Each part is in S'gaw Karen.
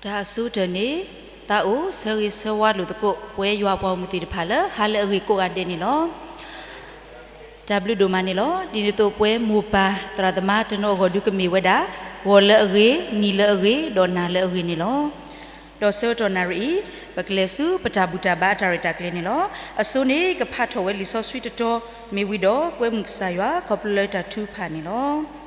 တၢ်အဆိကတၢၢ်န့ၣ် သးအိၣ်ဆၢဂ့ၤဆၢဝါလိာ်သကိး ပဝဲယွၤအပှၤဂီၢ်မုၢ်သ့ၣ်တဖၣ်လၢဟါလၢအဂ့ၤကိးဂၤဒဲးန့ၣ်လီၤ. တၢ်ဘျုးဒိၣ်မးန့ၣ်လီၤ. ဒ်န့ၣ်အသိးပဝဲမိၢ်ပၢ်သရၣ်သမါတနီၤအဂီၢ်ဒုးကမ့ၢ်ဝဲဒၣ် ဂီၤလၢအဂ့ၤ, နံၤလၢအဂ့ၤ, ဒီးနၤလၢအဂ့ၤန့ၣ်လီၤ. ဒီးဆၢကတီၢ်နၣ်ရံၣ်အံၤ ပကလဲၤဆူပတၢ်ဘူၣ်တၢ်ဘါအတၢ်ရဲၣ်တၢ်ကျဲၤန့ၣ်လီၤ. အဆိန့ၣ်ကဖးထီၣ်ဝဲလံာ်စီဆှံတတီၤ မ့ၢ်ဝံၤဒီးကွဲမုာ်ကစၢ်ယွၤ ခီဖျိလၢတၢ်ထုကဖၣ်န့ၣ်လီၤ. လံာ်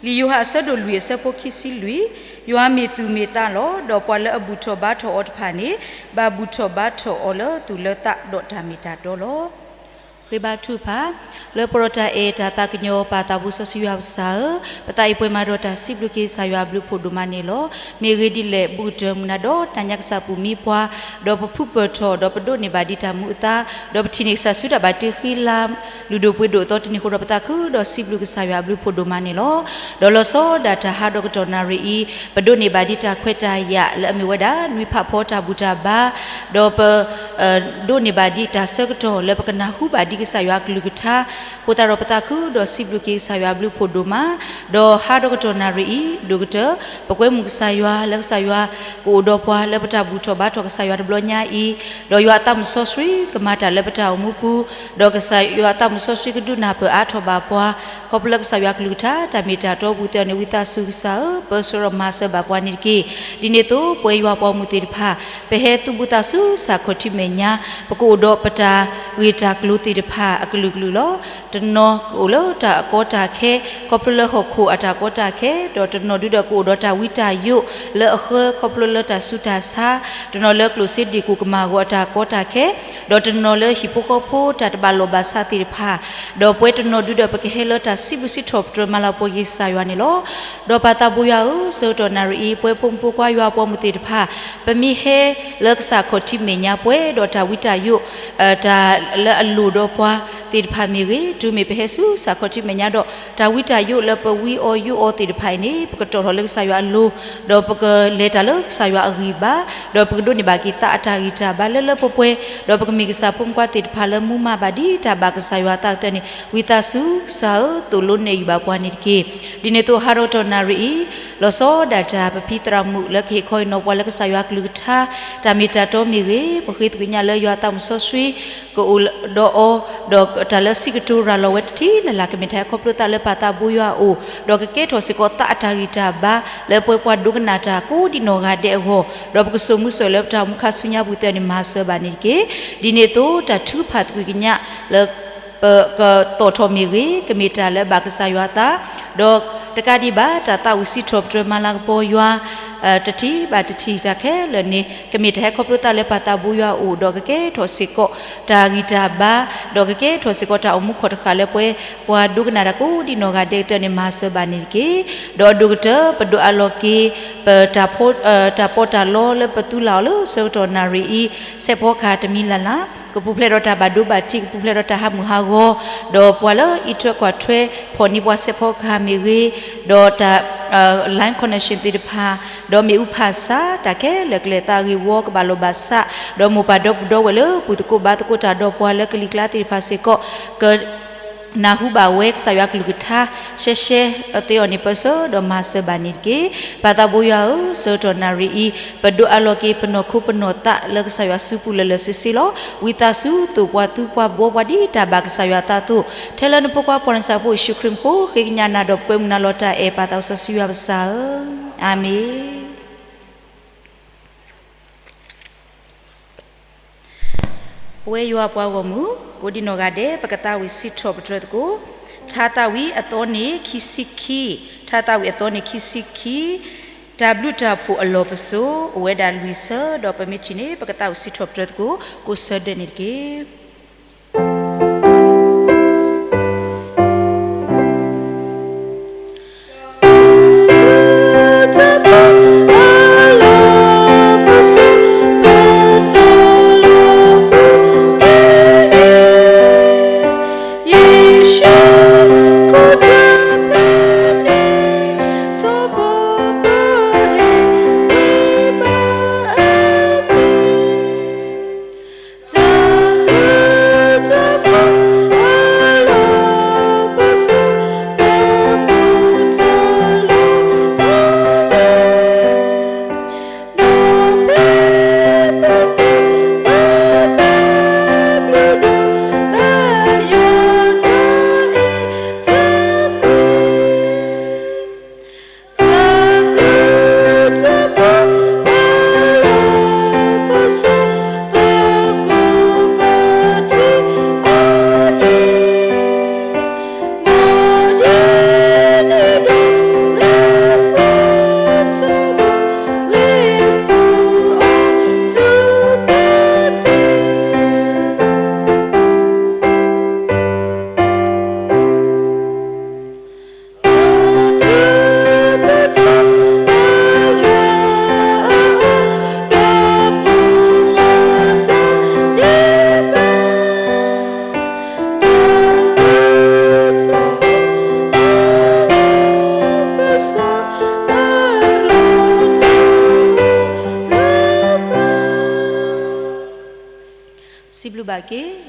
ယိၤဟၣ်အဆၢဒိၣ်လွံၢ်အဆၢဖိခံဆံလွံၢ်, ယွၤမ့ၢ်သူၣ်မ့ၢ်သးလီၤ. ဒီးပှၤလၢအဘူၣ်ထီၣ်ဘါထီၣ်အီၤတဖၣ်န့ၣ် ဘၣ်ဘူၣ်ထီၣ်ဘါထီၣ်အီၤလၢသူၣ်လၢသးဒီးတၢ်မ့ၢ်တၢ်တီလီၤ. ဃ့ဘါထုကဖၣ်, လၢပှၤဒီးတၢ်အဲၣ်တၢ်သးကညီၤ ပၢ်သးဘိစီဆှံယွၤပကစၢ်ဧၢ, ပသးအံၤပှဲၤမးဒီးတၢ်စံးဘျုးက့ၤကစၢ်ယွၤအဘျုးဖှိၣ်ဒိၣ်မးန့ၣ်လီၤ. မ့ၢ်ဂ့ၢ်ဒ်လဲၣ် ဘူးကတၢၢ်မုၢ်နၤဒီးတၢ်ညါကစၢ်ပူၤမံပှၤ, ဒီးပဖုပၢၢ်ထီၣ် ဒီးပဒိးန့ၢ်ဘၣ်ဒံးတၢ်မူအသါ, ဒီးပထံၣ်န့ၢ်ကစၢ်ဆူတၢ်ဘၣ်တ့ဃံလၤ လုၢ်ဒိၣ်ပှ့ၤဒိၣ်အသီတနံၤဃိဒီး ပသးခုဒီးစံးဘျုးကစၢ်ယွၤအဘျုးဖှိၣ်ဒိၣ်မးန့ၣ်လီၤ. ဒီးလီၤဆီဒၣ်တၢ်ဟးဒီးကတီၢ်နၣ်ရံၣ်အံၤ ပဒိးန့ၢ်ဘၣ်ဒံးတၢ်ခွဲးတၢ်ယာ်လၢအမ့ၢ်ဝဲဒၣ် နွံဖးဖီတၢ်ဘူၣ်တၢ်ဘါ, ဒီးပ ဒိးန့ၢ်ဘၣ်ဒံးတၢ်ဆၢကတီၢ်လၢပကနၢ်ဟူဘၣ်ဒံးကစၢ်ယွၤအကလုၢ်ကထါ, အဃိသတးဒီးပသးခုဒီးစံးဘျုးက့ၤကစၢ်ယွၤအဘျုးဖှိၣ်ဒိၣ်မး, ဒီးဟးဒီးကတီၢ်နၣ်ရံၣ်အံၤ ဒိၣ်ကတၢၢ် ပကွဲမုာ်ကစၢ်ယွၤလၢကစၢ်ယွၤကအိၣ်ဒီးပှၤလၢပတၢ်ဘူၣ်ထီၣ်ဘါထီၣ်ကစၢ်ယွၤတဘျီညါအံၤ, ဒီးယွၤအသးမုၣ်စီဆှံကမၤတၢ်လၢပတၢ်အိၣ်မူပူၤ, ဒီးကစၢ်ယွၤအသးမုၣ်စီဆှံကဒုးနၢ်ပၢၢ်အါထီၣ်ဘၣ်ပှၤ ခီဖျိလၢကစၢ်ယွၤကလုၢ်ကထါတၢ်မ့ၢ်တၢ်တီပူၤသ့ၣ်အီၤန့ၣ် ဝံသးစူၤကစၢ်ဧၢ, ပၢဆှၢဒီးမၤစၢၤဘၣ်ပှၤန့ၣ်တက့ၢ်. ဒ်န့ၣ်အသိး ပဝဲယွၤပှၤဂီၢ်မုၢ်သ့ၣ်တဖၣ် ပဟဲသူၣ်ဘီၣ်သးဆူစးခီၣ်ထံးမဲာ်ညါ, ပကအိၣ်ဒီးပတၢ်ဂ့ၢ်တၢ်ကျိၤသ့ၣ်တဖၣ်အကလုာ်ကလုာ်လီၤ. တနီၤကအိၣ်လၢတၢ်ကီတၢ်ခဲ ခီဖျိလၢဟီၣ်ခိၣ်အတၢ်ကီတၢ်ခဲ, ဒီးတနီၤဒုဒီးကအိၣ်ဒီးတၢ်ဝံတၢ်ယိးလၢအဃၢ ခီဖျိလၢတၢ်ဆူးတၢ်ဆါ, တနီၤလၢကျိၣ်စ့ဒ့ၣ်ကိၣ်ကမၢ်အဂီၢ်အတၢ်ကီတၢ်ခဲ, ဒီးတနီၤလၢဟံၣ်ဖိဃီဖိတၢ်တဘၣ်လိာ်ဘၣ်စးသ့ၣ်တဖၣ်, ဒီးပဝဲတနီၤဒုဒီးပကဟဲလၢတၢ်စံးဘျုးစံးထီၣ်ပတြၢၤမၤလၤကပီၤက့ၤကစၢ်ယွၤန့ၣ်လီၤ. ဒီးပၢ်သးဘိယွၤဧၢ, ဆၢကတီၢ်နၣ်ရံၣ်အံၤ ပဝဲဖိမုၣ်ဖိခွါယွၤပှၤဂီၢ်မုၢ်သ့ၣ်တဖၣ် ပမ့ၢ်ဟဲလၢကစးခီၣ်ထံးမဲာ်ညါပှဲၤဒီးတၢ်ဝံတၢ်ယိး တၢ်လၢအလိၣ်ဒီးပှၤသ့ၣ်တဖၣ်မ့ၢ်ဂ့ၤ, တုၤမ့ၢ်ပဟဲဆူစးခီၣ်ထံးမဲာ်ညါဒီး တၢ်ဝံတၢ်ယိးလၢပဝံအီၤယိးအီၤသ့ၣ်တဖၣ်အံၤန့ၣ် ပကတီၢ်ထီၣ်လၢကစၢ်ယွၤအလိၤ, ဒီးပကလဲၤတၢ်လၢကစၢ်ယွၤအဂံၢ်ဘါ, ဒီးပကဒိးန့ၢ်ဘၣ်က့ၤသးအတၢ်ဂံၢ်တၢ်ဘါလၢလၢပှဲၤပှဲၤ, ဒီးပကမ့ၢ်ကစၢ်ဖိမုၣ်ဖိခွါသ့ၣ်တဖၣ်လၢမူမၤဘၣ်ဒံးတၢ်ဘၣ်ကစၢ်ယွၤအသးကတၢၢ်န့ၣ် ဝံသးစူၤကစၢ်ဧၢ, သိၣ်လိနဲၣ်ယုာ်ဘၣ်ပှၤန့ၣ်တက့ၢ်. ဒ်န့ၣ်အသိးဟးဒီးကတီၢ်နၣ်ရံၣ်အံၤ လီၤဆီဒၣ်တၢ်ပဖံသရၣ်မုၣ်လၢကဟ့ၣ်ခီဟ့ၣ်နီၤပှၤလၢကစၢ်ယွၤအကလုၢ်ကထါ တၢ်မ့ၢ်တၢ်တီမ့ၢ်ဂ့ၤ, ပဃ့သကွံာ်ညါလၢယွၤအသးမုၣ်စီဆှံ ကအိၣ်ဒီးအီၤ, ဒီးတၢ်လၢစံးကတိၤရၤလီၤဝဲတထံၣ်လၢ်လၢ် ကမ့ၢ်တၢ်ဟဲခီဖျိသးလၢပၢ်သးဘိယွၤအအိၣ်, ဒီးကကဲထီၣ်စ့ၢ်ကီးသးအတၢ်ဂံၢ်တၢ်ဘါ လၢပှဲၤပှၤဒိကနၣ်တၢ်ကိးဒံးနီၢ်ဂၤဒဲးအဂီၢ်, ဒီးပကစိာ်မူစိာ်လၢပတၢ်အိၣ်မူခါဆူညါပူၤသ့ၣ်န့ၣ် မၤစၢၤဘၣ်န့ၣ်တက့ၢ်. ဒ်န့ၣ်အသိးတၢ်ထုကဖၣ်သကွံာ်ကညးလၢ ပကသီၣ်ထီၣ်မ့ၢ်ဂ့ၤ, ကမ့ၢ်တၢ်လၢဘၣ်ကစၢ်ယွၤအသး, ဒီးတကးဒံးဘၣ် တၢ်သးဝံၣ်စံးထီၣ်ပတြၢၤမၤလၤကပီၤယွၤ တထံၣ်ဘၣ်တထံၣ်တၢ်ခဲလၢာ်န့ၣ် ကမ့ၢ်တၢ်ဟဲခီဖျိသးလၢပၢ်သးဘိယွၤအအိၣ်, ဒီးကကဲထီၣ်စ့ၢ်ကီးတၢ်ဂံၢ်တၢ်ဘါ, ဒီးကကဲထီၣ်စ့ၢ်ကီးတၢ်အိၣ်မူခီၣ်တဃာ်လၢပှဲၤ ပှၤဒိကနၣ်တၢ်ကိးဒံးနီၢ်ဂၤဒဲးသ့ၣ်န့ၣ် မၤစၢၤဘၣ်န့ၣ်တက့ၢ်. ဒီးအဒိၣ်ကတၢၢ် ပဒိးအးလီၤက့ၤ ပ တၢ်ပီးတၢ်လီလၢပသူလၢ်အီၤလၢဆၢကတီၢ်နၣ်ရံၣ်အံၤ ဆဲးဖီကဟၣ်တမံၤလၢ်လၢ်, ကပူၤဖျဲးဒီးတၢ်ဘၣ်ဒိဘၣ်ထံး, ကပူၤဖျဲးဒီးတၢ်ဟးမုၢ်ဟးဂီၤ, ဒီးပှၤလၢအံးထွဲကွၢ်ထွဲ ဖီၣ်န့ၢ်ပှၤဆဲးဖီကဟၣ်မ့ၢ်ဂ့ၤ, ဒီးတၢ် line connection သ့ၣ်တဖၣ်, ဒီးမ့ၣ်အူဖးစး တၢ်ခဲလၢာ်ကလဲၤသးဂ့ၢ်ဝီကဘၣ်လိာ်ဘၣ်စး, ဒီးမိၢ်ပၢ်ဒီပုၢ်ဒီဝဲၢ်လၢဘူၣ်သကိးဘါသကိးတၢ်ဒီးပှၤလၢကလံၤကျါသ့ၣ်တဖၣ်စ့ၢ်ကီး က နၢ်ဟူဘၣ်ဝဲကစၢ်ယွၤကလုၢ်ကထါ ရှဲရှဲသ့အီၤန့ၣ် ပၢဆှၢဒီးမၤစၢၤဘၣ်န့ၣ်တက့ၢ်. ပၢ်သးဘိယွၤဧၢ, ဆၢကတီၢ်နၣ်ရံၣ်အံၤ ပဒိးအးလီၤက့ၤပနီၢ်ခိပနီၢ်သးလၢကစၢ်ယွၤစုပူၤလၢာ်လၢာ်ဆ့ဆ့လီၤ. ဝံသးစူၤသိၣ်ပှၤသူပှၤဘှီပှၤဒ်တၢ်ဘၣ်ကစၢ်ယွၤအသးအသိး, ထဲလၢနဖိခွါပှၤနစၢ်ဖိယ့ၣ်ၡူးခရံာ်မူခိၣ် ဃ့ကညးနၤဒီးပကွဲမုာ်နၤလီၤတၢ်အဲၣ် ပၢ်သးစီဆှံယွၤပကစၢ်ဧၢ, အၤမ့ၣ်. ပဝဲယွၤပှၤဂီၢ်မုၢ် ကိးဒံးနီၢ်ဂၤဒဲး ပကသးဝံၣ်စံးထီၣ်ပတြၢၤသကိး ထါသးဝံၣ်အသီန့ၣ်ခံဆံခံ, ထါသးဝံၣ်အသီန့ၣ်ခံဆံခံ, တၢ်ဘျုးတၢ်ဖှိၣ်အလီၢ်ပစိာ် အိၣ်ဝဲဒၣ်လွံၢ်ဆၢ, ဒီးပမ့ၢ်ထံၣ်န့ၣ် ပကသးဝံၣ်စံးထီၣ်ပတြၢၤသကိး ကိးဆၢဒၢးန့ၣ်တက့ၢ်.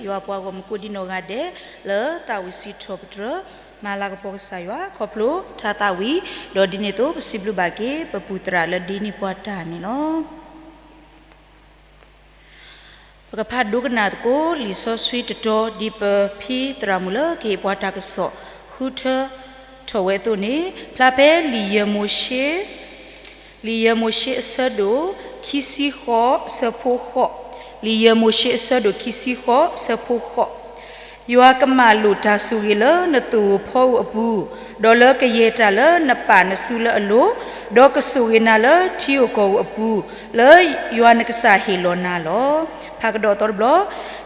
ယွၤပှၤဂီၢ်မုၢ်ကိးဒံနီၢ်ဂၤဒဲး လၢသးဝံၣ်စံးထီၣ်ပတြၢၤ မၤလၤကပီၤကစၢ်ယွၤ ခီဖျိထါသးဝံၣ်, ဒီးဒ်န့ၣ်အသိး ပစံးဘျုးဘၣ်က့ၤ ပပုၢ်သရၣ်လၢဒ်န့ၣ်ပှၤတၢ်န့ၣ်လီၤ. ပကဖးဒိကနၣ်သကိး လံာ်စီဆှံတတီၤ ဒ်ပဖံသရၣ်မုၣ်လၢကဟ့ၣ်ပှၤတၢ်ကစီၣ် ဃုထၢထီၣ်ဝဲအသိးန့ၣ်, ဖျါဖဲလံာ်ယဲၢ်မိၤၡ့ လံာ်ယဲၢ်မိၤၡ့အဆၢဒိၣ် ခံဆံဃိး အဆၢဖိဃိး, လံာ်ယဲၢ်မိၤၡ့အဆၢဒိၣ်ခံဆံဃိး အဆၢဖိဃိး, ယွၤကမၢ်လိာ်တၢ်ဆိၣ်ဂ့ၤလၢနသိၣ်ဧိၤဖီဧိၤအပူၤ, ဒီးလၢကယဲၢ်တၢ်လၢနပာ်နစုလၢအလိၤ, ဒီးကဆိၣ်ဂ့ၤနၤလၢထံဧိၤကီၢ်ဧိၤအပူၤ, လၢယွၤနကစၢ်ဟ့ၣ်လီၤနၤလီၤ. ဖးကဒီးအသီတဘျီ,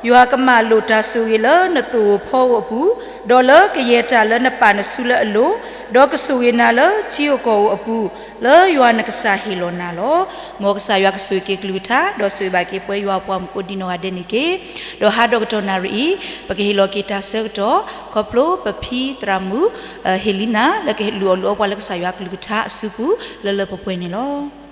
ယွၤကမၢ်လိာ်တၢ်ဆိၣ်ဂ့ၤလၢနသိၣ်ဧိၤဖီဧိၤအပူၤ, ဒီးလၢကယဲၢ်တၢ်လၢနပာ်နစုလၢအလိၤ, ဒီးကဆိၣ်ဂ့ၤနၤလၢထံဧိၤကီၢ်ဧိၤအပူၤ, လၢယွၤနကစၢ်ဟ့ၣ်လီၤနၤလီၤ. မ်ကစၢ်ယွၤကဆိၣ်ဂ့ၤက့ၤကလုၢ်ကထါ ဒီးဆိၣ်ဂ့ၤဘၣ်က့ၤပဝဲယွၤပှၤမုၢ်ကိးဒံနီၢ်ဂၤဒဲးန့ၣ်တက့ၢ်. ဒီးဟါဒီကတီၢ်နၣ်ရံၣ်အံၤ ပကဟ့ၣ်လီၤက့ၤတၢ်ဆၢကတီၢ် ခီဖျိပဖံသရၣ်မုၣ် ဟ့ၣ်လံနၤ လၢကဟ့ၣ်လုၢ်အီၣ်လုၢ်အီပှၤလၢကစၢ်ယွၤကလုၢ်ကထါအစုပူၤ လၢလၢပှဲၤပှဲၤန့ၣ်လီၤ.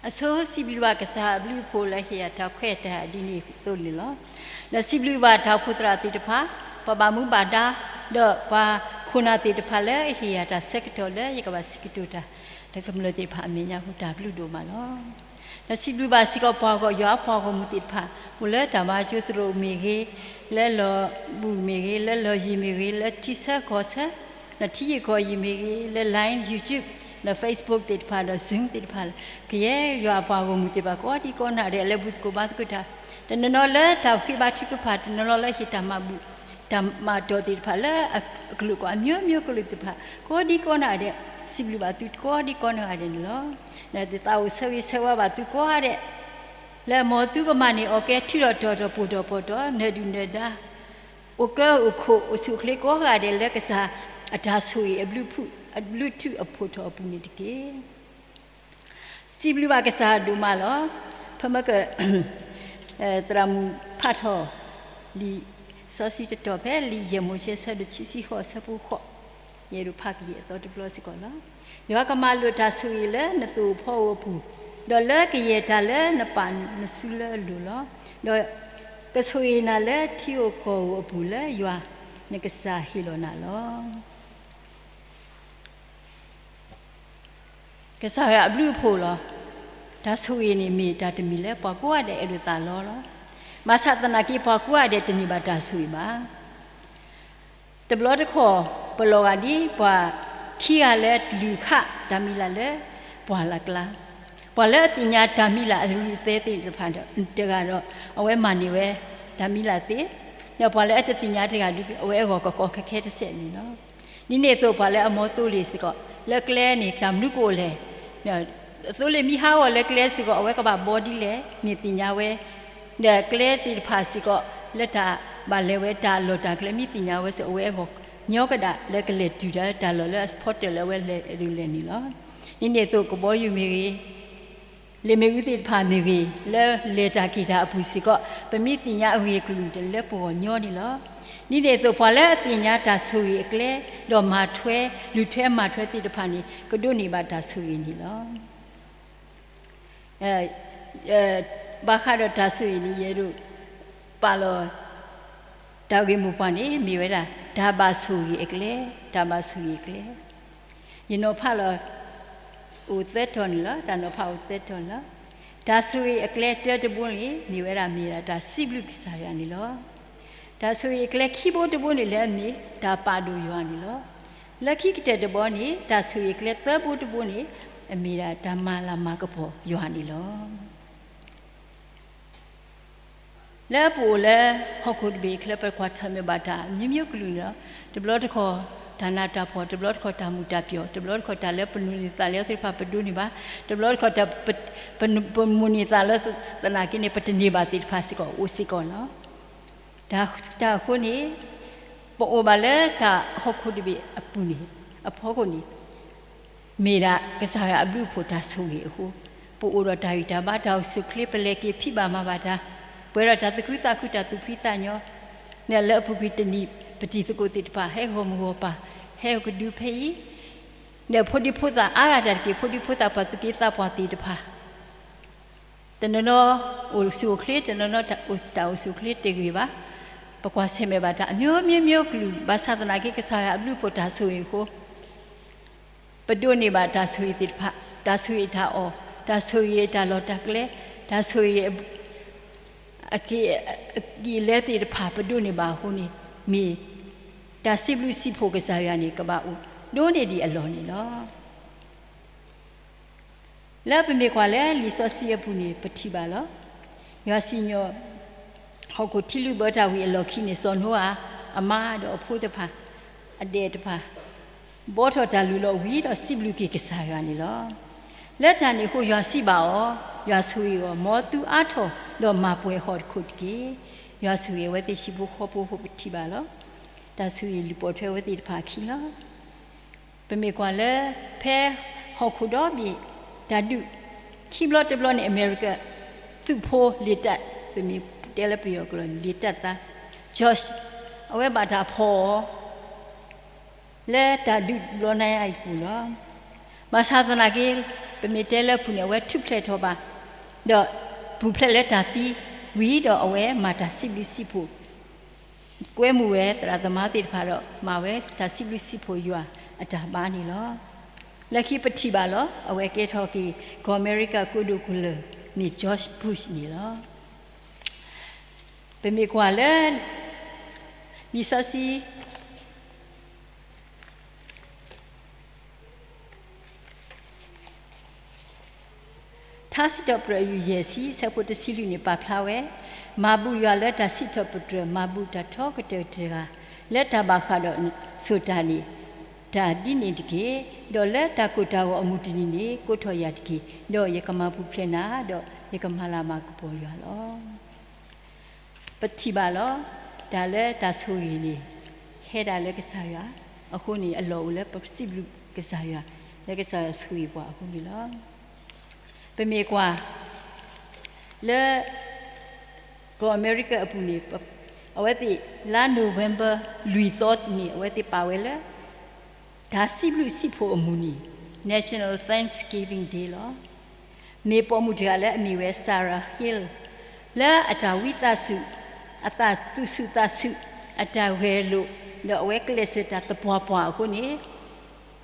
အဆိစံးဘျုးဘၣ်ကစၢ်အဘျုးအဖှိၣ်လၢဟ့ၣ်ယၤတၢ်ခွဲးတၢ်ယာ်ဒ်န့ၣ်အသိးန့ၣ်လီၤ. ဒီးစံးဘျုးဘၣ်တၢ်အိၣ်ဖှိၣ်သရၣ်သ့ၣ်တဖၣ်, ပှၤဘၣ်မူဘၣ်ဒါ, ဒီးပှၤခိၣ်နၢ်သ့ၣ်တဖၣ်လၢအဟ့ၣ်ယၤတၢ်ဆၢကတီၢ်လၢယကဘၣ်စံးကတိၤတၢ် တကမျၢၢ်သ့ၣ်တဖၣ်အမဲာ်ညါအဃိ တၢ်ဘျုးဒိၣ်မးလီၤ. ဒီးစံးဘျုးဘၣ်စ့ၢ်ကီးပှၤဂီၢ်ယွၤပှၤဂီၢ်မုၢ်သ့ၣ်တဖၣ်, အိၣ်လၢတၢ်မၤကၠိသရိာ်မ့ၢ်ဂ့ၤ, လၢလီၢ်ဘူးမ့ၢ်ဂ့ၤ, လၢလီၢ်ယံၤမ့ၢ်ဂ့ၤ, လၢထံဆၢကီၢ်ဆၢ, ဒီးထံဂ့ၢ်ကီၢ်ဂ့ၢ်မ့ၢ်ဂ့ၤ, လၢ Line, YouTube, ဒီး Facebook သ့ၣ်တဖၣ်, ဒီး Zoom သ့ၣ်တဖၣ်, ကယဲၢ်ယွၤအပှၤဂီၢ်မုၢ်သ့ၣ်တဖၣ် ကိးဒံကိးနီၢ်ဂၤဒဲး လၢဘူးသကိးဘါသကိးတၢ်, တနီၤနီၤလၢတၢ်ဃ့ဘါထုကဖၣ်, တနီၤနီၤလၢဟ့ၣ်တၢ်မၤဘူၣ် တၢ်မၤတီၢ်သ့ၣ်တဖၣ်လၢအကလုာ်ကီၢ် အမျိုးမျိုးကလုာ်သ့ၣ်တဖၣ် ကိးဒံကိးနီၢ်ဂၤဒဲး, စံးဘျုးဘၣ်သုကိးဒံကိးနီၢ်ဂၤဒဲးန့ၣ်လီၤ. ဒီးသးအိၣ်ဆၢဂ့ၤဆၢဝါဘၣ်သုကိးဂၤဒဲး, လၢမ်သုကမၤန့ၢ်အီၣ်ကဲ ထံထီၣ်တီၤထီၣ် ပိၢ်ထီၣ်ပီၣ်ထီၣ် နၢၤဒုၣ်နၢၤဒါ အိၣ်ကၢအိၣ်ခိး အိၣ်ဆူၣ်အိၣ်ချ့ကိးဂၤဒဲး လၢကစၢ်အတၢ်ဆိၣ်ဂ့ၤအဘျုးဖုး အဘျုးထူးအဖှိၣ်ထီၣ်အပူၤန့ၣ်တက့ၢ်. စံးဘျုးဘၣ်ကစၢ်ဒိၣ်မးလီၤ. ဖဲမ့ၢ်က သရၣ်မုၣ်ဖးထီၣ် လံာ်စီဆှံတတီၤဖဲ လံာ်ယဲၢ်မိၤၡ့ အဆၢဒိၣ်ခံဆံဃိး အဆၢဖိဃိး, ယအဲၣ်ဒိးဖးက့ၤအသီတဘျီစ့ၢ်ကီးလီၤ. ယွၤကမၤလိာ်တၢ်ဆိၣ်ဂ့ၤလၢနသိၣ်ဧိၤဖီဧိၤအပူၤ, ဒီးလၢကယဲၢ်တၢ်လၢနပာ်နစုလၢအလိၤလီၤ. ဒီးကဆိၣ်ဂ့ၤနၤလၢထံဧိၤကီၢ်ဧိၤအပူၤ လၢယွၤနကစၢ်ဟ့ၣ်လီၤနၤလီၤ. ကစၢ်ယွၤအဘျုးအဖှိၣ်လီၤ. တၢ်ဆိၣ်ဂ့ၤန့ၣ်မ့ၢ်တၢ်တမံၤလၢပှၤကိးဂၤဒဲးအဲၣ်ဒိးသးလီလီၤ. ဘၣ်ဆၣ်သနာ်က့ ပှၤကိးဂၤဒဲးတန့ၢ်ဘၣ်တၢ်ဆိၣ်ဂ့ၤဘၣ်. တဘျီတခီၣ် ပလီၤဂာ်ဒ်ပှၤခံဂၤလၢလုၢ်ခးတၢ်မံၤလၢ်လၢပှၢ်လၢ်ကျါ, ပှၤလၢအသ့ၣ်ညါတၢ်မံၤလၢ်အရူၢ်သဲသ့ၣ်တဖၣ်တဂၤဒီး အဝဲမၤန့ၢ်ဝဲတၢ်မံၤလၢ်သ့, ဒီးပှၤလၢအတသ့ၣ်ညါတဂၤဒုး အဝဲအဂီၢ်ကကီခဲခဲတစဲးန့ၣ်လီၤ. ဒ်န့ၣ်အသိး ပှၤလၢအမ်သိလ့ၣ်စ့ၢ်ကီး လၢကျဲန့ၣ် တၢ်မနုၤကအိၣ်လဲၣ်, သိလ့ၣ်မ့ၢ်ဟးဂီၤလၢကျဲစ့ၢ်ကီး အဝဲကဘၣ်ဘီဒ်လဲၣ် မ့ၢ်သ့ၣ်ညါဝဲ, ဒီးကျဲသ့ၣ်တဖၣ်စ့ၢ်ကီး လၢတၢ်ဘၣ်လဲၤဝဲ တၢ်လီၢ်တၢ်ကျဲမ့ၢ်သ့ၣ်ညါဝဲစ့ၢ်ကီး အဝဲအဂီၢ်ညီကဒၣ်လၢကလဲၤတုၤတၢ်လၢတၢ်လီၢ်လၢအဖီတၢၢ်လၢအဝဲလဲၤဒုးလဲၤန့ၣ်လီၤ. ဒ်န့ၣ်အသိး ကဘီယူၤမ့ၢ်ဂ့ၤ လ့ၣ်မ့ၣ်အူသ့ၣ်တဖၣ်မ့ၢ်ဂ့ၤ လၢလဲၤတၢ်က့ၤတၢ်အပူၤစ့ၢ်ကီး ပမ့ၢ်သ့ၣ်ညါအဂ့ၢ်အကျိၤန့ၣ် တၢ်လၢပဂီၢ်ညီန့ၣ်လီၤ. ဒ်န့ၣ်အသိး ပှၤလၢအသ့ၣ်ညါတၢ်ဆိၣ်ဂ့ၤအကျဲ ဒီးမၤထွဲ လုၢ်ထွဲမၤထွဲသ့ၣ်တဖၣ်န့ၣ် ကဒိးန့ၢ်ဘၣ်တၢ်ဆိၣ်ဂ့ၤန့ၣ်လီၤ. ဘၣ်ဃးဒီးတၢ်ဆိၣ်ဂ့ၤန့ၣ် ယအဲၣ်ဒိးပာ်လီၤ တၢ်ဂ့ၢ်မိၢ်ပှၢ်န့ၣ် မ့ၢ်ဝဲဒၣ် တၢ်ဘၣ်ဆိၣ်ဂ့ၤအကျဲ, တၢ်ဘၣ်ဆိၣ်ဂ့ၤအကျဲ ယနီၤဖးလီၤ အိၣ်သၢတီၤန့ၣ်လီၤ. တၢ်နီၤဖးအိၣ်သၢတီၤန့ၣ်လီၤ. တၢ်ဆိၣ်ဂ့ၤအကျဲတၢတဘိန့ၣ် မ့ၢ်ဝဲဒၣ်မ့ၢ်ဒၣ်တၢ်စံးဘျုးကစၢ်ယွၤန့ၣ်လီၤ. တၢ်ဆိၣ်ဂ့ၤအကျဲခံဘိတဘိန့ၣ်လၢအမ့ၢ် တၢ်ပာ်ဒိၣ်ယွၤန့ၣ်လီၤ. လၢခံကတၢၢ်တဘီန့ၣ် တၢ်ဆိၣ်ဂ့ၤအကျဲသၢဘိတဘိန့ၣ် အမ့ၢ်ဒၣ်တၢ်မၤလၤမၤကပီၤယွၤန့ၣ်လီၤ. လၢပအိၣ်လၢဟီၣ်ခိၣ်တဘ့ၣ်အချၢ ပကွၢ်ဆၢၣ်မဲာ်ဘၣ်တၢ်အမျိုးမျိုးကလုာ်န့ၣ်လီၤ. တဘျီတခီၣ် တၢ်နးတၢ်ဖှီၣ်, တဘျီတခီၣ်တၢ်မုာ်တၢ်ပျီၣ်, တဘျီတခီၣ်တၢ်လၢပနုာ်န့ၢ်သးလၢသ့ၣ်တဖၣ်ပဒိးန့ၢ်ဘၣ်, တဘျီတခီၣ်တၢ် ပ ပမုာ်န့ၢ်သးလၢ သနာ်က့န့ၣ် ပတန့ၢ်ဘၣ်သ့ၣ်တဖၣ်စ့ၢ်ကီးအိၣ်စ့ၢ်ကီးလီၤ. တၢ် တၢ်အဃိန့ၣ် ပအိၣ်ဘၣ်လၢတၢ်ဟီၣ်ခိၣ်တဘ့ၣ်အပူၤန့ၣ် အဖီခိၣ်န့ၣ် မ့ၢ်ဒၣ်ကစၢ်ယွၤအဘျုးအဖှိၣ်တၢ်ဆိၣ်ဂ့ၤအဃိ, ပအိၣ်ဒီးတၢ်ဂံၢ်တၢ်ဘါ တၢ်အိၣ်ဆူၣ်အိၣ်ချ့ ပလဲၤက့ၤဖံးဘၣ်မၤဘၣ်တၢ်, ပှဲၤဒီးတၢ်သူၣ်ခုသးခု တၢ်သူၣ်ဖှံသးညီ, လၢအပူၤကွံာ်တနံၣ် ပတံၤသကိးသ့ၣ်တဖၣ် ဟဲဂီၢ်မုၢ်ဂီၢ်ပၢ် ဟဲအိၣ်ကဒုဖဲအံၤ, ဒီးဖိဒံဖိသၣ်အါဂၤတၢ်တက့ၢ် ဖိဒံဖိသၣ်ပှၤသူၣ်က့သးပှၢ်သ့ၣ်တဖၣ် တနီၤနီၤအိၣ်ဆူၣ်အိၣ်ချ့ တနီၤနီၤတၢ်အိၣ်ဆူၣ်အိၣ်ချ့တဂ့ၤဘၣ်, ပကွၢ်ဆၢၣ်မဲာ်ဘၣ်တၢ်အမျိုးမျိုးမျိုးကလုာ် ဘၣ်ဆၣ်သနာ်က့ ကစၢ်ယွၤအဘျုးအဖှိၣ်တၢ်ဆိၣ်ဂ့ၤအဃိ ပဒိးန့ၢ်ဘၣ်တၢ်ဆိၣ်ဂ့ၤသ့ၣ်တဖၣ်, တၢ်ဆိၣ်ဂ့ၤတၢ်အီၣ်, တၢ်ဆိၣ်ဂ့ၤတၢ်လီၢ်တၢ်ကျဲ, တၢ်ဆိၣ်ဂ့ၤ အက့ၢ်အဂီၤသ့ၣ်တဖၣ် ပဒိးန့ၢ်ဘၣ်အဃိန့ၣ် မ့ၢ်တၢ်စံးဘျုးစံးဖှိၣ်ကစၢ်ယွၤန့ၣ် ကဘၣ်အိၣ်ဒိၣ်န့ၢ်ဒံးအလီၢ်န့ၣ်လီၤ. လၢပမ့ၢ်ကွၢ်လၢလံာ်စီဆှံအပူၤန့ၣ် ပထံၣ်ဘၣ်လီၤ. ယွၤစံၣ်ညီၣ် ဟီၣ်ခိၣ်ထံလုၢ်ဘၢတၢ်ဝံၤအလီၢ်ခံန့ၣ် စီၤနိအၤ အမါဒီးအဖိတဖၣ် အဒဲးတဖၣ် ဘှီထီၣ်တၢ်လုၢ်လီၢ်ဝံၤဒီးစံးဘျုးက့ၤကစၢ်ယွၤန့ၣ်လီၤ. လၢတၢ်န့ၣ်အဃိ ယွၤစံးဘၣ်အီၤ, ယွၤဆိၣ်ဂ့ၤအီၤ, မ်သုအါထီၣ်ဒီးမၤပှဲၤဟီၣ်ခိၣ်တက့ၢ်. ယွၤဆိၣ်ဂ့ၤအဝဲသ့ၣ်ဟံၣ်ဖိဃီဖိအဃိ ပထံၣ်ဘၣ်လီၤ. တၢ်ဆိၣ်ဂ့ၤလုၢ်ပိာ်ထွဲအဝဲသ့ၣ်တဖၣ်အခံလီၤ. ပမ့ၢ်ကွၢ်လၢ ဖဲဟီၣ်ခိၣ်ဒီဘ့ၣ် တၢ်ဒုး ခံဘျီတဘျီန့ၣ် အမဲရကၤ သုးဖိလံာ်တၢ် ပမ့ၢ်တဲလၢပယီၤကျိာ် လံာ်တၢ်သါ George အဝဲဘၣ်တၢ်ဖီၣ်အီၤ လၢတၢ်ဒုးတဘျီညါအံၤအပူၤလီၤ. ဘၣ်ဆၣ်သနာ်က့ ပမ့ၢ်တဲလၢအပူၤန့ၣ် အဝဲထူၣ်ဖျဲးထီၣ်ဘၣ် ဒီးပူၤဖျဲးလၢတၢ်သံဝံၤဒီး အဝဲမၤတၢ်စံးဘျုးစံးဖှိၣ် ကွဲမုာ်ဝဲသရၣ်သမါသ့ၣ်တဖၣ်ဒီး မၤဝဲတၢ်စံးဘျုးစံးဖှိၣ်ယွၤအတၢ်ဘါန့ၣ်လီၤ. လၢခံပထံၣ်ဘၣ်လီၤ အဝဲကဲထီၣ်က့ၤ ကီၢ်အမဲရကၤကိးဒိၣ်ကလၢာ် မ့ၢ် George Bush န့ၣ်လီၤ. ပမ့ၢ်ကွၢ်လၢ လံာ်စီဆှံ ထါစံးထီၣ်ပတြၢၤ ယုၢ်ယဲၢ်ဆံ အဆၢဖိတဆံလွံၢ်န့ၣ် ပာ်ဖျါဝဲ, မၤဘူၣ်ယွၤလၢတၢ်စံးထီၣ်ပတြၢၤ မၤဘူၣ်တၢ်ထီကတၢၢ်တဂၤ လၢတၢ်ဘၣ်ဃးဒီးစိၤတၢ်န့ၣ် တၢ်ဒ်န့ၣ်တက့ၢ်. ဒီးလၢတၢ်ကိၢ်တၢ်ဂီၤအမုၢ်တနံၤန့ၣ် ကိးထီၣ်ယၤတက့ၢ်. ဒီးယကမၤပူၤဖျဲးနၤ, ဒီးယကမၤလၤမၤကပီၤယွၤလီၤ. ပထံၣ်ဘၣ်လီၤ. တၢ်လၢတၢ်ဆိၣ်ဂ့ၤန့ၣ် ဟဲဒၣ်လၢကစၢ်ယွၤ, အဃိန့ၣ် အလီၢ်အိၣ်လၢပစံးဘျုးကစၢ်ယွၤ လၢကစၢ်ယွၤဆိၣ်ဂ့ၤပှၤအဃိန့ၣ်လီၤ. ပမ့ၢ်ကွၢ် လၢ ကီၢ်အမဲရကၤအပူၤန့ၣ် အဝဲသ့ၣ် လါ November လွံၢ်သီန့ၣ် အဝဲသ့ၣ်ပာ်ဝဲလၢ တၢ်စံးဘျုးစံးဖှိၣ်အမုၢ်နံၤ National Thanksgiving Day လီၤ. မ့ၢ်ပိာ်မုၣ်တဂၤလၢအမ့ၢ်ဝဲ Sarah Hill လၢအတၢ်ဝံသးစူၤ, အတၢ်သူၣ်ဆူၣ်သးဆူၣ်, အတၢ်ဂဲၤလိာ်, ဒီးအဝဲကျဲးစၢးတၢ်သပှၢ်ပှၢ်အဃိန့ၣ်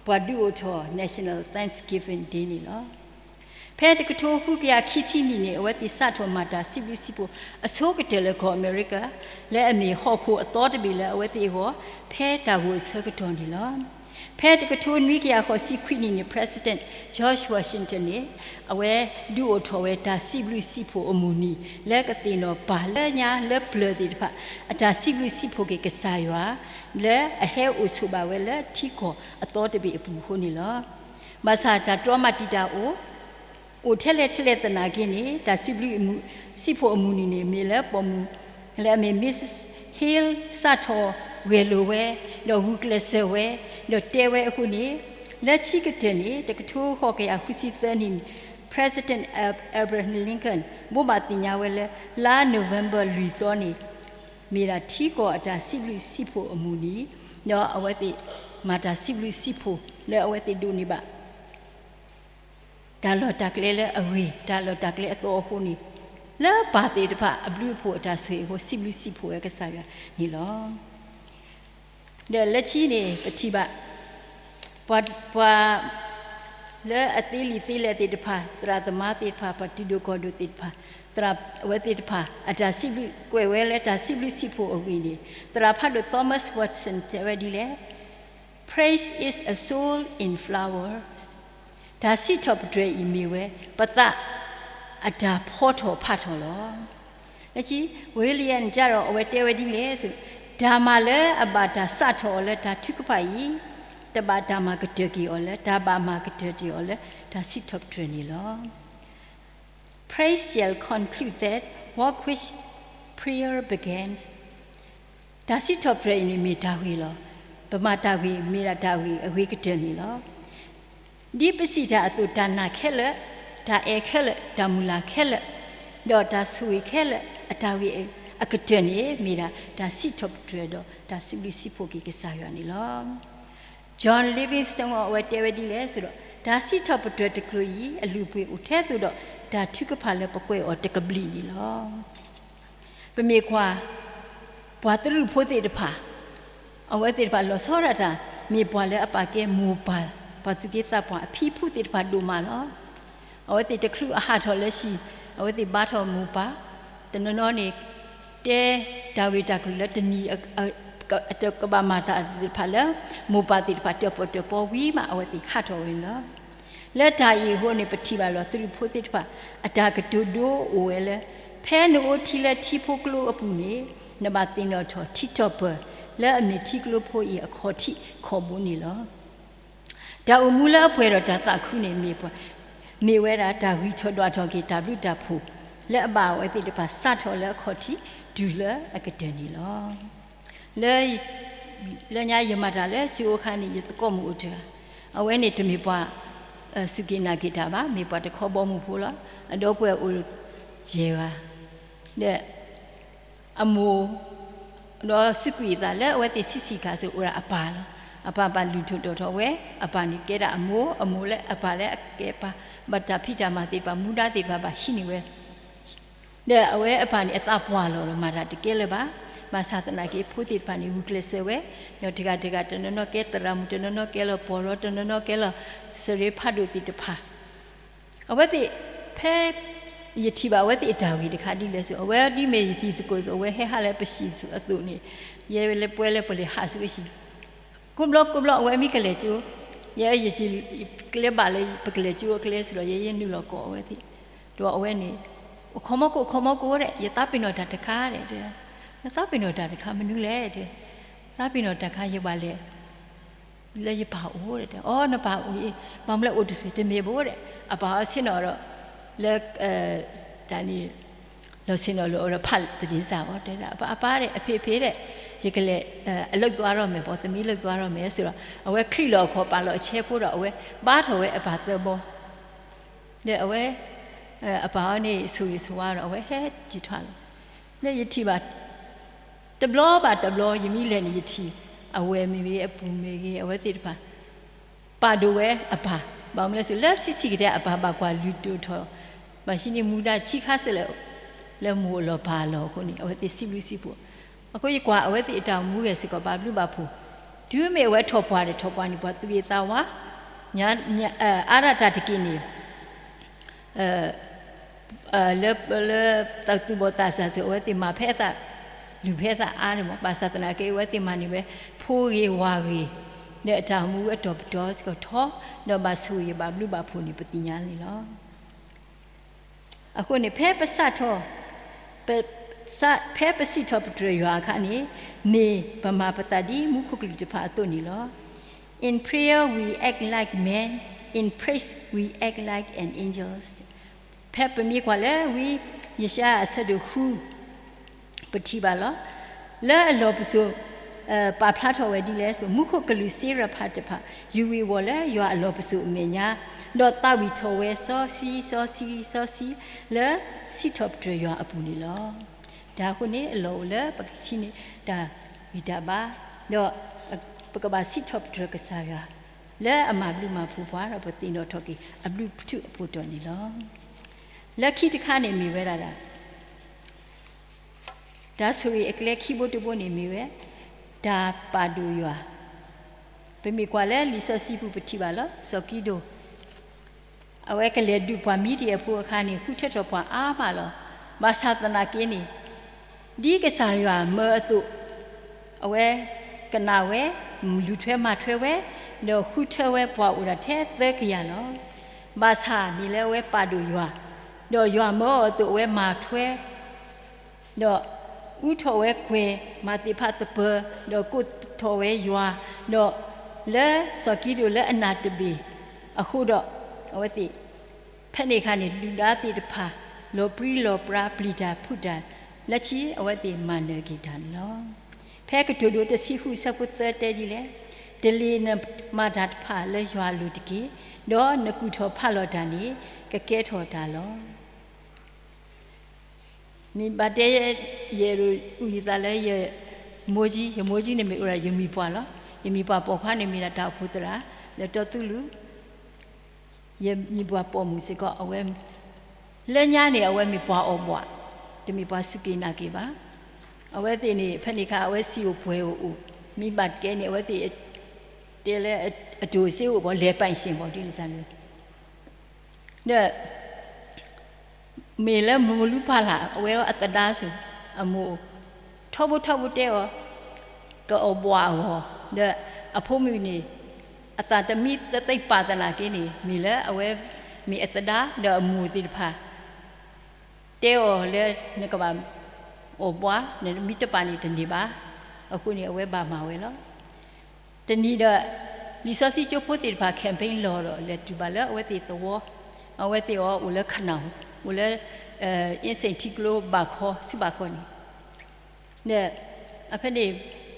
ပှၤဒုးအိၣ်ထီၣ် National Thanksgiving Day န့ၣ်လီၤ. ဖဲတကထိဃုကယၤခံဆံနံၣ်န့ၣ် အဝဲသ့ၣ်စးထီၣ်မၤတၢ်စံးဘျုးစံးဖှိၣ်အဆိကတၢၢ်လၢကီၢ်အမဲရကၤ လၢအမ့ၢ်ဟီၣ်ခိၣ်အသီတဘ့ၣ်လၢအဝဲသ့ၣ်အဂီၢ် ဖဲတၢ်ဂိၢ်အဆၢကတီၢ်န့ၣ်လီၤ. ဖဲတကထိနွံကယၤဃိးဆံခွံနံၣ်န့ၣ် President George Washington န့ၣ် အဝဲဒုးအိၣ်ထီၣ်ဝဲတၢ်စံးဘျုးစံးဖှိၣ်အမုၢ်နံၤ လၢကသ့ၣ်နီၣ်ပၢ်လၢညါလၢပျၢၤသ့ၣ်တဖၣ် အတၢ်စံးဘျုးစံးဖှိၣ်က့ၤကစၢ်ယွၤ လၢအဟဲအိၣ်ဆိးဘၣ်ဝဲလၢထံကီၢ်အသီတဘ့ၣ်အပူၤအဃိန့ၣ်လီၤ. ဘၣ်ဆၣ်တၢ်တြီမၤတံာ်တာ်အိၣ် အိၣ်ထဲလဲၣ်ထဲလဲၣ်သနာ်က့န့ၣ် တၢ်စံးဘျုးစံးဖှိၣ်အမုၢ်နံၤန့ၣ် မ့ၢ်လၢပိာ်မုၣ်လၢအမ့ၢ် Missus Hill စးထီၣ်ဂဲၤလိာ်ဝဲ, ဒီးဂုာ်ကျဲးစၢးဝဲ, ဒီးတဲဝဲအဃိန့ၣ် လၢခံကတၢၢ်န့ၣ် တကထိဃိးကယၤဃုဆံသၢနံၣ်န့ၣ် President Abraham Lincoln ဘိးဘၣ်သ့ၣ်ညါဝဲလၢ လါ November လွံၢ်သီန့ၣ် မ့ၢ်ဒၣ်ထံကီၢ်အတၢ်စံးဘျုးစံးဖှိၣ်အမုၢ်နံၤ, ဒီးအဝဲသ့ၣ်မၤတၢ်စံးဘျုးစံးဖှိၣ်လၢအဝဲသ့ၣ်ဒိးန့ၢ်ဘၣ် တၢ်လီၢ်တၢ်ကျဲလၢအဂ့ၤ, တၢ်လီၢ်တၢ်ကျဲအသီအဃိန့ၣ်, လၢပၢ်သ့ၣ်တဖၣ်အဘျုးအဖှိၣ်အတၢ်ဆိၣ်ဂ့ၤအဃိ စံးဘျုးစံးဖှိၣ်ဝဲကစၢ်ယွၤန့ၣ်လီၤ. ဒီးလၢခံန့ၣ် ပထံၣ်ဘၣ် ပှၤ ပှၤလၢအသ့လံာ်သ့လဲၢ်သ့ၣ်တဖၣ်, သရၣ်သမါသ့ၣ်တဖၣ်, ပှၤတံၤဒိၣ်ကီၢ်ဒိၣ်သ့ၣ်တဖၣ်, သရၣ်အဝဲသ့ၣ်တဖၣ် အတၢ်စံးဘျုးကွဲးဝဲလၢတၢ်စံးဘျုးစံးဖှိၣ်အဂ့ၢ်န့ၣ်, သရၣ်ဖးဒိၣ် Thomas Watson တဲဝဲဒ်လဲၣ်, Praise is a soul in flowers. တၢ်စံးထီၣ်ပတြၢၤအံၤမ့ၢ်ဝဲ ပသးအတၢ်ဖီထီၣ်ဖးထီၣ်လီၤ. လၢခံ William ကဒီး အဝဲတဲဝဲဒ်လဲၣ်, တၢ်မၤလၢအဘၣ်တၢ်စးထီၣ်အီၤလၢတၢ်ထုကဖၣ်အံၤ, တဘၣ်တၢ်မၤကတၢၢ်က့ၤအီၤလၢ တၢ်ဘၣ်မၤကတၢၢ်က့ၤအီၤလၢတၢ်စံးထီၣ်ပတြၢၤန့ၣ်လီၤ. Praise shall conclude that work which prayer begins. တၢ်စံးထီၣ်ပတြၢၤအံၤန့ၣ်မ့ၢ်တၢ်ဂ့ၤလီၤ. ပမၤတၢ်ဂ့ၤ မ့ၢ်ဒၣ်တၢ်ဂ့ၤအဂ့ၤကတၢၢ်န့ၣ်လီၤ. ဒ်ပစံးတၢ်အသိး တၢ်နာ်ခဲလၢာ်, တၢ်အဲၣ်ခဲလၢာ်, တၢ်မုၢ်လၢ်ခဲလၢာ်, ဒီးတၢ်ဆိၣ်ဂ့ၤခဲလၢာ် အတၢ်ဂ့ၤ အကတၢၢ်န့ၣ်မ့ၢ်ဒၣ် တၢ်စံးထီၣ်ပတြၢၤဒီးတၢ်စံးဘျုးစံးဖှိၣ်က့ၤကစၢ်ယွၤန့ၣ်လီၤ. John Livingstone အဝဲတဲဝဲဒ်လဲၣ်အသိးဒီး, တၢ်စံးထီၣ်ပတြၢၤတကျိၤအံၤ အလုၢ်အပှ့ၤအိၣ်ထဲသိးဒီး တၢ်ထုကဖၣ်လၢပကွဲးအီၤတကဘျံးန့ၣ်လီၤ. ပမ့ၢ်ကွၢ် ပှၤသရူးဖိသ့ၣ်တဖၣ်, အဝဲသ့ၣ်တဖၣ်လီၤဆီဒၣ်တၢ် မ့ၢ်ပှၤလၢအပာ်ကဲမိၢ်ပၢ်, ပှၤသူၣ်က့သးပှၢ်အဖံဖုသ့ၣ်တဖၣ်ဒိၣ်မးလီၤ. အဝဲသ့ၣ်တချုးအဟးထီၣ်လၢဟံၣ်, အဝဲသ့ၣ်ဘါထီၣ်မိၢ်ပၢ်, တနီၤနီၤန့ၣ် တဲတၢ်ဂ့ၢ်တၢ်ကျိၤလၢတနံၤ ကဘၣ်မၤတၢ်သ့ၣ်တဖၣ်လၢ မိၢ်ပၢ်သ့ၣ်တဖၣ်တၢၣ်ပီၣ်တၢၣ်ပီဝံၤမး အဝဲသ့ၣ်ဟးထီၣ်ဝဲန့ၣ်လီၤ. လၢတၢ်အံၤအဃိန့ၣ် ပထံၣ်ဘၣ်လီၤ သရူးဖိသ့ၣ်တဖၣ် အတၢ်ကတိၤဒိအိၣ်ဝဲလၢ ဖဲနအိၣ်ထံလၢထံဖိကျိအပူၤန့ၣ် နဘၣ်သ့ၣ်နီၣ်ထီၣ်ထံထီၣ်ပၢၢ် လၢအမ့ၢ်ထံကျိဖိအံၤအခီၣ်ထံးခီၣ်ဘိန့ၣ်လီၤ. တၢ်အိၣ်မူလၢအပှဲၤဒီးတၢ်သးခုန့ၣ် မ့ၢ်ပှၤ, မ့ၢ်ဝဲဒၣ်တၢ်ဂံၢ်ထီၣ်ဒွးထီၣ်က့ၤတၢ်ဘျုးတၢ်ဖှိၣ် လၢအဘၣ်အဝဲသ့ၣ်တဖၣ်စးထီၣ်လၢအခီၣ်ထံးတုၤလၢအကတၢၢ်န့ၣ်လီၤ. လၢ လၢညါယမၤတၢ်လၢကၠိအခါန့ၣ် ယသကိးမုၣ်အိၣ်တဂၤ, အဝဲန့ၣ်တမ့ၢ်ပှၤ စူၢ်က့ၤနာ်က့ၤတၢ်ဘၣ်, မ့ၢ်ပှၤတခီဘီမုၢ်ဖိလီၤ. အဒီပုၢ်ဝဲၢ်အိၣ်ယဲၢ်ဂၤ, ဒီး အမိၢ် ဒီးစူးကွံာ်အသးလၢအဝဲသ့ၣ်ဆံးဆံးခါအသိး အိၣ်ဒၣ်အပၢ်လီၤ. အပၢ်ဘၣ်လုၢ်ထီၣ်ဒိၣ်ထီၣ်ဝဲ, အပၢ်န့ၣ်ကဲဒၣ်အမိၢ်, အမိၢ်လၢအပၢ်လၢအကဲပၢ်, ဘၣ်တၢ်ဖံးတၢ်မၤသ့ၣ်တဖၣ် မူဒါသ့ၣ်တဖၣ်ဘၣ်ဟံးန့ၢ်ဝဲ, ဒီးအဝဲအပၢ်န့ၣ် အသးပှၢ်လီၤဒီး မၤတၢ်တကဲလၢၤဘၣ်. ဘၣ်ဆၣ်သနာ်က့ ဖိသ့ၣ်တဖၣ်န့ၣ် ဂုာ်ကျဲးစၢးဝဲ, ဒီးတဂၤတဂၤ တနီၤနီၤကဲသရၣ်မုၣ်, တနီၤနီၤကဲလီၤပီၢ်ရီ, တနီၤနီၤကဲလီၤ စရ့ဖးဒိၣ်သ့ၣ်တဖၣ် အဝဲသ့ၣ် ဖဲ ယထံၣ်ဘၣ်အဝဲသ့ၣ်အတၢ်ဂ့ၢ်တခါဒ်လဲၣ်အသိး, အဝဲဒ်မ့ၢ်ယသံၣ်သကိးအသိး အဝဲဟဲဟးလၢပဟံၣ်အသိးန့ၣ်, ယဲလၢပှဲၤလၢပလဲၤဟးဆူအဟံၣ်, ကိးဘျီကိးဘျီ အဝဲမ့ၢ်ကလဲၤကၠိ, ယဲယကလဲၤဘၣ်လၢပကလဲၤကၠိအကျဲစ့ၢ်ဒီး ယဲယနုာ်လီၤကိးအဝဲသ့ၣ်, ဒီးအဝဲန့ၣ် အိၣ်ခိးမီကိး အိၣ်ခိးမီကိးဒီး ယသးပ့ၤနီၣ်တၢ်တခါဒီး, နသးပ့ၤနီၣ်တၢ်တခါမနုၤလဲၣ်ဒီး, သးပ့ၤနီၣ်တၢ်တခါ ယဘၣ်လဲၤ လၢယပၢ်အိၣ်ဒီး, အီ နပၢ်အိၣ်အံၤ, ဘၣ်မနုၤလဲၣ်အိၣ်တဆိး တမ့ၢ်ဘၣ်ဒီး, အပၢ်အီၤဆ့ၣ်နီၤဒီး, လၢ တၢ်န့ၣ် လီၤဆ့ၣ်နီၤလၢအီၤဒီး ဖးတရံးစၢ်အီၤ တဲဒၣ် အပၢ် အပၢ်ဒီး အဖံအဖံဒီး, ယကလဲၤ အလုပ်သွားတော့မယ်ပေါ့, သမီးလုပ်သွားတော့မယ် ဆိုတော့ အဝဲချံးလီၤအခီၣ် ပာ်လီၤအဆဲးဖိဒီး အဝဲဘါထီၣ်ဝဲအပၢ်သၢဘီ ဒီးအဝဲ အပၢ်အီၤန့ၣ် ဆိၣ်ဂ့ၤဆိၣ်ဝါဒီး အဝဲဟဲက့ၤထွဲလီၤ. ဒီးယထံၣ်ဘၣ် တဘျီဘၣ်တဘျီ ယမ့ၢ်လဲၤန့ၣ် ယထံၣ် အဝဲၢ်မ့ၢ်ဂ့ၤ အပုၢ်မ့ၢ်ဂ့ၤ အဝဲသ့ၣ်တဖၣ် ပာ်ဒိၣ်ဝဲအပၢ်, ဘၣ်မနုၤလဲၣ် လၢဆံးဆံးကတၢၢ် အပၢ်ဘၣ်ကွၢ်လုၢ်ဒိၣ်ထီၣ်, ဘၣ်ဆံးန့ၣ်မူဒါဆံးခါစဲးလၢ လၢမိၢ်အလီၢ်ပၢ်အလီၢ်အဃိန့ၣ် အဝဲသ့ၣ်စံးဘျုးစံးဖှိၣ်, အဃိယကွၢ်အဝဲသ့ၣ်အတၢ်အိၣ်မူဂဲၤစ့ၢ်ကီး ဘၣ်ဘျုးဘၣ်ဖှိၣ်, တုၤမ့ၢ်အဝဲထီၣ်ပှၢ်ဒီးထီၣ်ပှၢ်န့ၣ် ပှၤသူၣ်ဂ့ၤသးဝါ, အါဒၣ်တၢ်တက့ၢ်န့ၣ် လၢ လၢသူၣ်ဘီၣ်သးစၢ်စ့ၢ် အဝဲသ့ၣ်မၤဖဲအသး လုၢ်ဖဲအသးအါန့ၣ်မး, ဘၣ်ဆၣ်သနာ်က့ အဝဲသ့ၣ်မၤန့ၢ်ဝဲ ဖိဂ့ၤဝါဂ့ၤ ဒီးအတၢ်အိၣ်မူအတီၤပတီၤစ့ၢ်ကီးထီ, ဒီးဘၣ်ဆိၣ်ဂ့ၤဘၣ်ဘျုးဘၣ်ဖှိၣ်န့ၣ် ပသ့ၣ်ညါန့ၣ်လီၤ. အဃိန့ၣ် ဖဲပစးထီၣ် ဖဲပစံးထီၣ်ပတြၢၤယွၤအခါန့ၣ်, မ့ၢ်ပမၤပသးဒ်မူခိၣ်ကလူးတဖၣ်အသိးန့ၣ်လီၤ. In prayer we act like men, in praise we act like an angel. ဖဲပမ့ၢ်ကွၢ်လၢဝံယၡါယၤအဆၢဒိၣ်ဃု ပထံၣ်ဘၣ်လီၤ. လၢအလီၢ်ပစိာ် ပာ်ဖျါထီၣ်ဝဲဒ်လဲၣ်အသိး, မူခိၣ်ကလူးစ့ရဖးတဖၣ် ယူၤဝံၤဝီၤလၢယွၤအလီၢ်ပစိာ်အမဲာ်ညါ, ဒီးသးဝံၣ်ထီၣ်ဝဲစီဆှံစီဆှံစီဆှံ လၢစံးထီၣ်ပတြၢၤယွၤအပူၤန့ၣ်လီၤ. တၢ်အဃိန့ၣ် အလီၢ်အိၣ်လၢပကထံၣ်န့ၢ်တၢ်ဂံၢ်တၢ်ဘါ, ဒီးပကဘၣ်စံးထီၣ်ပတြၢၤကစၢ်ယွၤ လၢအမၤဘျုးမၤဖှိၣ်ပှၤဒီး ပသ့ၣ်နီၣ်ထီၣ်က့ၤအဘျုးဖုးအဖှိၣ်တီၢ်န့ၣ်လီၤ. လၢခံတခါန့ၣ်မ့ၢ်ဝဲဒၣ် တၢ်ဆိၣ်ဂ့ၤအကျဲခံဘိတဘိန့ၣ်မ့ၢ်ဝဲ တၢ်ပာ်ဒိၣ်ယွၤ, ပမ့ၢ်ကွၢ်လၢလံာ်စီဆှံပူၤပထံၣ်ဘၣ်လီၤ. စီၤကံဒိၣ် အဝဲကလဲၤဒုးပှၤမံၤဒယဲၣ်ဖိအခါန့ၣ် ဃုထၢထီၣ်ပှၤအါမးလီၤ. ဘၣ်ဆၣ်သနာ်က့န့ၣ် ဒ်ကစၢ်ယွၤမၢအသိး အဝဲကနၣ်ဝဲ, လူၤထွဲမၤထွဲဝဲ, ဒီးဃုထၢဝဲပှၤအိၣ်ဒၣ်ထဲသၢကယၤလီၤ. ဘၣ်ဆၣ်မ့ၢ်လၢအဝဲပာ်ဒိၣ်ယွၤ, ဒီးယွၤမၢအီၤအသိးအဝဲမၤထွဲ ဒီးအူထီၣ်ဝဲကွဲၤ, မၤသ့ၣ်ဖးသပၢၤ, ဒီးကိးထီၣ်ဝဲယွၤ, ဒီးလၢစီၤကံဒိၣ်လၢအနၢ်တဘ့ၣ်အဃိဒီး အဝဲသ့ၣ် ဖဲန့ၣ်အခါန့ၣ် ဒုၣ်ဒါသ့ၣ်တဖၣ် လီၤပြံလီၤပြါ ပျံၤတၢ်ဖုးတၢ် လၢခံအဝဲသ့ၣ်မၤနၢၤက့ၤတၢ်န့ၣ်လီၤ. ဖဲကတိၤဒိတဆံဃုအဆၢဖိသၢတဲဒ်လဲၣ်, တလ့ၤနမၤတၢ်တဖၣ်လၢယွၤအလိၤတက့ၢ်, ဒီးနကူၣ်ထီၣ်ဖးလီၤတၢ်န့ၣ် ကကဲထီၣ်တၢ်လီၤ. မ့ၢ်ဘၣ်တဲ ယအဲၣ်ဒိးအုၣ်ယသးလၢယမိၢ်ကၠံ, ယမိၢ်ကၠံန့ၣ်မ့ၢ်အိၣ်ဒၣ်ယမံၤပှၢ်လီၤ. ယမံၤပှၢ်ပိာ်ခွါန့ၣ်မ့ၢ်ဒၣ်တၢ်အိၣ်ဖှိၣ်သရၣ် လၢတီသူလ့ၤ, ယမံၤပှၢ်ပိာ်မုၣ်စ့ၢ်ကီး အဝဲ လၢညါန့ၣ် အဝဲမ့ၢ်ပှၤအီၣ်ဘှး, တမ့ၢ်ပှၤစူၢ်က့ၤနာ်က့ၤဘၣ်. အဝဲသ့ၣ်န့ၣ် ဖဲန့ၣ်အခါ အဝဲစံာ်အိၣ်ပှဲၤအိၣ်အိၣ်, မ့ၢ်ဘၣ်တကဲန့ၣ် အဝဲသ့ၣ်တဲလၢ အတိၢ်စ့အိၣ်ဘၣ် လဲၤပၢၢ်ရှ့ၣ်ဘၣ် ဒ်န့ၣ်စ့ၢ်န့ၣ် ဒီး မ့ၢ်လၢမိၢ်လူၤဖးလၢ် အဝဲအသဒါစ့ၢ်, အမိၢ် ထီဘိထီဘိတဲအီၤ ကအီၣ်ဘှးအဂီၢ်, ဒီးအဖိမုၣ်န့ၣ် အသးတမံသသ့ၣ်ပာ်သနာ်က့န့ၣ် မ့ၢ်လၢအဝဲမ့ၢ်အသဒါ ဒီးအမိၢ်သ့ၣ်တဖၣ် တဲအီၤလၢ နကဘၣ်အီၣ်ဘှး, နမ့ၢ်တပာ်န့ၣ်တန့ၢ်ဘၣ်. အဃိန့ၣ် အဝဲဘၣ်မၤဝဲလီၤ. တနံၤဒီး လံာ်စီဆှံကၠိဖိသ့ၣ်တဖၣ် campaign လီၤဒီး လဲၤတုၤဘၣ်လၢအဝဲသ့ၣ်သဝီ, အဝဲသ့ၣ်အီၤအိၣ်လၢခနၢ်, အိၣ်လၢ အ့စ့ၣ်ထံကျိဘၣ်ခီ ဆူဘၣ်ခီန့ၣ် ဒီး အဖဲန့ၣ်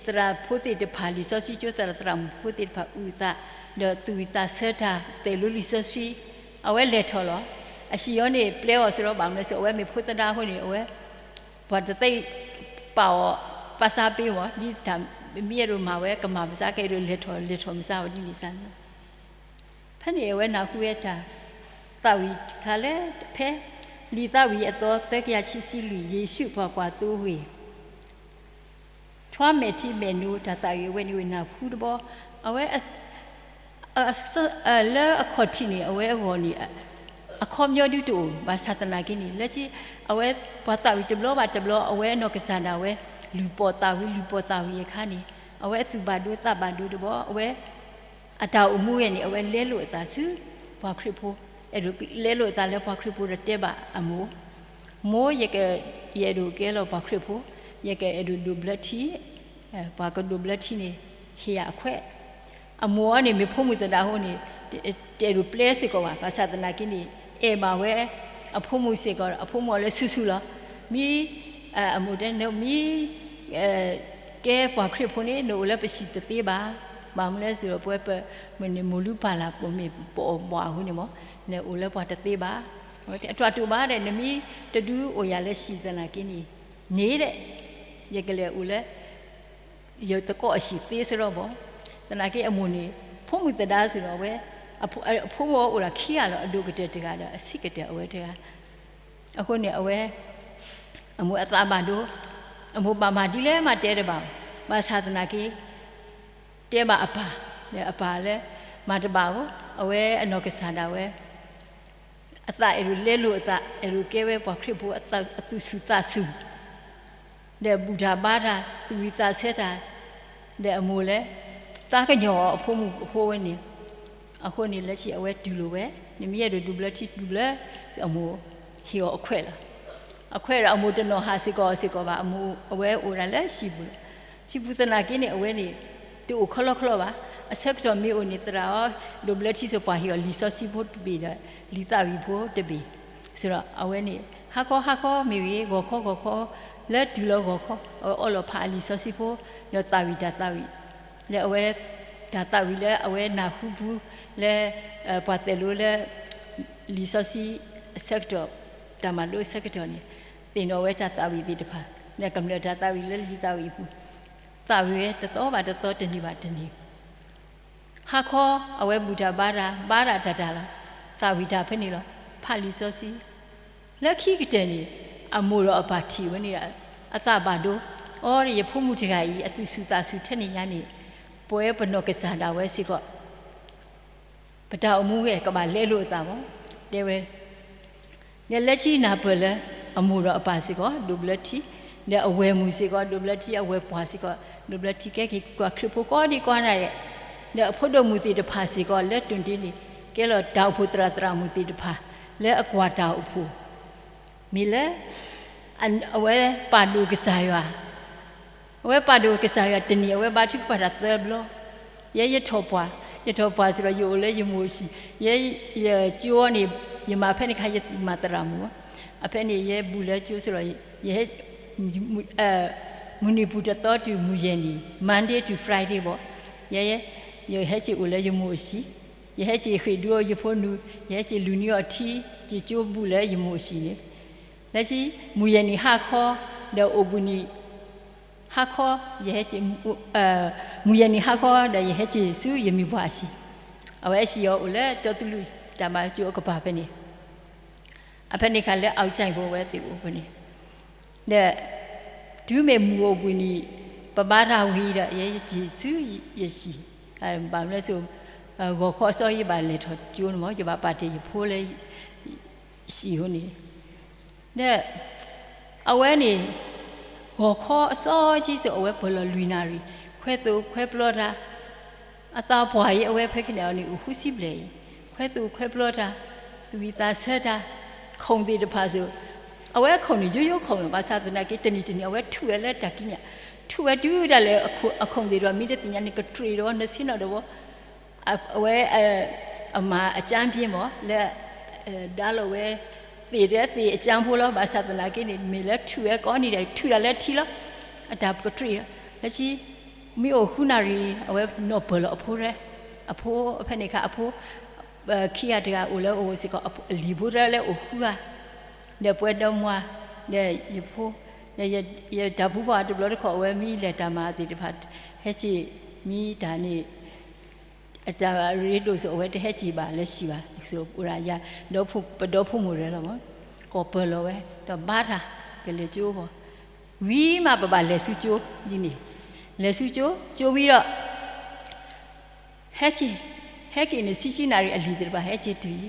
သရၣ်ဖိသ့ၣ်တဖၣ် လံာ်စီဆှံကၠိသရၣ်သရၣ်မုၣ်ဖိသ့ၣ်တဖၣ် အုၣ်သး ဒီးသူၣ်ဝံၣ်သးဆၢတၢ် သ့ၣ်လိလံာ်စီဆှံ, အဝဲလဲၤထီၣ်လီၤ. အဟံၣ်အီၤန့ၣ် ပျဲအီၤစ့ၢ်ဒီး ဘၣ်မနုၤစ့ၢ် အဝဲမ့ၢ်ဖိသဒါအဃိန့ၣ် အဝဲ ပှၤတသ့ၣ်ပာ်အီၤ ပာ်စၢ်ပ့မး ဒ်တၢ် မ့ၢ်အဲၣ်ဒိးမၤဝဲ ကမၤပစၢ် ကအဲၣ်ဒိးလဲၤထီၣ်လဲၤထီၣ်မစၢ်ဝဲဒ်န့ၣ်စ့ၢ်န့ၣ် ဖဲန့ၣ်အဝဲနၢ်ဟူဝဲတၢ်သးဝံၣ်တခါလၢ ဖဲ လံာ်သးဝံၣ်အသီ သၢကယၤခံဆံလွံၢ် ယ့ၣ်ၡူးပှၤကွၢ်သိဝ့ၢ် ထွါမဲာ်ထံမဲာ်နိ တၢ်သးဝံၣ်အဝဲန့ၣ်ဝဲနၢ်ဟူတဘျီ, အဝဲ လၢအခီၣ်ထံးန့ၣ် အဝဲအဂီၢ်န့ၣ် အခီပညီဒုတအိၣ် ဘၣ်ဆၣ်သနာ်က့န့ၣ် လၢခံ အဝဲပှၤသးဝံၣ်တဘျီဘၣ်တဘျီ အဝဲအနီၢ်ကစၢ်ဒၣ်ဝဲ လုၢ်ပိာ်သးဝံၣ် လုၢ်ပိာ်သးဝံၣ်အခါန့ၣ် အဝဲအသူၣ်ဘၣ်ဒိသးဘၣ်ဒိတဘျီ အဝဲ အတၢ်အိၣ်မူဝဲန့ၣ် အဝဲလဲလိာ်အသးဆူ ပှၤခရံာ်ဖိ, အဲၣ်ဒိးလဲလိာ်အသးလၢပှၤခရံာ်ဖိဒီးတဲဘၣ်အမိၢ်, မိၢ် ယက ယအဲၣ်ဒိးကဲလီၤပှၤခရံာ်ဖိ, ယကအဲၣ်ဒိးဒိးဘျၢထံ, ပှၤကဒိးဘျၢထံန့ၣ် ဟ့ၣ်ယၤအခွဲး, အမိၢ်အီၤန့ၣ် မ့ၢ်ဖိမုၣ်သဒါအဃိန့ၣ် တအဲၣ်ဒိးပျဲစ့ၢ်ကီးဘၣ်, ဘၣ်ဆၣ်သနာ်က့န့ၣ် အဲၣ်ဘၣ်ဝဲ အဖိမုၣ်စ့ၢ်ကီး အဖိမုၣ်အီၤလၢဆူၣ်ဆူၣ်လီၤ. မ့ၢ် အမိၢ်တဲ နမ့ၢ် ကဲပှၤခရံာ်ဖိန့ၣ် နအိၣ်လၢပဟံၣ်တသ့ဘၣ်. ဘၣ်မနုၤလဲၣ်စ့ၢ်ကီး ပဝဲပမ့ၢ်န့ၣ် မိၢ်လူၤပၢ်လၢ် ပမ့ၢ်ပအီၣ်ဘှးအဃိန့ၣ်မး နအိၣ်လၢပှၤတသ့ဘၣ်. အတၢ်တိာ်ဘၣ်ဒီး နမ့ၢ်တဒုးအိၣ်ယၤလၢဟံၣ်သနာ်က့န့ၣ် န့ၣ်ဒီး ယကလဲၤအိၣ်လၢ ယသကိးအဟံၣ်သ့စ့ၢ်ကီးဘၣ်. သနာ်က့အမိၢ်န့ၣ် ဖိမုၣ်သဒါစ့ၢ်ကီးဝဲ, အဖိမုၣ်အိၣ်ဒီးခံဂၤလီၤ, အဒိၣ်ကတၢၢ်တဂၤဒီး အဆံးကတၢၢ်အဝဲတဂၤ. အဃိန့ၣ် အဝဲ အမိၢ်အသးဘၣ်ဒိ, အမိၢ်ဘၣ်မၤဒ်လဲၣ်မးတဲတဘၣ်, ဘၣ်ဆၣ်သနာ်က့ တဲဘၣ်အပၢ်, ဒီးအပၢ်လၢ မၤတဘၣ်ဧိၤ, အဝဲအနီၢ်ကစၢ်ဒၣ်ဝဲ အသးအဲၣ်ဒိးလဲလိာ်အသး, အဲၣ်ဒိးကဲဝဲပှၤခရံာ်ဖိအသူၣ်ဆူၣ်သးဆူၣ်, ဒီးဘူၣ်တၢ်ဘါတၢ် သူၣ်ဝံၣ်သးဆၢတၢ်, ဒီးအမိၢ်လၢ သးကညီၤအီၤအဖိမုၣ်ဖိဝဲန့ၣ်, အဃိန့ၣ် လၢခံအဝဲတူၢ်လိာ်ဝဲ, နမ့ၢ်အဲၣ်ဒိးဒိးဘျၢထံဒိးဘျၢ, အမိၢ်ဟ့ၣ်အီၤအခွဲးလီၤ. အခွဲးဒီးအမိၢ်တနီၤဟးစ့ၢ်ကီးစ့ၢ်ကီးဘၣ်, အမိၢ်အဝဲအိၣ်ဒၣ်လၢဟံၣ်ပူၤလီၤ. ဟံၣ်ပူၤသနာ်က့န့ၣ် အဝဲန့ၣ် တအိၣ်ခီလီခီလီဘၣ်. အဆၢကတီၢ်မ့ၢ်အိၣ်န့ၣ် သရၣ်အီၤ ဒိးဘျၢထံစ့ၢ်ကီး ပှၤဟ့ၣ်အီၤလံာ်စီဆှံဖိတဘ့ၣ်ဒီး လံာ်သးဝံၣ်ဖိတဘ့ၣ်, စ့ၢ်ဒီးအဝဲန့ၣ် ဟါခီဟါခီမ့ၢ်ဂ့ၤ ဂီၤခီဂီၤခီ လၢတုၤလီၤဂီၤခီ အဝဲအီလီၤဖးအလံာ်စီဆှံဖိ ဒီးသးဝံၣ်တၢ်သးဝံၣ် လၢအဝဲ တၢ်သးဝံၣ်လၢအဝဲနၢ်ဟူပူၤ လၢ ပှၤသဲးလိလၢ လံာ်စီဆှံအဆၢကတီၢ် တၢ်မၤလိအဆၢကတီၢ်န့ၣ် သ့ၣ်နီၣ်ဝဲတၢ်သးဝံၣ်သ့ၣ်တဖၣ် လၢကမျၢၢ်တၢ်သးဝံၣ်လၢလံာ်သးဝံၣ်အပူၤ သးဝံၣ်ဝဲတသီဘၣ်တသီ တနံၤဘၣ်တနံၤ ဟါခီ အဝဲဘူၣ်တၢ်ဘါတၢ် ဘါတၢ်တၢ်တၢ်လီၤ. သးဝံၣ်တၢ်ဖဲန့ၣ်လီၤ. ဖးလံာ်စီဆှံ လၢခံကတၢၢ်န့ၣ် အမိၢ်ဒီးအပၢ်ထံၣ်ဝဲန့ၣ် အသးဘၣ်ဒိ အိ ယဖိမုၣ်တဂၤအံၤ အသူၣ်ဆူၣ်သးဆူၣ်ထဲန့ၣ်ညါန့ၣ် ပဝဲပနီၢ်ကစၢ်ဒၣ်ဝဲစ့ၢ်ကီး ပတၢ်အိၣ်မူဝဲကဘၣ်လဲလိာ်အသးမး တဲဝဲ ဒီးလၢခံနၢ်ပၢၢ်လၢ အမိၢ်ဒီးအပၢ်စ့ၢ်ကီး ဒိးဘျၢထံ ဒီးအဝဲၢ်မုၣ်စ့ၢ်ကီး ဒိးဘျၢထံ အဝဲၢ်ပှၢ်စ့ၢ်ကီး ဒိးဘျၢထံကဲက့ၤပှၤခရံာ်ဖိကိးဒံကိးဂၤဒဲး ဒီးအဖိဒိၣ်မုၣ်သ့ၣ်တဖၣ်စ့ၢ်ကီး လၢတိၢ်ဒ့န့ၣ် ကဲလီၤတၢ်အိၣ်ဖှိၣ်သရၣ်သရၣ်မုၣ်သ့ၣ်တဖၣ် လၢအကွၢ်တၢ်အိၣ်ဖှိၣ် မ့ၢ်လၢ အဝဲပာ်ဒိၣ်ကစၢ်ယွၤ အဝဲပာ်ဒိၣ်ကစၢ်ယွၤတနံၤ အဝဲဘါထုကဖၣ်တၢ်သၢဘျီ, ယဲယထီၣ်ပှၢ်, ယထီၣ်ပှၢ်စ့ၢ်ဒီး ယအိၣ်လၢယမိၢ်အဟံၣ်, ယဲယကၠိန့ၣ် ယမၤဖဲန့ၣ်ခါ ယမၤသရၣ်မုၣ်, အဖဲန့ၣ် ယဲဘူးလၢကၠိစ့ၢ်ဒီး ယဟဲ မုၢ်နံၤပူၤတသီတုၤမုၢ်ယဲၢ်နံၤ Monday to Friday ဘၣ်, ယဲ ယဟဲက့ၤအိၣ်လၢယမိၢ်အဟံၣ်, ယဟဲက့ၤဃ့ၢ်ဒုးအီၤယဖိနုၢ်, ယဟဲက့ၤလူၤနံၤအီၤထံ, ယကၠိဘူးလၢယမိၢ်အဟံၣ်န့ၣ် လၢခံ မုၢ်ယဲၢ်နံၤဟါခီ ဒီးအိၣ်ဘှံးနံၤ ဟါခီ ယဟဲက့ၤ မုၢ်ယဲၢ်နံၤဟါခီဒီး ယဟဲက့ၤဆူယမံၤပှၢ်အဟံၣ်, အဝဲအဟံၣ်အီၤအိၣ်လၢတီသူလိၣ်တၢ်ဘါကၠိအကပၤဖဲန့ၣ်, အဖဲန့ၣ်အခါလၢ အီၣ်ကၠဲၣ်ဖိ အဝဲသ့ၣ်အိၣ်ဖဲန့ၣ်, ဒီးတုၤမ့ၢ်မုၢ်အိၣ်ဘှံးနံၤ ပဘါတၢ်ဝံၤဒီး ယဟဲက့ၤဆူယဟံၣ်, ဘၣ်မနုၤလဲၣ်, ဂီၤခီအစီၤ ယဘၣ်လဲၤထီၣ်ကၠိန့ၣ်မ့ၢ် ယဘၣ်ပာ်တ့ၢ်ယဖိလၢ ဟံၣ်အဃိန့ၣ်, ဒီးအဝဲန့ၣ် ဂီၤခီအစီၤဆံးစိၤ အဝဲပၢၢ်လီၤလွံၢ်နၣ်ရံၣ်, ခွဲးသိၣ်ခွဲးပျီတၢ်, အသးပှၢ်အံၤ အဝဲဖဲခဲန့ၣ်အီၤန့ၣ် အိၣ်ဃုဆံဘျဲၣ်အံၤ, ခွဲးသိၣ်ခွဲးပျီတၢ်, သူၣ်ဝံၣ်သးဆၢတၢ်, ခိၣ်သ့ၣ်တဖၣ်စိၤ, အဝဲအခိၣ်န့ၣ် ယိယိခိၣ်န့ၣ် ဘၣ်ဆၣ်သနာ်က့ တနံၤတနံၤ အဝဲထူၣ်ဝဲလၢတၢ်ကံးညာ်, ထူၣ်ဝဲတုၤဒၣ်လဲာ် အခိၣ်သ့ၣ်တဖၣ် မ့ၢ်တသ့ၣ်ညါန့ၣ် ကတြ့ၣ်ဒီး နဆ့ၣ်နီၤဒီးဝဲ အဝဲ အမၤအကၠၢပ့မ့ၢ် လၢ ဒါလီၤဝဲ သ့ၣ်ဒဲးသ့ၣ်အကၠၢဖိလီၤ. ဘၣ်ဆၣ်သနာ်က့န့ၣ် မ့ၢ်လၢထူၣ်ဝဲကိးနံၤဒဲး ထူၣ်ဒၣ်လၢထံလီၤ. အတၢ်ကတြ့ၣ်လီၤ. လၢခံ မ့ၢ်အိၣ်ဃုနၣ်ရံၣ် အဝဲနီၢ်ပၢၢ်လီၤအဖိရဲ, အဖိဖဲန့ၣ်အခါ အဖိ ခံဂၤတဂၤအိၣ်လၢအအိၣ်စ့ၢ်ကီး အလံၤဖိတဂၤလၢအိၣ်ဃုဂၤ, ဒီးပှဲၤဒီမါ, ဒီးယဖိ, ဒီးယတၢ်ဖုပှၢ်တဘျီတခီၣ် အဝဲမ့ၢ်လဲၤတၢ်မၤသ့ၣ်တဖၣ် ဟဲက့ၤမ့ၢ်တၢ်န့ၣ် အတၢ်ရ့ဒိၣ်စိၤ အဝဲတဟဲက့ၤဘၣ်လၢဟံၣ်ဘၣ်, ပဒီဖိမိၢ်ရဲၣ်လီၤမး, ကီၢ်ပၢၢ်လီၤဝဲ ဒီးဘါတၢ် ကလဲၤကၠိအဂီၢ်, ဝံၤမးပဘၣ်လဲၤဆူကၠိဒ်န့ၣ်, လဲၤဆူကၠိ ကၠိဝံၤဒီး ဟဲက့ၤ, ဟဲက့ၤန့ၣ် ဆံဆံနၣ်ရံၣ်အလံၤသ့ၣ်တဖၣ် ဟဲက့ၤတုၤအံၤ,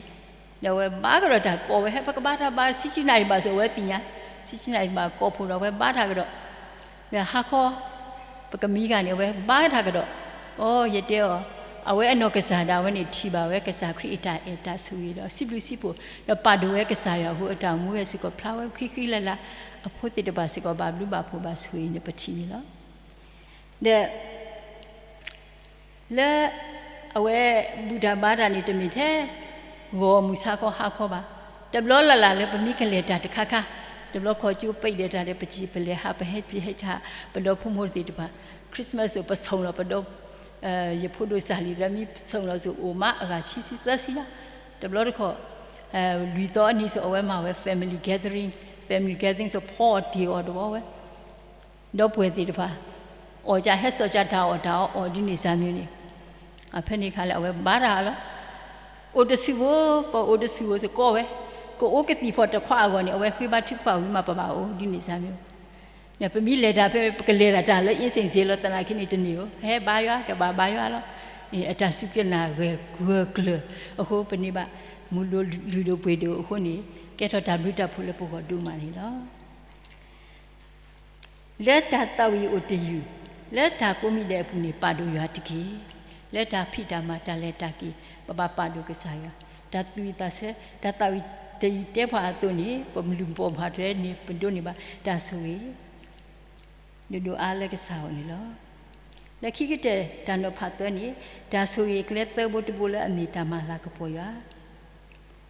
ဒီးအဝဲဘါကဒီးတၢ်ကိးဝဲ ဟဲပကဘါတၢ်ဘါ ဆံဆံနၣ်ရံၣ်ဘၣ်စိၤ အဝဲသ့ၣ်ညါ, ဆံဆံနၣ်ရံၣ်ဘၣ်ကိးဖိဒီး အဝဲဘါတၢ်ကဒီး ဒီးဟါခီ ပကမံဂၤန့ၣ် အဝဲဘါတၢ်ကဒီး, အိ ယတဲအီၤ, အဝဲအနီၢ်ကစၢ်ဒၣ်ဝဲန့ၣ် ထံၣ်ဘၣ်ဝဲကစၢ်ခရံာ်အတၢ်အဲၣ်တၢ်ဆိၣ်ဂ့ၤဒီး စံးဘျုးစံးဖှိၣ် ဒီးပာ်ဒိၣ်ဝဲကစၢ်ယွၤအဃိ အတၢ်အိၣ်မူဝဲစ့ၢ်ကီးဖျါဝဲဃံဃံလၤလၤ, အဖိသ့ၣ်တဖၣ်စ့ၢ်ကီးဘၣ်ဘျုးဘၣ်ဖှိၣ်ဘၣ်ဆိၣ်ဂ့ၤန့ၣ် ပထံၣ်န့ၣ်လီၤ. ဒီး လၢအဝဲဘူၣ်တၢ်ဘါတၢ်န့ၣ် တမ့ၢ်ထဲ ဂီၤမုၢ်ဆါခီဟါခီဘၣ်. တဘျီလၢ်လၢ်လၢပမ့ၢ်ကလဲၤတၢ်တခါခါ, တဘျီခီကၠိပံးဒီးတၢ်ဒီး ပစံၣ်ပလဲၤဟး ပဟဲပဟဲထီၣ် ပဒီဖိမိၢ်သ့ၣ်တဖၣ် Christmas စိၤ ပဆိၣ်လီၤပဒီ ယဖိဒိၣ်စၢ်လံၤလၢမ့ၢ်ဆိၣ်လီၤစိၤ အိၣ်မးအဂၤဆံဆံသၢဆံလီၤ. တဘျီတခီၣ် လွံၢ်သီအနံၤစိၤ အဝဲမၤဝဲ family gathering, family gathering စိၤ ဖီအီၣ်တ့ၢ်အီၣ်တဝီဝဲ ဒီပုၢ်ဝဲၢ်သ့ၣ်တဖၣ် အီၣ်ကၢ်ဟဲစိာ်ကၢ်တၢ်အီၣ်တၢ်အီအီၣ်ဒ်န့ၣ်စၢ်မ့ၢ်န့ၣ်, အဖဲန့ၣ်အခါလၢအဝဲဘါတၢ်လီၤ. အိၣ်တဆူၣ်ဖိ, ပအိၣ်တဆူၣ်ဖိစ့ၢ်ကီးဝဲ, ကအိၣ်ကသံၣ်ဖီၣ်တခွးအဂီၢ်န့ၣ် အဝဲဃ့ဘါထုကဖၣ်ဝံၤမး ပဘၣ်အိၣ်ဒ်န့ၣ်စၢ်မ့ၢ်, ပမ့ၢ်လဲၤတၢ်ဖဲ ပကလဲၤတၢ်တၢ်လၢ အ့စ့ၣ်စ့ၣ်လီၤသနာ်က့န့ၣ်တန့ၢ်ဧိၤ, ဟဲဘါယွၤ ကဘၣ်ဘါယွၤလီၤ. အတၢ်စူၢ်က့ၤနာ်ဂၢၢ်ကျၢၤအဃိ ပန့ၢ်ဘၣ် မုၢ်ဒိၣ်လုၢ်ဒိၣ်ပှ့ၤဒိၣ်အဃိန့ၣ် ကဲထီၣ်တၢ်ဘျုးတၢ်ဖှိၣ်လၢပဂီၢ်ဒိၣ်မးန့ၣ်လီၤ. လၢတၢ်သးဝံၣ်အိၣ်တယုၢ်, လၢတၢ်ကိးမံၤဒဲးအပူၤန့ၣ် ပာ်ဒိၣ်ယွၤတက့ၢ်. လၢတၢ်ဖံးတၢ်မၤတၢ်လဲၤတၢ်က့ၤ ပဘၣ်ပာ်ဒိၣ်ကစၢ်ယွၤ, တၢ်သူၣ်ဝံၣ်သးဆၢ, တၢ်သးဝံၣ်တယုၢ်တဲပှၤအသိးန့ၣ် ပလုၢ်ပိာ်မၤထွဲန့ၣ် ပဒိးန့ၢ်ဘၣ်တၢ်ဆိၣ်ဂ့ၤ ဒိၣ်ဒိၣ်အါလၢကစၢ်အအိၣ်န့ၣ်လီၤ. လၢခံကတၢၢ်တၢ်နီၤဖးသၢန့ၣ် တၢ်ဆိၣ်ဂ့ၤအကျဲသၢဘိတဘိလၢအမ့ၢ်တၢ်မၤလၤကပီၤယွၤ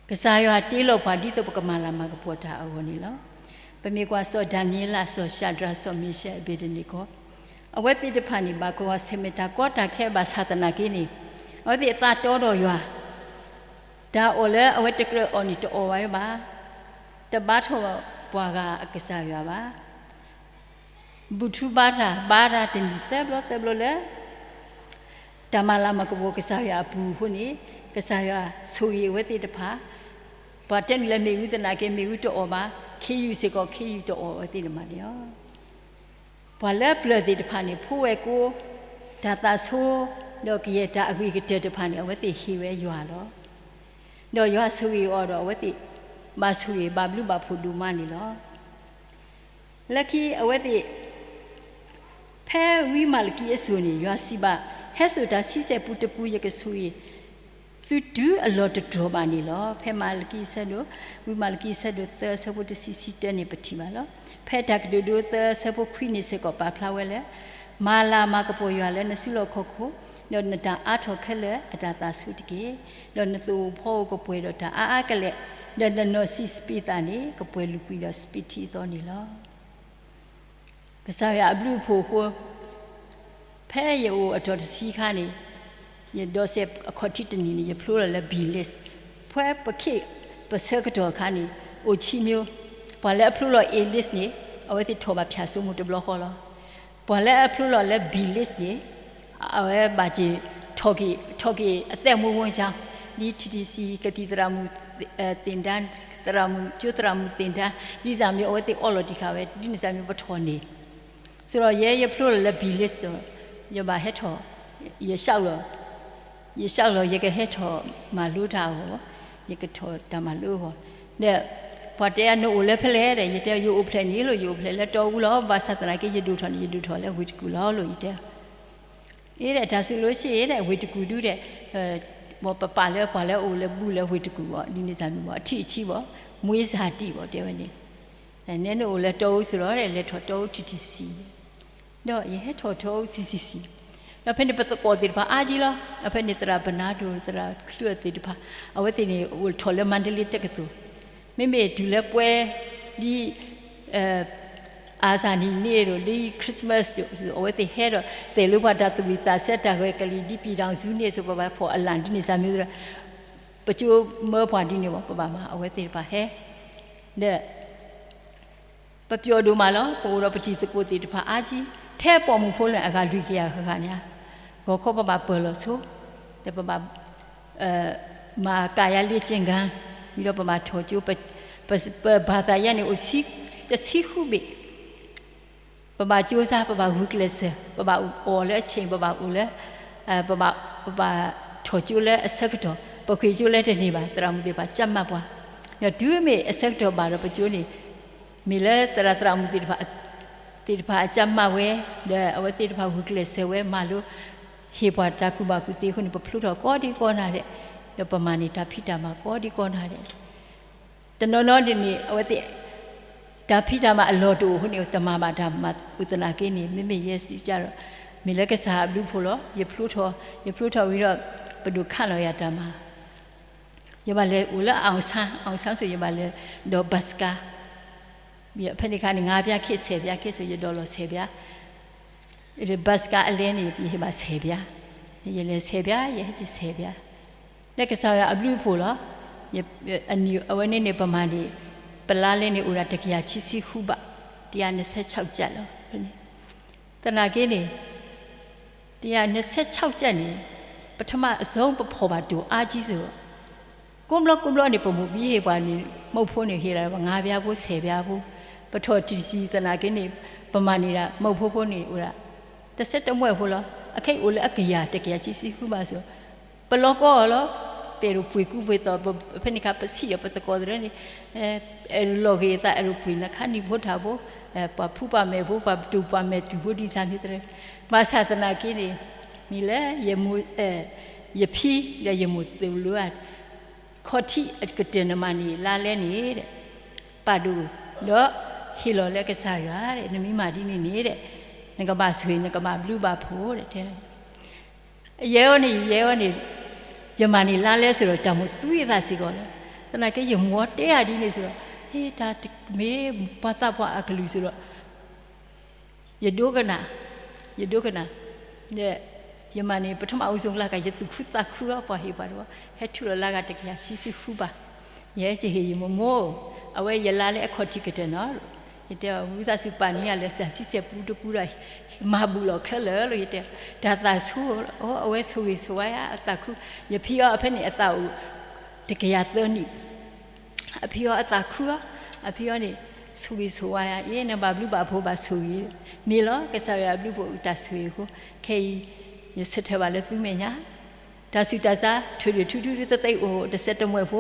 ကစၢ်ယွၤတ့လီၤပှၤဒ်သိးပကမၤလၤမၤကပီၤတၢ်အဂီၢ်န့ၣ်လီၤ. ပမ့ၢ်ကွၢ်စီၤဒၤနံးယ့လး, စီၤၡၤဒြး, စီၤမ့ၤၡဲး, အဘ့းနကိၤ, အဝဲသ့ၣ်တဖၣ်န့ၣ် ဘၣ်ကွၢ်ဆၢၣ်မဲာ်တၢ်ကီတၢ်ခဲဘၣ်ဆၣ်သနာ်က့န့ၣ် အဝဲသ့ၣ်အသးတီဒီးယွၤ, တၢ်အီၣ်လၢအဝဲတကြၢးအီၣ်န့ၣ် တအီၣ်ဝဲဘၣ်, တဘါထီၣ်ပှၤဂၤအကစၢ်ယွၤဘၣ် ဘူၣ်ထူဘါတၢ်, ဘါတၢ်တနံၤသၢဘျီသၢဘျီလၢ တၢ်မၤလၤမၤကပီၤကစၢ်ယွၤအပူၤအဃိန့ၣ် ကစၢ်ယွၤဆိၣ်ဂ့ၤအဝဲသ့ၣ်တဖၣ်, ပှၤတဲနုာ်လၢမ့ၣ်အူသနာ်က့ မ့ၣ်အူတအီၣ်ဘၣ်, ခ့ယုၢ်စ့ၢ်ကီး ခ့ယုၢ်တအီၣ်အဝဲသ့ၣ်တဖၣ်န့ၣ်လီၤ. ပှၤလၢပျၢၤသ့ၣ်တဖၣ်န့ၣ် ဖိဝဲၢ်ကိ တၢ်သးဆိ ဒီးကယဲၢ်တၢ်အဂ့ၤကတၢၢ်တဖၣ်န့ၣ် အဝဲသ့ၣ်ဟ့ၣ်ဝဲယွၤလီၤ. ဒီးယွၤဆိၣ်ဂ့ၤအီၤဒီးအဝဲသ့ၣ် ဘၣ်ဆိၣ်ဂ့ၤဘၣ်ဘျုးဘၣ်ဖှိၣ်ဒိၣ်မးန့ၣ်လီၤ. လၢခံအဝဲသ့ၣ် ဖဲဝံမၤလကံအစိၤန့ၣ် ယွၤစံးဘၣ်, ဟဲစိာ်တၢ်ဆံဆဲၣ်ပူတပူ ယကဆိၣ်ဂ့ၤ သုတုၤအလီၢ်တတြီၢ်ဘၣ်န့ၣ်လီၤ. ဖဲမၤလကံအဆၢဒိၣ်, ဝံမၤလကံအဆၢဒိၣ်သၢ အဆၢဖိတဆံ ဆံတၢန့ၣ် ပထံၣ်ဘၣ်လီၤ. ဖဲတၢ်ကတိၤဒိသၢ အဆၢဖိခွံန့ၣ်စ့ၢ်ကီးပာ်ဖျါဝဲလၢ မၤလၤမၤကပီၤယွၤလၢနစုလီၢ်ခီၣ်ခိၣ်, ဒီးနတၢ်အါထီၣ်ခဲလၢာ်အတၢ်သးဆူၣ်တက့ၢ်. ဒီးနသူၣ်အိၣ်ဖီအိၣ်ကပှဲၤဒီးတၢ်အါအါကလဲာ်, ဒီးနနီၢ်ဆံးစပံးသၣ်န့ၣ် ကပှဲၤလုာ်ကွံာ်ဒီးစပံးထံအသီန့ၣ်လီၤ. ကစၢ်ယွၤအဘျုးအဖှိၣ်အဃိ ဖဲယအိၣ်အတီၢ်တဆံခါန့ၣ် ယဒိးစဲးအခီၣ်ထံးတနံၤန့ၣ် ယဖျိလီၤလၢ B list, ဖဲပခ့ၣ်ပဆၢကတီၢ်အခါန့ၣ် အိၣ်ဆံမျိုး, ပှၤလၢအဖျိလီၤ A list န့ၣ် အဝဲသ့ၣ်ထီၣ်ဘၣ်ဖၠၣ်စိမိၤတဘျီဃီလီၤ. ပှၤလၢအဖျိလီၤလၢ B list န့ၣ် အဝဲဘၣ်က့ၤ ထီၣ်က့ၤ ထီၣ်က့ၤအသက်မွေးဝမ်းကြောင်း ဒ် ထံထံဆံး ကသံၣ်သရၣ်မုၣ် သ့ၣ်တၢ် သရၣ်မုၣ် ကၠိသရၣ်မုၣ်သ့ၣ်တၢ် ဒ်န့ၣ်စ့ၢ်မ့ၢ် အဝဲသ့ၣ်အီလီၤတံၢ်ဃာ်ဝဲ ဒ်န့ၣ်စ့ၢ်မ့ၢ်ပထီၣ်န့ၣ် ဆိုတော့ ယဲယဖျိလီၤလၢ B list ဒီး ယဘၣ်ဟဲထီၣ် ယ လျှောက်လီၤ ယကဟဲထီၣ်မၤလိတၢ်အဂီၢ်, ယကထီၣ်တၢ်မၤလိအဂီၢ်, ဒီး ပှၤတဲ နအိၣ်လၢဖဲလဲၣ်ဒီး ယတဲ ယအိၣ်ဖျဲၣ်န့ၣ်လီၤ, ယအိၣ်ဖျဲၣ်လၢတီအူလီၤ, ဘၣ်ဆၣ်သနာ်က့ ယဒိၣ်ထီၣ်န့ၣ် ယဒိၣ်ထီၣ်လၢဝ့ၢ်တကူၣ်လီၤလီၤ ယတဲ အ့ဒီး တၢ်စူးလိဆ့ဒီး ဝ့ၢ်တကူၣ်ဒုဒီး ပပာ်လၢပှၤလၢအအိၣ်လၢဘူးလၢဝ့ၢ်တကူၣ်ဘၣ်, ဒ်န့ၣ်စ့ၢ်မ့ၢ်ဘၣ် အထံၣ်အဆံးဘၣ်, မွေးဇာတိဘၣ် တဲဝဲန့ၣ်, နဲနအိၣ်လၢတီအူစ့ၢ်ဒီး လဲၤထီၣ်တီအူထံထံဆံး, ဒီးယဟဲထီၣ်တီအူထံထံဆံး, ဒီးဖဲန့ၣ်ပသကိးသ့ၣ်တဖၣ်အါကံလီၤ, အဖဲန့ၣ်သရၣ်ဘနါဒိၣ် သရၣ်ချၢသ့ၣ်တဖၣ် အဝဲသ့ၣ်န့ၣ် အိၣ်ထီၣ်လၢ မန္တလေးတက္ကသိုလ်, မ့မ့ၢ်တုၤလၢပှဲၤ ဒ် အါစၢ်နံၤန့ၣ်ဒီး ဒ် Christmas အဝဲသ့ၣ်ဟဲဒီး သ့ၣ်လၢပှၤတၢ်သူၣ်ဝံၣ်သးဆၢတၢ်ဂဲၤကလံၤ ဒ် ပြည်ထောင်စုနေ့ စ့ၢ် ပဘၣ်ဖီၣ်အလၣ် ဒ်န့ၣ်စ့ၢ်မ့ၢ်ဒီး ပကၠိမၢပှၤဒ်န့ၣ်ဘၣ် ပဘၣ်မၤ အဝဲသ့ၣ်တဖၣ်ဟဲ ဒီး ပပျီၣ်ဒိၣ်မးလီၤ, ပအိၣ်ဒီးပတံၤသကိးသ့ၣ်တဖၣ်အါကံ, ထဲပိာ်မုၣ်ဖိလၢအဂၤလွံၢ်ကယၤဃၣ်ဃၣ်န့ၣ်ဧါ, ဂီၤခီပဘၣ်ပၢၢ်လီၤဆိ, ဒီးပဘၣ် မၤကၤယၤလ့ကၠ့ၣ်ကၤ, ဝံၤဒီးပဘၣ်ထီၣ်ကၠိ, ပဘၣ်သးယဲန့ၣ်အိၣ်တဆံဃုဘ့ၣ်, ပဘၣ်ကၠိစါ, ပဘၣ်ဂုာ်ကျဲးစၢး, ပဘၣ်အိၣ်လၢအဆ့ၣ်, ပဘၣ်အိၣ်လၢ ပဘၣ်ထီၣ်ကၠိလၢအဆၢကတီၢ်, ပဃ့ၢ်ကၠိလၢတန့ၢ်ဘၣ်, သရၣ်မုၣ်သ့ၣ်တဖၣ်ကၠးမးပှၤ, ဒီးတုၤမ့ၢ်အဆၢကတီၢ်ဘၣ်ဒီးပကၠိန့ၣ် မ့ၢ်လၢသရၣ်သရၣ်မုၣ်သ့ၣ်တဖၣ် သ့ၣ်တဖၣ်အကၠးမးဝဲ, ဒီးအဝဲသ့ၣ်တဖၣ်ဂုာ်ကျဲးစၢးဝဲမၤလိ ဟ့ၣ်ပှၤတၢ်ကူၣ်ဘၣ်ကူၣ်သ့အဃိန့ၣ် ပဖျိထီၣ်ကိးဒံကိးနၤဒဲး, ဒီးပမၤန့ၢ်တၢ်ဖံးတၢ်မၤကိးဒံကိးနၤဒဲး, တနီၤနီၤဒ်န့ၣ် အဝဲသ့ၣ် တၢ်ဖံးတၢ်မၤအလီၢ်တအိၣ်အဃိန့ၣ် တမၤဘၣ်တၢ်မၤအိၣ်သနာ်က့န့ၣ် မ့မ့ၢ်ယဲစံးကဒီး မ့ၢ်လၢကစၢ်အဘျုးအဖှိၣ်လီၤ. ယဖျိထီၣ်, ယဖျိထီၣ်ဝံၤဒီး ပဒိၣ်ခးလီၤယၤတၢ်မၤ ယဘၣ်လဲၤအိၣ်လၢ အောင်ဆန်း, အောင်ဆန်း စ့ၢ် ယဘၣ်လဲၤဒိး bus ခါ, ဖဲန့ၣ်အခါန့ၣ် ငါးပြား ခ့ ဆယ်ပြား ခ့ စ့ၢ် ယဒိးလီၤ ဆယ်ပြား, လၢ bus ခါအလဲန့ၣ် ယဟ့ၣ်ဘၣ် ဆယ်ပြား, ယလဲၤ ဆယ်ပြား, ယဟဲက့ၤ ဆယ်ပြား, လၢကစၢ်ယွၤအဘျုးအဖှိၣ်လီၤ. အဝဲန့ၣ်န့ၣ် ပမၤန့ၣ် ပလါလဲန့ၣ်အိၣ်ဒၣ် တကယၤခံဆံဃုဘး, တရာနှစ်ဆယ့်ခြောက်ကျပ်လီၤ. သနာ်က့န့ၣ် တရာနှစ်ဆယ့်ခြောက်ကျပ်န့ၣ် ပထမအစုံ ပဖီၣ်ဘၣ်တိၢ်အါကံစ့ၢ်ကီး, ကိးဘျီကိးဘျီန့ၣ် ပမိၢ်ပၢ်ဟ့ၣ်ပှၤန့ၣ် မုၢ်ဖိန့ၣ် ဟ့ၣ်ဒၣ်ပှၤ ငါးပြားဖိ ဆယ်ပြားဖိ, ပထီၣ်ထံၣ်တစံးသနာ်က့န့ၣ် ပမၤန့ၢ်ဒၣ် မုၢ်ဖိဖိန့ၣ်အိၣ်ဒၣ် တဆဲးတမှဲၣ်ဖိလီၤ. အခဲအံၤအိၣ်လၢအကယၤ တကယၤခံဆံဃုဘးစ့ၢ်ကီး, ပလီၤကီအီၤလီၤ. ပအဲၣ်ဒိးပှ့ၤကူပှ့ၤသိး ဖဲန့ၣ်အခါ ပဆံးဒီးပသကိးသ့ၣ်န့ၣ် အဲၣ်ဒိးလီၤဂ့ၤအသး အဲၣ်ဒိးပှ့ၤနခါနံၣ်ဖိတၢ်ဖိ, ပှၤဖုပှၤမဲာ်ဖိ ပှၤတူၢ်ပှၤမဲာ်တူၢ်ဖိ ဒ်ဆၣ်မ့ၢ်တရၢ, ဘၣ်ဆၣ်သနာ်က့န့ၣ် မ့ၢ်လၢ ယဖံဒီးယမိၢ်သိၣ်လိဧါ ခီၣ်ထံးအကတၢၢ်နမၤန့ၢ်လါလဲန့ၣ် ပာ်ဒိၣ်ဒီးဟ့ၣ်လီၤလၢကစၢ်ယွၤ, နမ့ၢ်မၤဒ်န့ၣ်န့ၣ် နကဘၣ်ဆိၣ်ဂ့ၤ နကဘၣ်ဘျုးဘၣ်ဖှိၣ် တဲ ယဲအီၤန့ၣ် ယဲအီၤန့ၣ် ယမၤန့ၢ်လါလဲစ့ၢ်ကီး တၢ်မိၣ်သူအသးစ့ၢ်ကီးလီၤ. သနာ်က့ ယမိၢ်တဲအီၤဒ်န့ၣ်စ့ၢ်ကီး တၢ်မ့ၢ်ပှၤသးပှၢ်အကလုၢ်စ့ၢ်ကီး ယဒိကနၣ်, ယဒိကနၣ်, ဒီးယမၤန့ၢ် ပထမအူစိၤလၢက ယသူၣ်ခုသးခုအီၤ ပှၤဟ့ၣ်ပှၤတဝီ ဟဲထုးလီၤလၢဂၤ တကယၤဆံဆံဃုဘး, ယဟဲက့ၤဟ့ၣ်ယမိၢ်မိၢ်, အဝဲယလါလဲအခီၣ်ထံးကတၢၢ်နီၤ, ယတဲအီၤ ဝံသးစူၤပာ်န့ၢ်ယၤလၢ စၢ်ဆံဆဲၣ်ပူတပူဒီး မၤဘူၣ်လီၤခဲလၢာ်လီၤ ယတဲ, တၢ်သးဆူၣ်, အဝဲဆိၣ်ဂ့ၤဆိၣ်ဝါယၤ အသးခု, ယဖံအီၤ အဖဲန့ၣ်အသးအိၣ် တကယၤသၢနံၣ် အဖံအီၤအသးခုအီၤ, အဖံအီၤန့ၣ် ဆိၣ်ဂ့ၤဆိၣ်ဝါယၤ အ့ နဘၣ်ဘျုးဘၣ်ဖှိၣ်ဘၣ်ဆိၣ်ဂ့ၤ, မ့ၢ်လီၤ ကစၢ်ယွၤအဘျုးအဖှိၣ်အတၢ်ဆိၣ်ဂ့ၤအဃိ, ခဲအံၤ ယဆၢထၢၣ်ဘၣ်လၢသုမဲာ်ညါ, တၢ်ဆူးတၢ်ဆါ ထုးဒုၣ်ထုးဒုၣ်တသ့အိၣ် တဆဲးတမှဲၣ်ဖိ,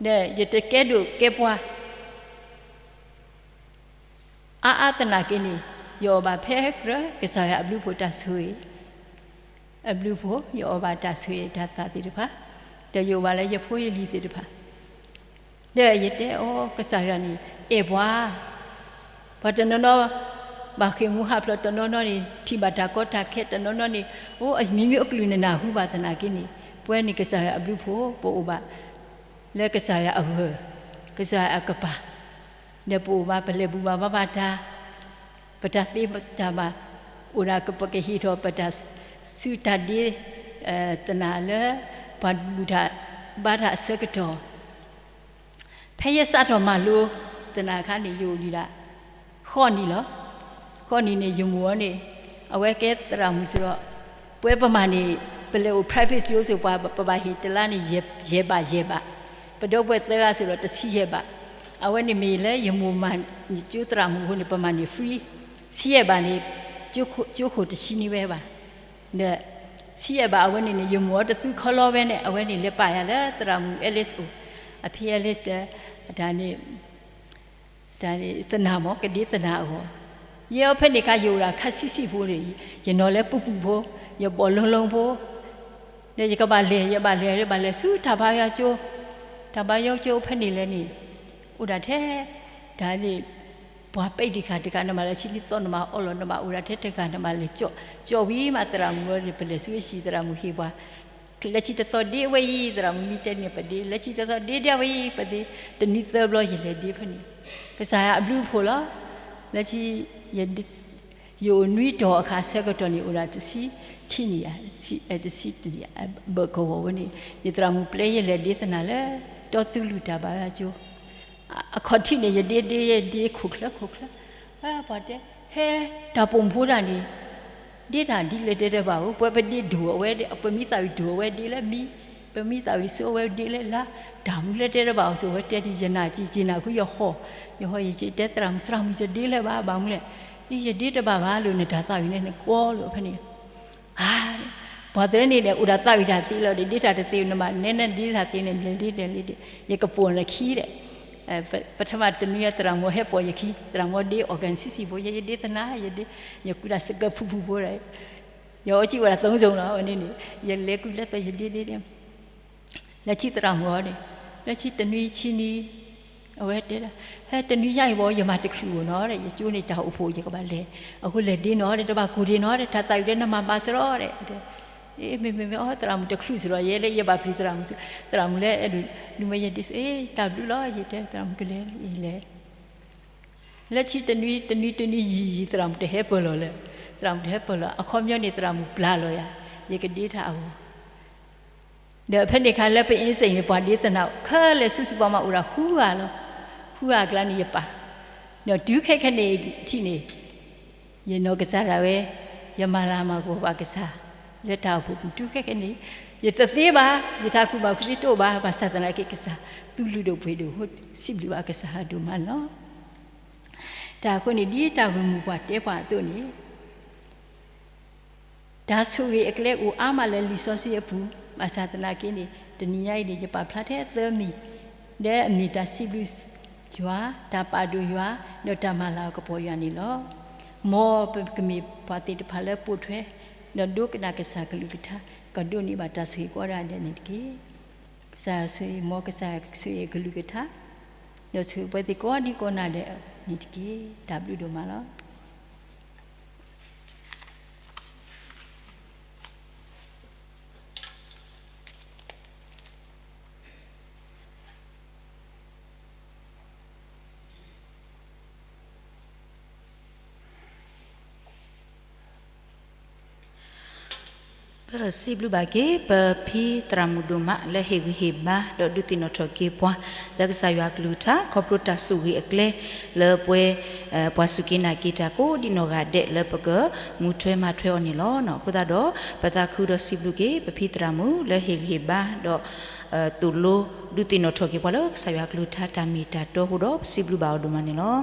ဒီးယတကဲဒိၣ်ကဲပှၢ် အါအါသနာ်က့န့ၣ် ယအီၣ်ဘၣ်ဖဲကြၢး ကစၢ်ယွၤအဘျုးအဖှိၣ်တၢ်ဆိၣ်ဂ့ၤ, အဘျုးအဖှိၣ် ယအီၣ်ဘၣ်တၢ်ဆိၣ်ဂ့ၤတၢ်သးသ့ၣ်တဖၣ်, ဒီးယအိၣ်ဘၣ်လၢယဖိယလံၤသ့ၣ်တဖၣ်, ဒီးယတဲအီၤ ကစၢ်ယွၤန့ၣ် အဲၣ်ပှၤ, ပှၤတနီၤနီၤ ဘၣ်ဃ့ၢ်မှံဟးဖျိး တနီၤနီၤန့ၣ် ထံၣ်ဘၣ်တၢ်ကီတၢ်ခဲ တနီၤနီၤန့ၣ် အိၣ်အမံၤမံၤအကလုာ်နနၢ်ဟူဘၣ်သနာ်က့န့ၣ် ပဝဲန့ၣ်ကစၢ်ယွၤအဘျုးအဖှိၣ် ပအိၣ်ဘၣ် လၢကစၢ်ယွၤအဂၢၢ်, ကစၢ်ယွၤအကပၤ, ဒီးပအိၣ်ဘၣ် ပလဲၤဘူၣ်ဘၣ်ဘါဘၣ်တၢ်, ပတၢ်သ့တၢ်ဘၣ် အိၣ်ဒၣ် ပကဟ့ၣ်ထီၣ်ပတၢ်စုတၢ်ဒ့ သနာ်လၢ ပှၤဘူၣ်တၢ်ဘါတၢ်အဆၢကတီၢ်, ဖဲယစးထီၣ်မၤလိ သနာ်ခါန့ၣ် ယအိၣ်ဒံးဒၣ် ဃိးနံၣ်လီၤ. ဃိးနံၣ်န့ၣ် ယမိၢ်အီၤန့ၣ် အဝဲကဲသရၣ်မုၣ်စ့ၢ်ဒီး ပဝဲပမၤန့ၣ် ပလဲၤအိၣ် private school စ့ၢ် ပှၤပဘၣ်ဟ့ၣ်တလါန့ၣ် ယဲၢ်ဘးယဲၢ်ဘး, ပဒီပုၢ်ဝဲၢ်သၢဂၤစ့ၢ်ဒီး တဆံယဲၢ်ဘး. အဝဲန့ၣ်မ့ၢ်လၢယမိၢ်မၤကၠိသရၣ်မုၣ်အဃိန့ၣ် ပမၤန့ၢ် free ဆံယဲၢ်ဘးန့ၣ် ကၠိခိၣ်တဆံနံၣ်ဝဲဘၣ်. ဒီး ဆံယဲၢ်ဘးအဝဲန့ၣ်န့ၣ် ယမိၢ်အီၤတသူခီလီဝဲန့ၣ် အဝဲန့ၣ်လဲၤပာ်ယၤလၢသရၣ်မုၣ် Alice အိၣ်, အဖံ Alice တၢ်န့ၣ် တၢ်န့ၣ်သနာ်မ့ၢ် ကဒ့သနာ်အဂီၢ်, ယဲအီၤဖဲန့ၣ်အခါ ယအိၣ်ဒၣ်ခါဆံးဆံးဖိန့ၣ် ယနီၤလၢပူၤပူၤဖိ, ယဘီၣ်လိၤလိၤဖိ ဒီးယကဘၣ်လဲၤ ယဘၣ်လဲၤ ယဘၣ်လဲၤဆူတၢ်ဘါယွၤကၠိ, တၢ်ဘါယွၤကၠိဖဲန့ၣ်လဲၣ်န့ၣ် အိၣ်ဒၣ်ထဲ တၢ်န့ၣ် ပှၤပဲာ်တံၢ်ဃာ်တဂၤ နဘၣ်လဲၤဆံနံသီ နဘၣ်အီလီၤ နဘၣ်အိၣ်ဒၣ်ထဲတဂၤ နဘၣ်လဲၤကၠီ, ကၠီဝံၤမးသရၣ်မုၣ်ဝဲ ပလဲၤဆူအဟံၣ် သရၣ်မုၣ်ဟ့ၣ်ပှၤ လဲၤဆံတသီဒ့ဝဲအံၤ သရၣ်မုၣ်မံတဲန့ၣ် ပဒ့ လဲၤဆံတသီဒ့ဒ့ဝဲအံၤ ပဒ့, တနွံသၢဘျီယလဲၤဒ့ဖဲန့ၣ်, ကစၢ်ယွၤအဘျုးအဖှိၣ်လီၤ. လဲၤဆံ ယအိၣ်နွံတီၤအခါဆၢကတီၢ်န့ၣ် အိၣ်ဒၣ်တဆံခံနံၣ်ဧါ, တဆံတနံၣ် ဘၢၣ်ကဝီၤဝဲန့ၣ် ယသရၣ်မုၣ်ပျဲယလဲၤဒ့သနာ်လၢ တီသူလူၢ်တၢ်ဘါယွၤကၠိ အခီၣ်ထံးန့ၣ် ယဒ့ဒ့ယဒ့ခိၣ်ချၢခိၣ်ချၢ, ပှၤတဲ ဟဲတၢ်ပိာ်မုၣ်ဖိဒၣ်န့ၣ် ဒ့တၢ်ဒ်လဲၣ်တဲတဘၣ်ဧိၤ, ပဝဲပဒ့ဒိၣ်အဝဲ ပမံသးဝံၣ်ဒိၣ်အဝဲဒ့လၢမံ, ပမံသးဝံၣ်စိအဝဲဒ့လၢလါ, တၢ်မူလၢတဲတဘၣ်ဧိၤ စိၤဝဲတဲဒ် ယနၢ်ကံက့ၤနၢ်ဃုယဟီၣ်, ယဟီၣ်ယက့ၤတဲသရၣ်မုၣ် သရၣ်မုၣ်ယဒ့လၢၤဘၣ် ဘၣ်မနုၤလဲၣ်, အံၤယဒ့တဘၣ်ဘၣ်လၢနတၢ်သးဝံၣ်န့ၣ် နကွီလၢဖဲန့ၣ် ပှၤသရၣ်န့ၣ်ဒီး အိၣ်ဒၣ်သးဝံၣ်တၢ်သ့လီၤဒီး ဒ့တၢ်တသ့ နဘၣ်နဲနဲဒ့တၢ်သ့န့ၣ် လဲၤဒ့လဲၤဒ့ဒ့, ယကပိာ်နခံဒီး ပထမတနွံသရၣ်မုၣ်ဟဲပိာ်ယခံ, သရၣ်မုၣ်ဒ့ organ ဆံးဆံးဖိ ယဲယဒ့သနာ် ယဒ့, ယကူဒၣ်စကၢၢ်ဖုဖုဖိဒီး ယအီစံးဝဲဒၣ် သုံးစုံ လီၤ အဝဲန့ၣ်န့ၣ် ယလဲၤကူလၢသီ ယဒ့ဒ့ဒ့ လဲၤဆံသရၣ်မုၣ်အီၤန့ၣ်, လဲၤဆံတနွံဆံနွံ, အဝဲတဲဒၣ် ဟဲတနွံညါအံၤဘၣ် ယမၤတချုးဧိၤနီၤဒီး ယကၠိန့ၣ်တၢ်အိၣ်ဖှိၣ် ယကဘၣ်လဲၤ, အဃိလဲၤဒ့နီၤဒီး တဘၣ်ကူၣ်ဒ့နီၤဒီး တၢ်သးဝံၣ်ဒီးနမၤဘၣ်စရီဒီး, မ့မ့မ့ၢ်အီ သရၣ်မုၣ်တချုးစရီ ယဲလၢယဘၣ်ပျံၤသရၣ်မုၣ်, သရၣ်မုၣ်လၢအဲၣ်ဒိးဒုးမ့ၢ်ယဒ့ တၢ်ဘျုးလီၤ ယတဲသရၣ်မုၣ်ကလဲၤ ယလဲၤ လၢဆံတနွံ တနွံတနွံယံာ်ယံာ် သရၣ်မုၣ်တဟဲပၢၢ်လီၤလၢၤ, သရၣ်မုၣ်တဟဲပၢၢ်လီၤ အခီပညီန့ၣ် သရၣ်မုၣ်ပျၢ်လီၤယၤ, ယကဒ့တၢ်အဂီၢ်, ဒီးဖဲန့ၣ်အခါလၢပအ့စ့ၣ်န့ၣ် ပှၤဒ့သနာ်ခဲလၢာ် စုစုပေါင်းမးအိၣ်ဒၣ်ဃုဂၤလီၤ, ဃုဂၤအကျါန့ၣ်ယပၢ်, ဒီးတုၤခဲခဲန့ၣ်ထံၣ်န့ၣ် ယနီၢ်ကစၢ်ဒၣ်ဝဲ, ယမၤလၤမၤကပီၤဘၣ်ကစၢ်, လၢတၢ်အိၣ်ဖှိၣ်ပူၤတုၤခဲခဲန့ၣ်, ယတသ့ဘၣ်, ယတၢ်ကူၣ်ဘၣ်ကူၣ်သ့တအိၣ်ဘၣ်, ဘၣ်ဆၣ်သနာ်က့ကစၢ် သူၣ်လုၢ်ဒိၣ်ပှ့ၤဒိၣ်, စံးဘျုးဘၣ်ကစၢ်အဒိၣ်မးန့ၣ်လီၤ. တၢ်အဃိန့ၣ် ဒ်တၢ်ဂီၤမူပှၤတဲပှၤအသိးန့ၣ် တၢ်ဆိၣ်ဂ့ၤအကျဲအိၣ်အါမးလၢလံာ်စီဆှံအပူၤ, ဘၣ်ဆၣ်သနာ်က့န့ၣ် တနံၤညါအံၤန့ၣ် ယပာ်ဖျါထဲသၢမံၤ, ဒီးအမ့ၢ်တၢ်စံးဘျုးယွၤ, တၢ်ပာ်ဒိၣ်ယွၤ, ဒီးတၢ်မၤလၤကပီၤယွၤန့ၣ်လီၤ. မ်ပကမ့ၢ်ပှၤသ့ၣ်တဖၣ်လၢပိာ်ထွဲ, ဒီးဒိကနၣ်ကစၢ်ကလုၢ်ကထါ, ကဒိးန့ၢ်ဘၣ်တၢ်ဆိၣ်ဂ့ၤကိးဂၤဒဲးန့ၣ်တက့ၢ်. ကစၢ်ဆိၣ်ဂ့ၤ မ်ကစၢ်ဆိၣ်ဂ့ၤကလုၢ်ကထါ, ဒီးဆိၣ်ဂ့ၤပှၤသ့ၣ်ကိးဒံကိးနၤဒဲးန့ၣ်တက့ၢ်. တၢ်ဘျုးဒိၣ်မးလီၤ. ပစံးဘျုးဘၣ်က့ၤ ပဖံသရၣ်မုၣ်ဒိၣ်မးလၢဟ့ၣ်ဂံၢ်ဟ့ၣ်ဘါ ဒီးဒုးသ့ၣ်နီၣ်ထီၣ်က့ၤပှၤ လၢကစၢ်ယွၤကလုၢ်ကထါ ခီဖျိတၢ်ဆိၣ်ဂ့ၤအကျဲ လၢပှဲၤ ပှၤစူၢ်က့ၤနာ်က့ၤတၢ်ကိးဒံနီၢ်ဂၤဒဲး လၢပကမူထွဲမၤထွဲအီၤန့ၣ်လီၤ. အဃိသတးဒီး ပသးခုဒီးစံးဘျုးက့ၤ ပဖံသရၣ်မုၣ်လၢဟ့ၣ်ဂံၢ်ဟ့ၣ်ဘါ ဒီး သိၣ်လိ ဒုးသ့ၣ်နီၣ်ထီၣ်က့ၤပှၤလၢကစၢ်ယွၤကလုၢ်ကထါတၢ်မ့ၢ်တၢ်တီအဃိဒီး ပစံးဘျုးဘၣ်အီၤဒိၣ်မးန့ၣ်လီၤ.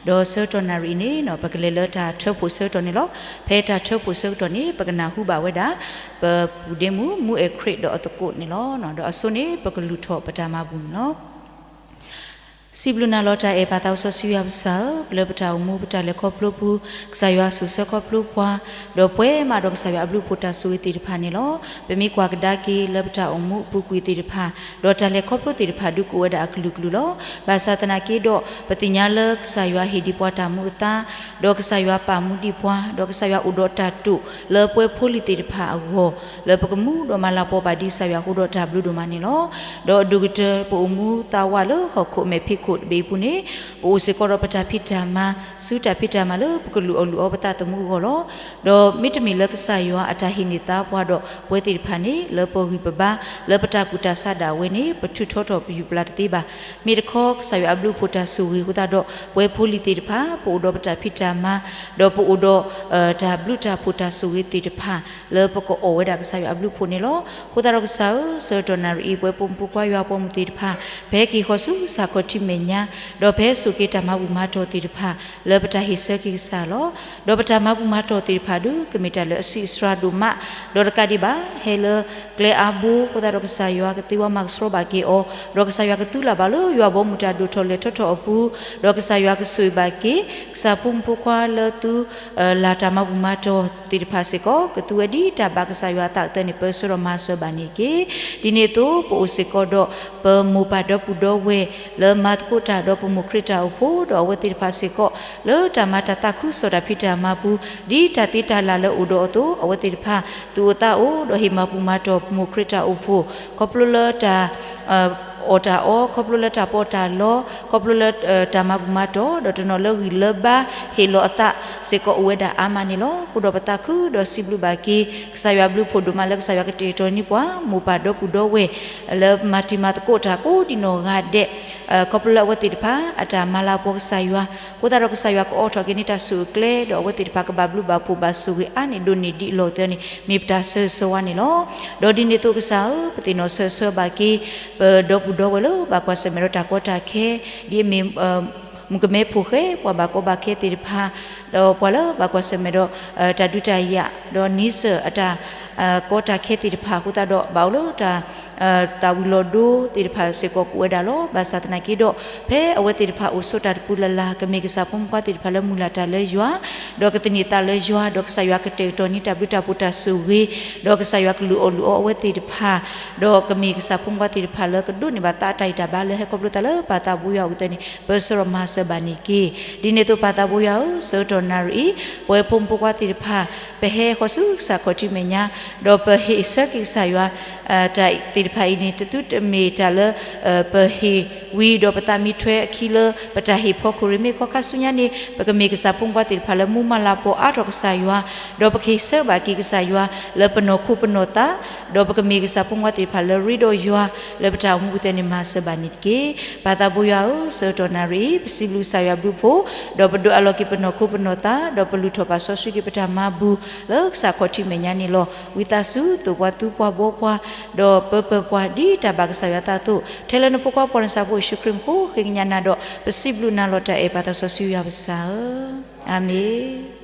ဒီးဆၢကတီၢ်နၣ်ရံၣ်အံၤန့ၣ် ပကလဲၤလၢတၢ်ထၢဖှိၣ်ဆၢကတီၢ်န့ၣ်လီၤ. ဖဲတၢ်ထၢဖှိၣ်ဆၢကတီၢ်န့ၣ် ပကနၢ်ဟူဘၣ်ဝဲဒၣ် ပပုၢ်ဒ့မုၣ် မူအဲၣ်ခရံာ် ဒီးအသကိးန့ၣ်လီၤ. ဒီးအဆိန့ၣ် ပကလူၤထီၣ်ပတၢ်မၤဘူၣ်န့ၣ်လီၤ. စံးဘျုးနၤလီၤတၢ်အဲၣ်ပၢ်သးစီဆှံယွၤပကစၢ်ဧၢ, လၢပတၢ်အိၣ်မူပတၢ်လဲၤခီဖျိပူၤ, ကစၢ်ယွၤဆိၣ်ဆၢခီဖျိပှၤ, ဒီးပှဲၤမးဒီးကစၢ်ယွၤအဘျုးအဖှိၣ်တၢ်ဆိၣ်ဂ့ၤသ့ၣ်တဖၣ်န့ၣ်လီၤ. ပမ့ၢ်ကွၢ်ကဒါက့ၤလၢပတၢ်အိၣ်မူအပူၤကွံာ်သ့ၣ်တဖၣ်, ဒီးတၢ်လဲၤခီဖျိသ့ၣ်တဖၣ်ဒုးကအိၣ်ဝဲဒၣ်အကလုာ်ကလုာ်လီၤ. ဘၣ်ဆၣ်သနာ်က့ဒီး ပသ့ၣ်ညါလၢကစၢ်ယွၤဟ့ၣ်ဒံးပှၤတၢ်မူအသါ, ဒီးကစၢ်ယွၤပာ်မူဒံးပှၤ, ဒီးကစၢ်ယွၤအိၣ်ဒီးတၢ်တိာ်လၢပှဲၤဖိလံၤသ့ၣ်တဖၣ်အဂီၢ်, လၢပကမူဒီးမၤလၤကပီၤဘၣ်ဒ်ကစၢ်ယွၤအဃိဒီးတၢ်ဘျုးဒိၣ်မးန့ၣ်လီၤ. ဒီးအဒိၣ်ကတၢၢ်ပအိၣ်မူသးဝးလၢဟီၣ်ခိၣ်အမဲာ်ဖံး ခိၣ်တဘ့ၣ်အပူၤန့ၣ် ပအိၣ်စ့ၢ်ကီးဒီးပတၢ်ဖံးတၢ်မၤ ဆူတၢ်ဖံးတၢ်မၤလၢပကလုၢ်အီၣ်လုၢ်အီပသးသမူအဂီၢ်လီၤ. ဒီးမ့တမ့ၢ်လၢကစၢ်ယွၤအတၢ်ဟ့ၣ်န့ၢ်သါပှၤဒီးပဝဲသ့ၣ်တဖၣ်န့ၣ် လၢပဂံၢ်ပဘါ လၢပတၢ်ကူၣ်တၢ်ဆးဒၣ်ဝဲန့ၣ် ပထုးထီထီၣ်ပယူၢ်ပျၢ်တသ့ဘၣ်. မ့ၢ်တခီ ကစၢ်ယွၤအဘျုးအဖှိၣ်တၢ်ဆိၣ်ဂ့ၤအဃိသတးဒီး ပဝဲဖိလံၤသ့ၣ်တဖၣ် ပအိၣ်ဒီးပတၢ်ဖံးတၢ်မၤ ဒီးပအိၣ်ဒီး တၢ်ဘျုးတၢ်ဖှိၣ်တၢ်ဆိၣ်ဂ့ၤသ့ၣ်တဖၣ် လၢပကအီၣ်ဝဲဒၣ်ကစၢ်ယွၤအဘျုးအဖှိၣ်န့ၣ်လီၤ. အဃိသတးဒီးကစၢ်ဧၢ, ဆၢကတီၢ်နၣ်ရံၣ်အံၤ ပဝဲဖိမုၣ်ဖိခွါယွၤပှၤမုၣ်သ့ၣ်တဖၣ် ပဟဲက့ၤဃီၤဆူကစၢ်ခီၣ်ထံးမဲာ်ညါ, ဒီးပဟဲစိာ်က့ၤတၢ်မၤဘူၣ်မၤတီၢ်သ့ၣ်တဖၣ် လၢပတၢ်ဟ့ၣ်ဆၢက့ၤကစၢ်လီၤ. ဒီးပတၢ်မၤဘူၣ်မၤတီၢ်သ့ၣ်တဖၣ်ဒုး ကမ့ၢ်တၢ်လၢအဆံးအစှၤဒိၣ်မး, ဒီးတကးဒံးဘၣ် ဟဲလၢကျဲအါဘိ အဃိသတးဒီးကစၢ်ယွၤကသ့ဝဲမၤကဆှီဘၣ်က့ၤအီၤ, ဒီးကစၢ်ယွၤကသူလၢ်ဘၣ်လၢယွၤဘီမုၢ်တၢ်ဒိၣ်ထီၣ်လဲၤထီၣ်ထီၣ်အပူၤ, ဒီးကစၢ်ယွၤကဆိၣ်ဂ့ၤဘၣ်က့ၤ ကစၢ်ဖိမုၣ်ဖိခွါလၢသု လၢ်တၢ်မၤဘူၣ်မၤတီၢ်သ့ၣ်တဖၣ်စ့ၢ်ကီး ကသူဝဲဒ်တၢ်ဘၣ်ကစၢ်ယွၤအသးအသိးန့ၣ် ပၢဆှၢဒီးမၤစၢၤဘၣ်န့ၣ်တက့ၢ်. ဒ်န့ၣ်အသိး ပအိၣ်စ့ၢ်ကီးဒီး ပမိၢ်ပၢ်ဒီပုၢ်ဒီဝဲၢ် လၢမၤသကိးတၢ်ဒီးပမိၢ်ခရံာ်တၢ်အိၣ်ဖှိၣ် ဒီးအဝဲသ့ၣ်တဖၣ်စ့ၢ်ကီး လၢတၢ်မၤတၢ်သးခုကစီၣ်တၢ်ဖံးတၢ်မၤပူၤ ဒ်တၢ်သ့တၢ်လၢ်လၢအိၣ်ဒီးအသိး အဝဲသ့ၣ်တဖၣ် သူၣ်အိၣ်သးအိၣ် ဒီးဟ့ၣ်မၤဘူၣ်မၤတီၢ်ပမိၢ်ခရံာ်တၢ်အိၣ်ဖှိၣ် ခီဖျိလၢတၢ် အီၣ်တၢ်အီ, ခီဖျိလၢတၢ်ပီးတၢ်လီ, ခီဖျိလၢ တၢ်မၤဘူၣ်မၤတီၢ်, ဒီးတနီၤလၢဂံၢ်လၢဘါ ဟ့ၣ်လီၤအသးစ့ၢ်ကီးအိၣ်ဝဲဒၣ်အါမးန့ၣ်လီၤ. အဃိဒီးပသးခုဒီးစံးဘျုးဘၣ်က့ၤ ကစၢ်ယွၤအဘျုးအဖှိၣ်ဒိၣ်မးလၢကစၢ်ယွၤကတဲာ်ကတီၤန့ၢ်ပှၤ မိၢ်ပၢ်ဒီပုၢ်ဒီဝဲၢ် လၢမၤတံၤမၤသကိးတၢ်ကိးဒံနီၢ်ဂၤဒဲး ခီဖျိလၢအဝဲသ့ၣ်တဖၣ် အတၢ်မၤလၤကပီၤကစၢ်ယွၤ, အဃိသတးဒီးကစၢ်ယွၤကအိးထီၣ်က့ၤန့ၢ်တၢ်ဆိၣ်အၢကျဲ ဒီးအဝဲသ့ၣ်တဖၣ်ကဘၣ်ဘျုးဘၣ်ဖှိၣ်ဘၣ်ဆိၣ်ဂ့ၤအါန့ၢ်ဒိၣ်န့ၢ်ဒံးအလီၢ်သၢန့ၣ် မ့ၢ်ပတၢ်ဆၢဂ့ၤဆၢဝါန့ၣ်လီၤ. ဒီးဒ်န့ၣ်အသိးကစၢ်ဧၢ, ပသ့ၣ်နီၣ်ဆၢဂ့ၤဆၢဝါဘၣ်က့ၤ ပဒီပုၢ်ဒီဝဲၢ်လၢဘၣ်ကွၢ်ဆၢၣ်မဲာ်ဒီးတၢ်ကီတၢ်ခဲ, ဒ်အမ့ၢ် မုၣ်ကမဲဖိဃဲ ပှၤဘၣ်ကီဘၣ်ခဲသ့ၣ်တဖၣ်, ဒီးပှၤလၢဘၣ်ကွၢ်ဆၢၣ်မဲာ်ဒီး တၢ်ဒုးတၢ်ယၤ, ဒီးန့ဆၢၣ်အတၢ် ကီတၢ်ခဲသ့ၣ်တဖၣ်အဃိသတးဒီး ဘၣ်အိၣ်လၢတၢ် သၣ်ဝံၤလီၤဒိသ့ၣ်တဖၣ်စ့ၢ်ကီးကအိၣ်ဝဲဒၣ်လီၤ. ဘၣ်ဆၣ်သနာ်က့ဒီး ဖဲအဝဲသ့ၣ်တဖၣ်အိၣ်ဆိးတၢ်တပူၤလၢ်လၢ် ကမ့ၢ်ကစၢ်ဖိမုၣ်ဖိခွါသ့ၣ်တဖၣ်လၢမုၢ်လၢ်တၢ်လၢယွၤ, ဒီးကသန့ၤသးလၢယွၤ, ဒီးကစၢ်ယွၤကတဲာ်ကတီၤန့ၢ်တၢ်ဘျုးတၢ်ဖှိၣ်တၢ်ဆိၣ်ဂ့ၤ, ဒီးကစၢ်ယွၤကလုၢ်အီၣ်လုၢ်အီအဝဲသ့ၣ်တဖၣ်, ဒီးကမ့ၢ်ကစၢ်ဖိမုၣ်ဖိခွါသ့ၣ်တဖၣ်လၢကဒိးန့ၢ်ဘၣ်သးအတၢ်ဂံၢ်တၢ်ဘါလၢဟဲခီဖျိသးလၢပၢ်သးဘိယွၤအအိၣ်သၢန့ၣ် ပၢဆှၢဒီးမၤစၢၤဘၣ်န့ၣ်တက့ၢ်. ဒ်န့ၣ်အသိးပၢ်သးဘိယွၤဧၢ, ဆၢကတီၢ်နၣ်ရံၣ်အံၤ ပဝဲဖိမုၣ်ဖိခွါသ့ၣ်တဖၣ် ပဟဲဃီၤဆူကစၢ်ခီၣ်ထံးမဲာ်ညါ, ဒီးပဟ့ၣ်ဆၢက့ၤကစၢ်ယွၤ တၢ်သ့ၣ်တဖၣ်အံၤန့ၣ် တသုတမ့ၢ်တၢ်လၢ ပဟ့ၣ်ဝံၤဒီးပသးမံထွဲအခံလၢ ပတၢ်ဟ့ၣ်ဖီခိၣ်ရ့ၣ်မ့ၢ်ခီခါဆူညါန့ၣ် ပကမ့ၢ်ကစၢ်ဖိမုၣ်ဖိခွါသ့ၣ်တဖၣ်လၢမူမၤလၤကပီၤအါထီၣ်ကစၢ်ယွၤ, ဒီးပကဟ့ၣ်ဆၢဘၣ်က့ၤကစၢ်ယွၤ လၢပနီၢ်ခိပနီၢ်သး, ဒီးပကမ့ၢ်ကစၢ်ဖိမုၣ်ဖိခွါသ့ၣ်တဖၣ်လၢရ့ဒီးယွၤ လၢပတၢ်အိၣ်မူအပူၤသၢန့ၣ်မၤစၢၤဘၣ်န့ၣ်တက့ၢ်. ပၢ်သးဘိယွၤဧၢ, ဆၢကတီၢ်နၣ်ရံၣ်အံၤ ပစံးဘျုးကစၢ်ယွၤဘျုးဖှိၣ်, ဒီးပဒိးအးလီၤက့ၤပနီၢ်ခိပနီၢ်သး, ဒီးပလုၢ်ထီၣ်ပာ်စီဆှံက့ၤပတၢ်မၤဘူၣ် လၢကစၢ်ခီၣ်ထံးမဲာ်ညါန့ၣ်လီၤ. ဝံသးစူၤသိၣ်ပှၤသူပှၤဘှီပှၤ, ဒီးပၢပၢၤပှၤဒ်တၢ်ဘၣ်ကစၢ်ယွၤအသးအသိး, ထဲလၢနဖိခွါပှၤနဆၣ်ဖိယ့ၣ်ၡူးခရံာ်အဃိ ဃ့ကညးနၤဒီး ပစံးဘျုးနၤလီၤတၢ်အဲၣ်ပၢ်သးစီဆှံယွၤပကစၢ်ဧၢ, အၤမ့ၣ်.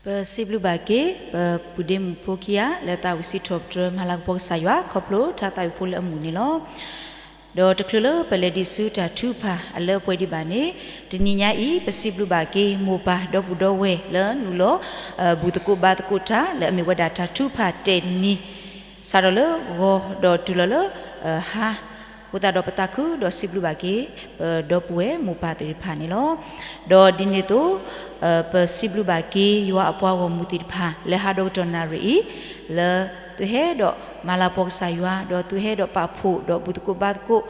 ပစံးဘျုးဘၣ်က့ၤ ပပုၢ်ဒ့မုၣ်ဖိခံဂၤ လၢသးဝံၣ်စံးထီၣ်ပတြၢၤမၤလၤကပီၤကစၢ်ယွၤ ခီဖျိတၢ်သးဝံၣ်ဖိလၢအမုာ်န့ၣ်လီၤ. ဒီးတချုးလၢပလဲၤဒံးဆူတၢ်ထုကဖၣ်အလၢအပှဲၤဒံးဘၣ်န့ၣ်, တနံၤညါအံၤ ပစံးဘျုးဘၣ်က့ၤ မိၢ်ပၢ်ဒီပုၢ်ဒီဝဲၢ်လၢနုာ်လီၤ ဘူၣ်သကိးဘါသကိးတၢ် လၢအမ့ၢ်ဝဲဒၣ်တၢ်ထုကဖၣ်တဲာ်နံၤ စးထီၣ်လၢဂီၤဒီးတုၤလီၤလၢ ဟါ, အဃိသတးဒီးပသးခုဒီးစံးဘျုးဘၣ်က့ၤ ပဒီပုၢ်ဝဲၢ်မိၢ်ပၢ်သ့ၣ်တဖၣ်န့ၣ်လီၤ. ဒီးဒ်န့ၣ်အသိး ပစံးဘျုးဘၣ်က့ၤ ယွၤအပှၤဂီၢ်မုၢ်သ့ၣ်တဖၣ် လၢဟါဒီကတီၢ်နၣ်ရံၣ်အံၤ လၢသုဟဲဒီးမၤလၤကပီၤကစၢ်ယွၤ ဒီးသုဟဲဒီးပာ်ဖှိၣ်ဒီးဘူၣ်သကိးဘါသကိး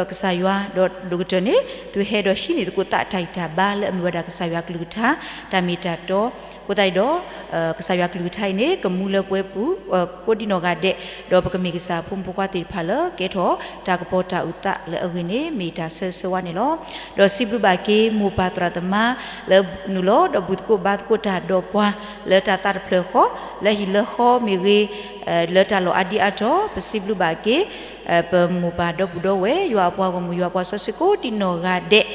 ကစၢ်ယွၤ ဒီးဒိၣ်ကတၢၢ်န့ၣ် သုဟဲဒီးဟံးန့ၢ်သကိးသးတၢ်ဂံၢ်တၢ်ဘါလၢအမ့ၢ်ဝဲဒၣ်ကစၢ်ယွၤကလုၢ်ကထါ တၢ်မ့ၢ်တၢ်တီ, အဃိသတးဒီး ကစၢ်ယွၤကလုၢ်ကထါအံၤန့ၣ် ကမူလၢပဝဲပူၤ ကိးဒံနီၢ်ဂၤဒဲး, ဒီးပကမ့ၢ်ကစၢ်ဖိမုၣ်ဖိခွါသ့ၣ်တဖၣ်လၢကဲထီၣ်တၢ်ကပီၤတၢ်အုၣ်သးလၢအဂ့ၤန့ၣ် မ့ၢ်တၢ်ဆၢဂ့ၤဆၢဝါန့ၣ်လီၤ. ဒီးစံးဘျုးဘၣ်က့ၤမိၢ်ပၢ်သရၣ်သမါ လၢနုာ်လီၤဒီးဘူၣ်သကိးဘါသကိးတၢ်ဒီးပှၤ လၢတၢ်သးတဖျၢၣ်ဃီ, လၢဟံၣ်လၢဃီမ့ၢ်ဂ့ၤ, လၢတၢ်လီၢ်အါဒံအါတီၤ ပစံးဘျုးဘၣ်က့ၤ ပမိၢ်ပၢ်ဒီပုၢ်ဒီဝဲၢ် ယွၤအပှၤဂီၢ်မုၢ် ယွၤပှၤစီဆှံကိးဒံနီၢ်ဂၤဒဲး,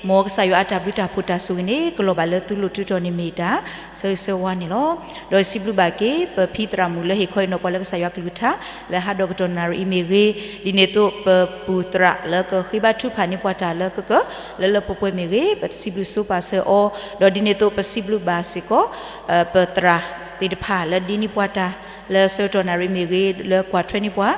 မ်ကစၢ်ယွၤအတၢ်ဘျုးတၢ်ဖှိၣ်တၢ်ဆိၣ်ဂ့ၤန့ၣ် ကလီၤဘၣ်လၢသုလိၤသုတီၤန့ၣ်မ့ၢ်တၢ်ဆၢဂ့ၤဆၢဝါန့ၣ်လီၤ. ဒီးစံးဘျုးဘၣ်က့ၤ ပဖံသရၣ်မုၣ်လၢဟ့ၣ်ခီဟ့ၣ်နီၤပှၤလၢကစၢ်ယွၤကလုၢ်ကထါ လၢဟါဒီကတီၢ်နၣ်ရံၣ်အံၤမ့ၢ်ဂ့ၤ, ဒ်န့ၣ်အသိးပပုၢ်သရၣ်လၢကဃ့ဘါထုကဖၣ်န့ၢ်ပှၤတၢ်လၢကကၢၤ လၢလၢပှဲၤပှဲၤမ့ၢ်ဂ့ၤ, ပစံးဘျုးစံးပာ်စၢၤအီၤ, ဒီးဒ်န့ၣ်အသိးပစံးဘျုးဘၣ်စ့ၢ်ကီး ပသရၣ်သ့ၣ်တဖၣ်လၢဒ်န့ၢ်ပှၤတၢ် လၢဆၢကတီၢ်နၣ်ရံၣ်မ့ၢ်ဂ့ၤ, လၢကွၢ်ထွဲန့ၢ်ပှၤ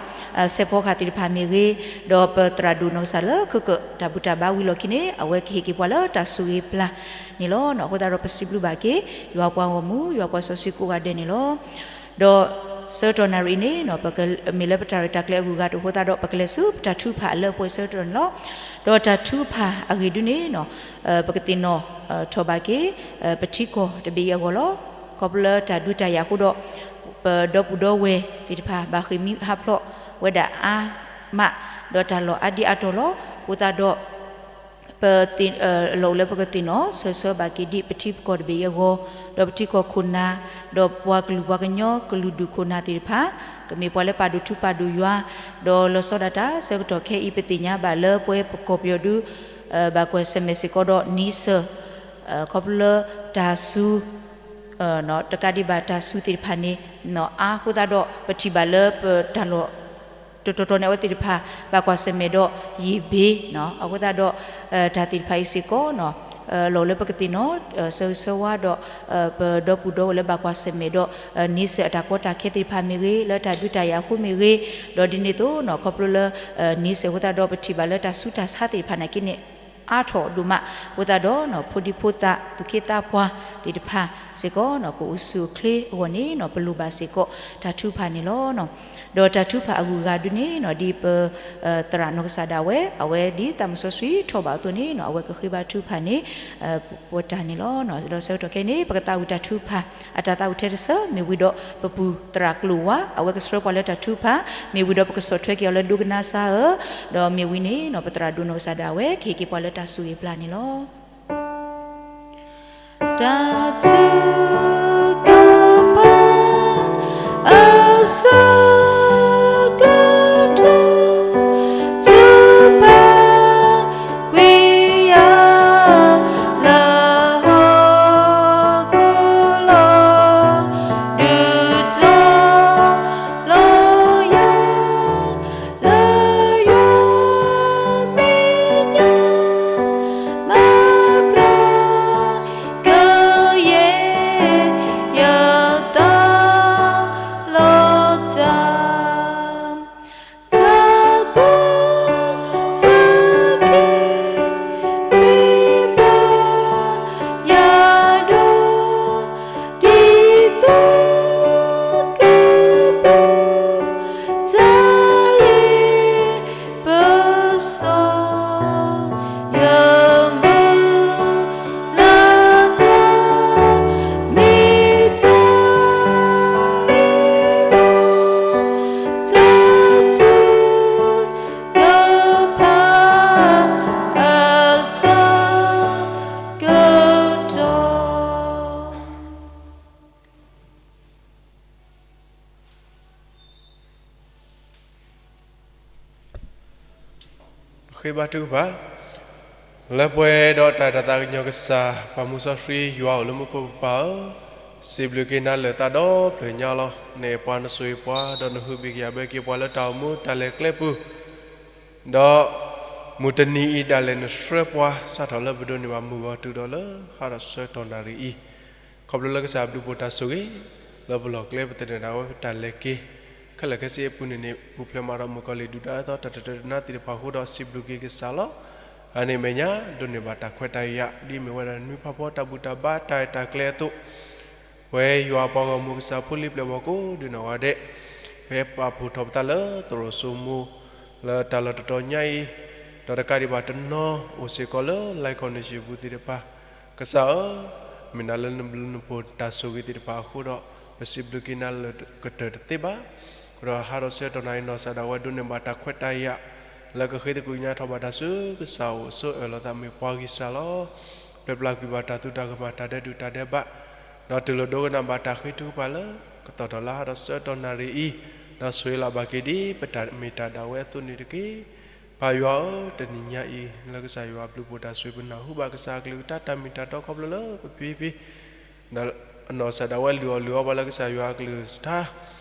စဲးဖီကဟၣ်သ့ၣ်တဖၣ်မ့ၢ်ဂ့ၤ, ဒီးပသရၣ်ဒိၣ်နီၢ်ကစၢ်လၢကကၢၤ တၢ်ဘူၣ်တၢ်ဘါဝံၤလီၢ်ခံန့ၣ် အဝဲကဟ့ၣ်က့ၤပှၤလၢတၢ်ဆိၣ်ဂ့ၤပျၢ်န့ၣ်လီၤ. အဃိသတးဒီးပစံးဘျုးဘၣ်က့ၤ ယွၤပှၤဂီၢ်မုၢ် ယွၤပှၤစီဆှံကိးဂၤဒဲးန့ၣ်လီၤ. ဒီးဆၢကတီၢ်နၣ်ရံၣ်အံၤန့ၣ် ပကမ့ၢ်လၢပတၢ်ရဲၣ်တၢ်ကျဲၤအဂုၤအဂၤတအိၣ်အဃိသတးဒီး ပကလဲၤဆူပတၢ်ထုကဖၣ်အလၢအပှဲၤဆၢကတီၢ်န့ၣ်လီၤ. ဒီးတၢ်ထုကဖၣ်အဂ့ၢ်ဒုန့ၣ် ပကသ့ၣ်နီၣ်ထီၣ်ဘၣ်က့ၤ ပထံကီၢ်တဘ့ၣ်အံၤအဂီၢ်လီၤ. ခီဖျိလၢတၢ်ဒုးတၢ်ယၤအဃိဒီး ပဒီပုၢ်ဒီဝဲၢ်သ့ၣ်တဖၣ် ဘၣ်ဃ့ၢ်မှံဟးဖျိးဝဲဒၣ်အါမး ဒီးတၢ်လီၢ်အါဒံအါတီၤလီၤ. အဃိသတးဒီး ပ လီၢ်အိၣ်လၢပကသ့ၣ်နီၣ်ဆၢဂ့ၤဆၢဝါဘၣ်က့ၤဒ်ပထံပကီၢ်တဘ့ၣ်အံၤအဂီၢ်, ဒီးပထံကီၢ်ခိၣ်နၢ်, ဒီးပှၤကလုာ်ပှၤကညီကလုာ်ဒူၣ်ခိၣ်နၢ်သ့ၣ်တဖၣ်, ကမ့ၢ်ပှၤလၢပာ်ဒိၣ်ထူပာ်ဒိၣ်ယွၤ, ဒီးလီၤဆီဒၣ်တၢ်ဆၢကတီၢ်ခဲအံၤ ပသ့ၣ်ညါဘၣ်လၢပဝဲပကီၢ်ပယီၤဒု ဘၣ်ကွၢ်ဆၢၣ်မဲာ်စ့ၢ်ကီးဒီးနံစၢၣ်, ခီဖျိလၢတၢ်စူၤ တကးဒံးဘၣ်တၢ်စူၤသ့ၣ်တဖၣ်န့ၣ် အါအဃိသတးဒီး ပထံၣ်ဘၣ်လၢပတၢ်လီၢ် တတီၤတီၤန့ၣ် အဝဲသ့ၣ်တဖၣ် ဘၣ်ကွၢ်ဆၢၣ်မဲာ်ဒီးယံာ်ဘ့ၣ်, အဃိသတးဒီး တၢ်သ့ၣ်တဖၣ်အံၤစ့ၢ်ကီး လီၢ်အိၣ်လၢပကသ့ၣ်နီၣ်ဆၢဂ့ၤဆၢဝါဒီး ပဒီပုၢ်ဒီဝဲၢ်လၢဘၣ်ကွၢ်ဆၢၣ်မဲာ်ဒီး နံစၢၣ်အတၢ်ကီတၢ်ခဲသ့ၣ်တဖၣ်မ့ၢ်ဂ့ၤ, လၢတၢ်ဒုးတၢ်ယၤအဃိမ့ၢ်ဂ့ၤ, ဒီးဒ်န့ၣ်အသိး ခီဖျိလၢ နံစၢၣ်အဃိသတးဒီး ပထံၣ်ဘၣ်လၢတၢ်ဆူးတၢ်ဆါသ့ၣ်တဖၣ်နာ်က့န့ၣ် အါထီၣ်ဒိၣ်မး, အဃိသတးဒီး ဖိဒံဖိသၣ်သူၣ်က့သးပှၢ်သ့ၣ်တဖၣ်စ့ၢ်ကီး ကအိၣ်ဆူၣ်အိၣ်ချ့အဂီၢ်န့ၣ် ပလိၣ်ဘၣ်စ့ၢ်ကီးတၢ်ထုကဖၣ်န့ၣ်လီၤ. ဒီးတၢ်ထုကဖၣ်အဂုၤအဂၤဒုန့ၣ် ဒ်ပ သရၣ်နီၢ်ကစၢ်ဒၣ်ဝဲ အဝဲဒ်သးမုၢ်စီဆှံထီၣ်ဘၣ်အသိးန့ၣ် အဝဲကဃ့ဘါထုကဖၣ်န့ၣ် ပတၢ်န့ၣ်လီၤ. ဒီးဆၢကတီၢ်ခဲအံၤန့ၣ် ပကသးဝံၣ်တၢ်ထုကဖၣ် အတၢ်သးဝံၣ်ထဲတစၢ မ့ၢ်ဝံၤဒီးပပုၢ်သရၣ်ကျိာ်ဝါ အဝဲကဆှၢပှၤလၢတၢ်ထုကဖၣ်, မ့ၢ်ဝံၤဒီးပကဆီၣ်ထွဲက့ၤအီၤလၢဒိကနၣ်စၢ်ဧၢ, ဒီးမ့ၢ်ဝံၤန့ၣ် ပသရၣ်ဒိၣ်နီၢ်ကစၢ်ဒၣ်ဝဲ ကဟ့ၣ်က့ၤပှၤလၢတၢ်ဆိၣ်ဂ့ၤပျၢ်န့ၣ်လီၤ. တၢ်ထုကဖၣ် အဆၢကတီၢ် ထုကဖၣ်ကွံာ်ယၤ လၢဟီၣ်ခိၣ်လီၤ ဒုးတီလီၤယၤ လၢယွၤမဲာ်ညါ မၤပျၢ်ကယဲၢ် ယသးလီၤတၢ် တၢ်ကိၢ်တၢ်ဂီၤ မ့ၢ်ဘၣ်ယၤဒီး ဒ်သိးကပူၤ တၢ်လ့ပစီ ယမုၢ်လၢ်တၢ် မ့ၢ်တၢ်အ့ၣ်လိာ် တၢ်ထုကဖၣ် အဆၢကတီၢ် ပဃ့ဘါထုကဖၣ်, လၢပှဲၤဒီးတၢ်အဲၣ်တၢ်သးကညီၤကစၢ် ပၢ်မူစီဆှံယွၤအိၣ်လၢမူခိၣ်ပပၢ်ဧၢ, စံးဘျုးက့ၤနၤလၢသးဒီဖျၢၣ်ညါလီၤ. နအဲၣ်ပှၤ နဆိၣ်ဂ့ၤပှၤ ဒီးနဟုဘၣ်ကယာ်ဘၣ်က့ၤပှၤလၢတၢ်အိၣ်မူတၢ်လဲၤကျဲပူၤ, ဒီးမုၢ်တနံၤအံၤဒၣ်လဲာ်နဆှၢပှၤ စးထီၣ်လၢပဒိးန့ၢ်ဘၣ်မုၢ်ဂီၤတုၤဒီးလၢဟါဒီးဆၢကတီၢ်နၣ်ရံၣ်အံၤ, ခီဖျိလၢကစၢ်ဘျုးဖှိၣ်တၢ်ဆိၣ်ဂ့ၤ လၢပလီၢ်ကျဲပသန့ၤဒၣ်ဝဲပတၢ်လဲၤက့ၤ ခဲလၢာ်ခဲဆ့အပူၤန့ၣ်န့ၣ် ပူၤဖျဲးမးဒီးမုၣ်ကီၤလံၢ်ဒုၣ်ဒါအသိး တၢ်တတၢၢ်တနါသ့ၣ်တဖၣ်အဃိဒီး စံးဘျုးက့ၤကစၢ်လီၤ. အန့ၣ်အမဲာ်ညါ ဒိးန့ၢ်ဘၣ်တၢ်ခွဲးတၢ်ယာ် ဒ်အမ့ၢ်ဝဲဒၣ်နွံဖးဖီတၢ်ဘူၣ်တၢ်ဘါတၢ်ရဲၣ်တၢ်ကျဲၤအသိး, ပဝဲယွၤပှၤဂီၢ်မုၢ်ကစၢ်ဖိလံၤပျဲၢ်ဘီၣ်ကိးဒံးနီၢ်ဂၤဒဲး, ပဟဲပာ်ဖှိၣ်ထီၣ်ပသးလၢသရိာ်စိမိၤ လၢတၢ်လီၢ်တတီၤညါအံၤ, ဒီးတကးဒံးဘၣ်တနီၤအိၣ်စ့ၢ်ကီးလၢ Live Connection ပူၤသ့ၣ်တဖၣ်, ကစၢ်ဧၢ, မ့ၢ်နၤလၢနဘျုးနဖှိၣ်တၢ်ဆိၣ်ဂ့ၤသ့ၣ်တဖၣ်အဃိဒီး ပစံးဘျုးက့ၤနၤလၢကတၢၢ်တသ့ဘၣ်. အဃိဒီးဟါဒီးဆၢကတီၢ်နၣ်ရံၣ်နီၢ်ကစၢ်ဒၣ်ဝဲဒိးန့ၢ်ဘၣ်တၢ်ခွဲးတၢ်ယာ် လၢကဃ့သကွံာ်ကညးထီၣ်ဘၣ်တၢ်ဆူကစၢ်အအိၣ် ဆိၣ်အၢၣ်လီၤသးမ့ၢ်ပှၤဂံၢ်စၢ်လီၤ. ပျဲပျၢ်ကွံာ်ဘၣ်တၢ်သူတၢ်ကမၣ် တၢ်ဒဲးဒူၣ်တၢ်ဒဲးဘး, ဒီးတူၢ်လိာ်ဒိကနၣ်ဘၣ်တၢ်ဃ့ထုကဖၣ်လၢ ကတီၢ်ထီၣ်လၢဟါဒီးဆၢကတီၢ်နၣ်ရံၣ်အံၤ, ဒီးဆိၣ်ဂ့ၤလီၤဘၣ်က့ၤဒ်ပတၢ်မ့ၢ်တၢ်ဒၣ်ဝဲအသိးန့ၣ်တက့ၢ်. ပၢ်ယွၤဧၢ, တနံၤညါအံၤ လၢကစၢ်ယွၤအဘျုးဖှိၣ်တၢ်ဆိၣ်ဂ့ၤ ပနၢ်ဟူဘၣ်ကစၢ်အကလုၢ်ကထါတၢ်မ့ၢ်တၢ်တီခီဖျိလၢပဖံဖံ ဒီးအနီၢ်ကစၢ်ဒၣ်ဝဲလုၢ်အီၣ်လုၢ်အီပှၤလၢကစၢ်ယွၤအကလုၢ်ကထါ,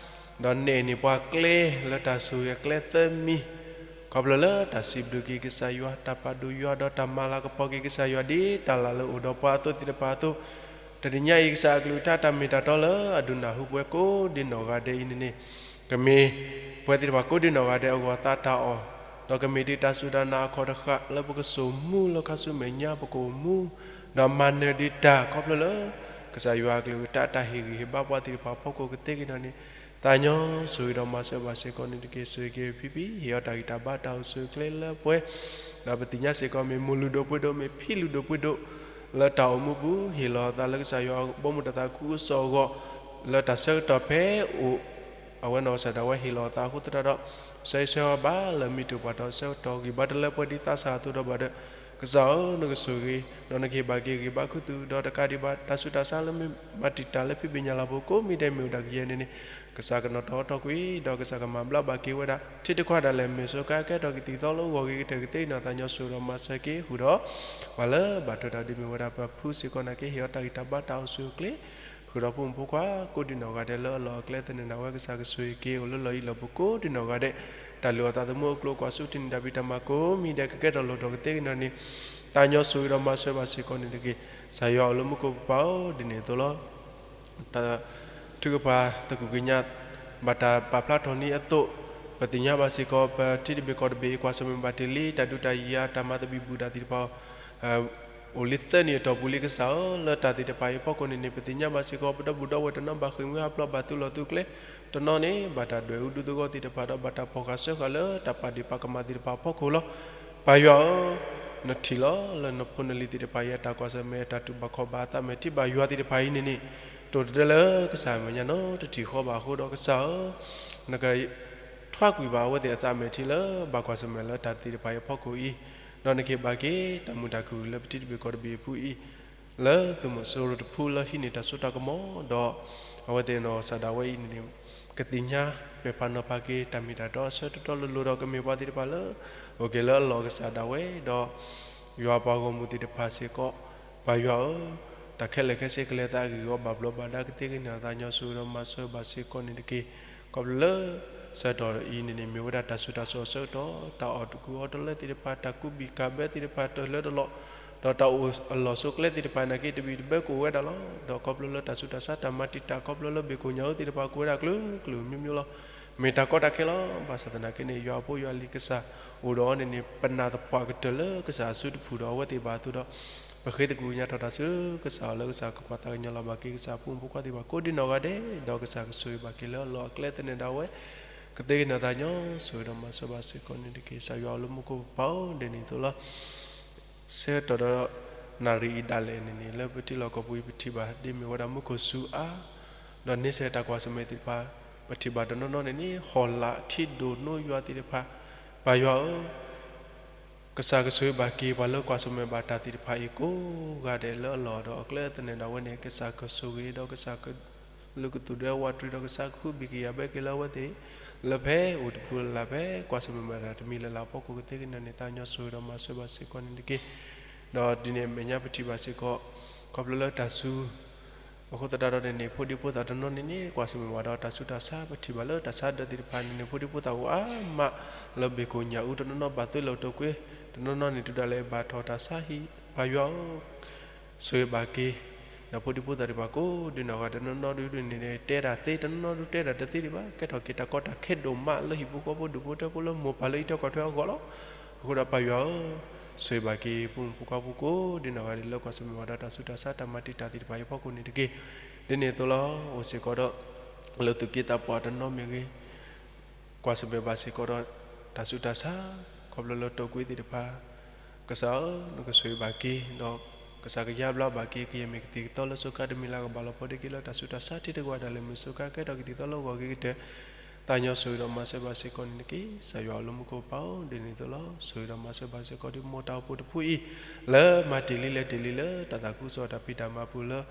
ဒီးနဲၣ်န့ၢ်ပှၤကျဲလၢတၢ်ဆိၣ်ဂ့ၤအကျဲသၢမံၤ, ခီဖျိလၢတၢ်စံးဘျုးက့ၤကစၢ်ယွၤ တၢ်ပာ်ဒိၣ်ယွၤ ဒီးတၢ်မၤလၤကပီၤက့ၤကစၢ်ယွၤဒ်တၢ်လၢ်လၢအိၣ်ဒီးပှၤအသိးသ့ၣ်တဖၣ်အသိး, တနံၤညါအံၤ ကစၢ်အကလုၢ်ကထါတၢ်မ့ၢ်တၢ်တီလၢအဒုးနၢ်ဟူပဝဲကိးဒံးနီၢ်ဂၤဒဲးအံၤန့ၣ်န့ၣ်, ကမ့ၢ်ပဝဲသ့ၣ်တဖၣ်ကိးဒံးနီၢ်ဂၤဒဲးအဂီၢ်အသးတၢ်အီၣ်, ဒီးကမ့ၢ်ဒ်တၢ်စူၢ်တၢ်နာ်အခီၣ်တဃာ်လၢပကစိာ်မူလၢခါဆူမဲာ်ညါပကအိၣ်မူ, ဒီးမၤနၢၤဒံးတၢ်ခီဖျိလၢ ကစၢ်ယွၤအကလုၢ်ကထါတၢ်ဟ့ၣ်ဂံၢ်ဟ့ၣ်ဘါပှၤသ့ၣ်တဖၣ်အဖီခိၣ်ကသ့က့ၤနီၢ်န့ၣ်, သးညီဆိၣ်ဂ့ၤဒီးမၤစၢၤဘၣ်စ့ၢ်ကီးန့ၣ်တက့ၢ်. ဆိၣ်ဂ့ၤက့ၤဖံဖံ ဟ့ၣ်အီၤတၢ်ဂံၢ်တၢ်ဘါတၢ်အိၣ်ဆူၣ်အိၣ်ချ့လၢပှဲၤ, ဒီးပသ့ၣ်ညါစ့ၢ်ကီးမ့ၢ်မိၢ်လုၢ်ဒိၣ်ပှ့ၤဒိၣ် မ့ၢ်ဖံလုၢ်ဒိၣ်ပှ့ၤဒိၣ် လၢတၢ်အိၣ်မူပူၤ ဟ့ၣ်လီၤအသးလၢကစၢ်ယွၤဘီမုၢ်တၢ်သးခုကစီၣ်အဂီၢ်, လၢတၢ်ဆၢကတီၢ်ဖဲအိၣ် အဝဲနီၢ်ကစၢ်ဒၣ်ဝဲဟ့ၣ်လီၤအသးအဃိသတးဒီး, ဆၢဂ့ၤဆၢဝါဘၣ်လၢမ့ၢ်တအိၣ်ပှၤဒီးဆၢကတီၢ်ဂံၢ်ဘါတလၢပှဲၤဒ်သးစၢ်အသိးဒီးဘၣ်ဒီး, ကစၢ်ဧၢ နကဆိၣ်ဂ့ၤ ဒီးနကဟ့ၣ်ဘၣ်က့ၤဂံၢ်ဘါခူသူၣ် ဒီးတကးဒံးဘၣ် တၢ်ဆူးတၢ်ဆါလၢမ့ၢ်ဘၣ်တံာ်တာ်လၢဖံဘ့ၣ်ညါလီၤပူၤကိးမံၤဒဲးမ့ၢ်အိၣ်ဒၣ်ကယဲၢ်န့ၣ်န့ၣ်, ကစၢ်ကနီၣ်ထီၣ်ထီကွံာ် ဒီးကစၢ်ကမၤဘျါဘၣ်က့ၤဝဲဒၣ် ထံတခွါဒၣ်လဲာ်မ့ၢ်စိၤကါကဲထီၣ်ကသံၣ်သီလၢဂီၢ်ဂ့ၤကတၢၢ်ကသ့ကန့ၣ် သးညီဆိၣ်ဂ့ၤဒီးမၤစၢၤက့ၤဃုာ်ဒီး ပှၤလၢဘၣ်ထွဲတၢ်ဒ်မ့ၢ်ဝဲဒၣ်ပဖုစ့ၢ်ကီးနာ်က့ ဟ့ၣ်အီၤတၢ်ဂံၢ်တၢ်ဘါတၢ်အိၣ်ဆူၣ်အိၣ်ချ့ ဃုာ်ဒီးဖိမုၣ်ဖိခွါ ကိးဒံးနီၢ်ဂၤဒဲးလၢအလီၢ်အကျဲသန့ၤဒၣ်ဝဲ ကစၢ်ကဆိၣ်ဂ့ၤက့ၤအိၣ်လၢလီၢ်ယံၤလီၢ်ဘူးကိးဒံးနီၢ်ဂၤဒဲး, တၢ်လုၢ်အီၣ်သးသမူအကျိၤကွၢ်ဆူၣ်ထံန့ၣ် တၢ်ဖံးတၢ်မၤကိးမံၤဒဲးကကဲထီၣ်လိၣ်ထီၣ်ကသ့ကန့ၣ်န့ၣ်, သးညီဆိၣ်ဂ့ၤဒီးမၤစၢၤဘၣ်စ့ၢ်ကီးန့ၣ်တက့ၢ်. ကစၢ်ယွၤအိၣ်လၢမူခိၣ်ကပၤအိၣ်ဒ်န့ၣ်အသိးလီၤ. တၢ်ထုကဖၣ်သကုၤကညး ဘၣ်တၢ်ပာ်ဖျါထီၣ်န့ၣ်အသိး, ပသ့ၣ်ညါဘၣ်စ့ၢ်ကီး ပထံတဘ့ၣ်ကီၢ်တဘ့ၣ်အံၤ ကွၢ်ဆၢၣ်မဲာ်ဘၣ်တ့ၢ်လံ တၢ်ဒုးတၢ်ယၤ တၢ်မၤသဘံၣ်ဘုၣ်တၢ်သ့ၣ်တဖၣ် အိၣ်လံသၢနံၣ်အတီၢ်ပူၤလံကစၢ်ဧၢ, လၢတၢ်သ့ၣ်တဖၣ်အံၤအဖီခိၣ်န့ၣ်န့ၣ် ပသ့ၣ်ညါဘၣ်စ့ၢ်ကီး ပဒီပုၢ်ဒီဝဲၢ်တနီၤဘၣ်ဃ့ၢ်မှံဟးဖျိးဘၣ်သုးလီၢ်သုးကျဲ, တနီၤန့ၣ် ဘၣ်တၢ်ဒွဲၣ်အူဒူသဂီၢ်သ့ၣ်တဖၣ်ဒီး ဘၣ်တၢ်ဖီၣ်ဃာ်စၢဃာ်လၢတၢ်ပာ်ဒ့ၣ်ပာ်ကမၣ်သ့ၣ်တဖၣ်အဖီခိၣ်လီၤ. ပၢ်ယွၤဧၢ, နထံၣ်လီၤလၢနဖိနလံၤသ့ၣ်တဖၣ်အံၤ အတၢ်ကွၢ်ဆၢၣ်မဲာ် အတၢ်တူၢ်ဘၣ်ခီၣ်ဘၣ်အသးမဲာ်ထံဘၣ်ယွၤသ့ၣ်တဖၣ်အံၤန့ၣ်န့ၣ်, တိၢ်တဒၢလၢကစၢ်အမဲာ်ညါနီတထံၣ်ဃီဘၣ်အဃိဒီးကစၢ်ဧၢ, နက ထွါကွံာ်ဘၣ်အဝဲသ့ၣ်အသးမဲာ်ထံလၢ ဘၣ်ကွၢ်ဆၢၣ်မဲာ်လၢတၢ်သ့ၣ်တဖၣ်အံၤအဖီခိၣ်အံၤ, ဒီးနကဟ့ၣ်ဘၣ်က့ၤ တၢ်မုာ်တၢ်ခုၣ်လၢပထံတဘ့ၣ်ကီၢ်တဘ့ၣ်အပူၤအံၤ, လၢသုးမီၤစိရိၤတဖုလၢဟံးန့ၢ်တၢ်စိတၢ်ကမီၤ, ဒီးအဝဲသ့ၣ်နီၢ်ကစၢ်ဒၣ်ဝဲအံၤန့ၣ်န့ၣ်, ကသ့ၣ်ညါပဲာ်ဖးနီၤဖးက့ၤ တၢ်မ့ၢ်တၢ်တီအဆၢတီတီလိၤလိၤဒီး ကမ့ၢ်ပှၤသ့ၣ်တဖၣ်လၢ အိၣ်က့ၤလၢအလီၢ်ကစၢ်ဒၣ်ဝဲဒီး ယွၤပှၤဂီၢ်မုၢ်သ့ၣ်တဖၣ်စ့ၢ်ကီး, ပၢ်ယွၤဧၢ, တၢ်ခဲလၢာ်ခဲဆ့ကလဲၤသးအဂ့ၢ်အဂီၢ် ဘၣ်ဘျီးဘၣ်ဒါကသ့ကန့ၢ်သးညီဆိၣ်ဂ့ၤဒီးမၤစၢၤဘၣ်စ့ၢ်ကီးန့ၣ်တက့ၢ်. ခီဖျိလၢ ဆၢကတီၢ်အံၤန့ၣ်န့ၣ် မ့ၢ်ဝဲဒၣ်တၢ်ဆူးတၢ်ဆါအဆၢကတီၢ်, တၢ်အီၣ်တကူအီတလၢသ့ၣ်တဖၣ်, တၢ်ကူးဘံၣ်ကးဘၢသ့ၣ်တဖၣ် တၢ်လၢတလီၢ်, ဒီးတၢ်အိၣ်အလီၢ်ဆိးကျဲသ့ၣ်တဖၣ်နာ်က့ တဘံၣ်တဘၢကအိၣ်ဝဲဒၣ်လီၤ. ဒီးခီဖျိလၢတၢ်ဆူးတၢ်ဆါတၢ်မၤတံာ်တာ် ခီဖျိလၢဘ့ၣ်ကိၣ်ညၣ်အူသ့ၣ်တဖၣ်ကအိၣ်ဝဲဒၣ်ကျၢၤကျၢၤမံၤမံၤလီၤ. မ့ၢ်တၢ်ကီတၢ်ခဲလီၤ. ဘၣ်ဆၣ်သနာ်က့န့ၣ် ယွၤအဖိယွၤလံၤကစၢ်အိၣ်ဒီးအီၤန့ၣ်န့ၣ် ပနၢ်သပှၢ်ကတၢၢ်လၢကစၢ်အစုတဖုဒီးအဝဲသ့ၣ်ဘၣ်အသိးဒီး ပဃ့သကွံာ်ကညးထီၣ်တၢ်ဆူကစၢ်အအိၣ်လၢကစၢ်ကကွၢ်သးကညီၤလီၤဘၣ်က့ၤကစၢ်အဖိမုၣ်ဖိခွါသ့ၣ်တဖၣ်ကိးဒံနီၢ်ဂၤဒဲး, ဒီးကစၢ်ကဆိၣ်ဂ့ၤဘၣ်က့ၤလၢအလီၢ်အကျဲသန့ၤဒၣ်ဝဲ, ကသ့ကန့ၢ်သးညီဆိၣ်ဂ့ၤဒီးမၤစၢၤဘၣ်စ့ၢ်ကီးန့ၣ်တက့ၢ်. ကစၢ်ယွၤအိၣ်လၢမူခိၣ်ကပၤအိၣ်ဒ်န့ၣ်အသိးလီၤ. ဆၢကတီၢ်ဒီးနၣ်ရံၣ်အံၤဒၣ်လဲာ်န့ၣ်န့ၣ် လၢပထံလီၢ်ကီၢ်ပူၤအံၤ ပထံၣ်ဘၣ်ဒ်မ့ၢ်ဝဲဒၣ်မူခိၣ်စူၤအါ, ဒီးန့ဆၢၣ်တၢ်ကွၢ်ဆၢၣ်မဲာ်သ့ၣ်တဖၣ်, ပထံၣ်ဘၣ်တနီၤနီၤန့ၣ်န့ၣ် ဟီၣ်လာ်ထံဒိၣ်နိယွၤသ့ၣ်တဖၣ်, ပၢ်ယွၤဧၢ ကစၢ်ကဆိၣ်ဂ့ၤဘၣ်က့ၤပှၤလၢကွၢ်ဆၢၣ်မဲာ်ဘၣ်တၢ်သ့ၣ်တဖၣ်အံၤကိးဂၤဒဲးလၢအလီၢ်ဒီးအကျဲသန့ၤဒၣ်ဝဲန့ၣ် ကစၢ်ကဆိၣ်ဂ့ၤဒီးကစၢ်ကလုၢ်ကသူၣ်ဒဲဝးတရံးဒီးကစၢ်ကဟုဘံၣ်ကယာ်ဘၢက့ၤလၢအဝဲသ့ၣ်, လၢဖဲအိၣ်တပူၤလၢ်လၢ်ဖဲကွၢ်ဆၢၣ်မဲာ်ဘၣ်တၢ်တမံၤလၢ်လၢ်အဖီခိၣ်ကသ့ကန့ၢ်န့ၣ် သးညီဆိၣ်ဂ့ၤဒီးမၤစၢၤဘၣ်စ့ၢ်ကီးန့ၣ်တက့ၢ်. ဒီးဒ်န့ၣ်အမဲာ်ညါပထံၣ်ဘၣ်စ့ၢ်ကီး, ခီဖျိလၢတၢ်စူၤ အဃိသတးဒီးန့ၣ်န့ၣ် ဖိဒံဖိသၣ်တနီၤန့ၣ်န့ၣ် ကွၢ်ဆၢၣ်မဲာ်ဘၣ်ဒီးတၢ်ဆူးတၢ်ဆါ ပထံၣ်ဘၣ်လၢတၢ်ဆါဒၢးသ့ၣ်တဖၣ်န့ၣ်န့ၣ် ဖိဒံဖိသၣ်အိၣ်အါမး လၢဘ့ၣ်ခိၣ်ညၣ်အူတနီၤနီၤ ဘၣ်သုးလီၤတိာ်ကွံာ် တနီၤနီၤန့ၣ် တုၤဒၣ်လဲာ်ဘၣ်ထီၣ်တၢ်ဆါဟံၣ် ပၢ်ယွၤဧၢ ဆိၣ်ဂ့ၤဘၣ်က့ၤ ဒီးဖိဒံဖိသၣ်တဖၣ်ကိးဒ်နီၢ်ဂၤဒဲး တနီၤနီၤဒုးန့ၣ်န့ၣ် တဲတၢ်သ့ တနီၤနီၤဒုးတဲတၢ်တသ့ဒံးဘၣ် ကဲထီၣ်က့ၤတၢ်ကီတၢ်ခဲဒိၣ်မး လၢဟံၣ်ဖိဃီဖိဒူၣ်ဖိထၢဖိ လၢမိၢ်ပၢ်လၢအံးထွဲကွၢ်ထွဲအဂီၢ်လီၤ. အဃိဒီးပၢ်ယွၤဧၢ ဆိၣ်ဂ့ၤဘၣ်က့ၤ ဖိမုၣ်ဖိခွါဖိကိးဒ်နီၢ်ဂၤဒဲး လၢကွၢ်ဆၢၣ်မဲာ်ဘၣ်ဒီးတၢ်ဆူးတၢ်ဆါ တၢ်မၤတံာ်တာ်သ့ၣ်တဖၣ်အံၤအဖီခိၣ်န့ၣ်တက့ၢ်. ဒ်န့ၣ်အသိးလီၤ. အိၣ်စ့ၢ်ကီးဒီး လၢသူၣ်က့သးပှၢ်တနီၤမ့ၢ်ဂ့ၤ ကွၢ်ဆၢၣ်မဲာ်ဘၣ်စ့ၢ်ကီးဒီး တၢ်ဆူးတၢ်ဆါ ခီဖျိလၢတိာ်ကွံာ်သ့ၣ်တဖၣ် ကစၢ်ဧၢ နကဆိၣ်ဂ့ၤဘၣ်က့ၤ ဒီးကစၢ်ကယါဘျါဘၣ်က့ၤ ကယဲၢ်မ့ၢ်ကသံၣ်ကသီလၢစူးခါတမံၤလၢ် ကဘၣ်လီၤပှီၢ်ဒ့က့ၤလၢတၢ်ဆူးတၢ်ဆါ ထံတကဝၤဒၣ်လဲာ် မ့ၢ်စူးခါကဲထီၣ်ကသံၣ်ကသီလၢဂီၤက့ၤကတၢၢ် သးညီဆိၣ်ဂ့ၤဒီးမၤစၢၤဘၣ်စ့ၢ်ကီးန့ၣ်တက့ၢ်. ကစၢ်ယွၤအိၣ်လၢမူခိၣ်ပၢ်ဧၢ ဒ်န့ၣ်အသိးလီၤ. ဆိၣ်ဂ့ၤဒီးမၤစၢၤဘၣ်စ့ၢ်ကီး ဒ်မိၢ်တၢ်အိၣ်ဖှိၣ်တဖုအံၤ လၢမၤတ့ၢ်လံလဲၤတ့ၢ်လံလၢတၢ်သးခုကစီၣ်တၢ်ဖံးတၢ်မၤပူၤလၢ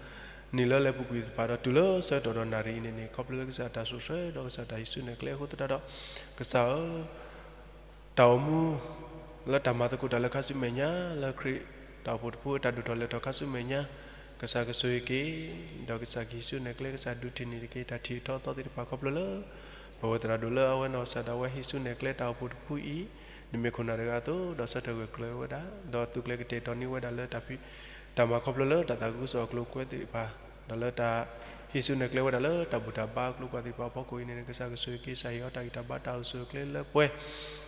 နံၣ်လၢလဲၤပူၤကွံာ်သ့ၣ်တဖၣ်ဒီး တုၤလၢဆၢကတီၢ်ဒီးနၣ်ရံၣ်အံၤန့ၣ်န့ၣ် ခီဖျိလၢကစၢ်တၢ်ဆိၣ်ဆှဲဒီးကစၢ်တၢ်ဟံးစုနဲၣ်ကျဲအဃိသတးဒီး ကစၢ်ဧၢ တၢ်အိၣ်မူ လၢတၢ်မၤသကိးတၢ်လၢခါဆူမဲာ်ညါ လၢခရံာ်တၢ်အိၣ်ဖှိၣ်တဖုအတၢ်ဒိၣ်ထီၣ်လဲၤထီၣ်ခါဆူမဲာ်ညါ ကစၢ်ကဆိၣ်ဂ့ၤက့ၤ ဒီးကစၢ်ကဟံးစုနဲၣ်ကျဲ ကစၢ်ဒုးထံၣ်န့ၢ်တက့ၢ် တၢ်ထံၣ်အထီအသီသ့ၣ်တဖၣ်ခီဖျိလၢ ပဝဲသရၣ်ဒိၣ်လၢအဝဲနီၢ်ကစၢ်ဒၣ်ဝဲဟံးစုနဲၣ်ကျဲတၢ်အိၣ်ဖှိၣ်တဖုအံၤ နမ့ၢ်ခိၣ်နၢ်တဂၤအသိး ဒီးဆၢထၢၣ်ဂၢၢ်ကျၢၤဝဲဒၣ် ဒီးသုးကျဲၤကတဲာ်ကတီၤန့ၢ်ဝဲဒၣ်လၢတၢ်ဖံး တၢ်မၤခီဖျိလၢတၢ်သးခုကစီၣ်အကျိၤအကွဲသ့ၣ်တဖၣ် ဒီးလၢတၢ်ဟံးစုနဲၣ်ကျဲဝဲဒၣ်လၢတၢ်ဘူၣ်တၢ်ဘါအကျိၤအကွာ်သ့ၣ်တဖၣ်အဖီခိၣ်အံၤန့ၣ် ကစၢ်ကဆိၣ်ဂ့ၤက့ၤ ကစၢ်ဟ့ၣ်အီၤတၢ်ဂံၢ်တၢ်ဘါတၢ်အိၣ်ဆူၣ်အိၣ်ချ့လၢပှဲၤ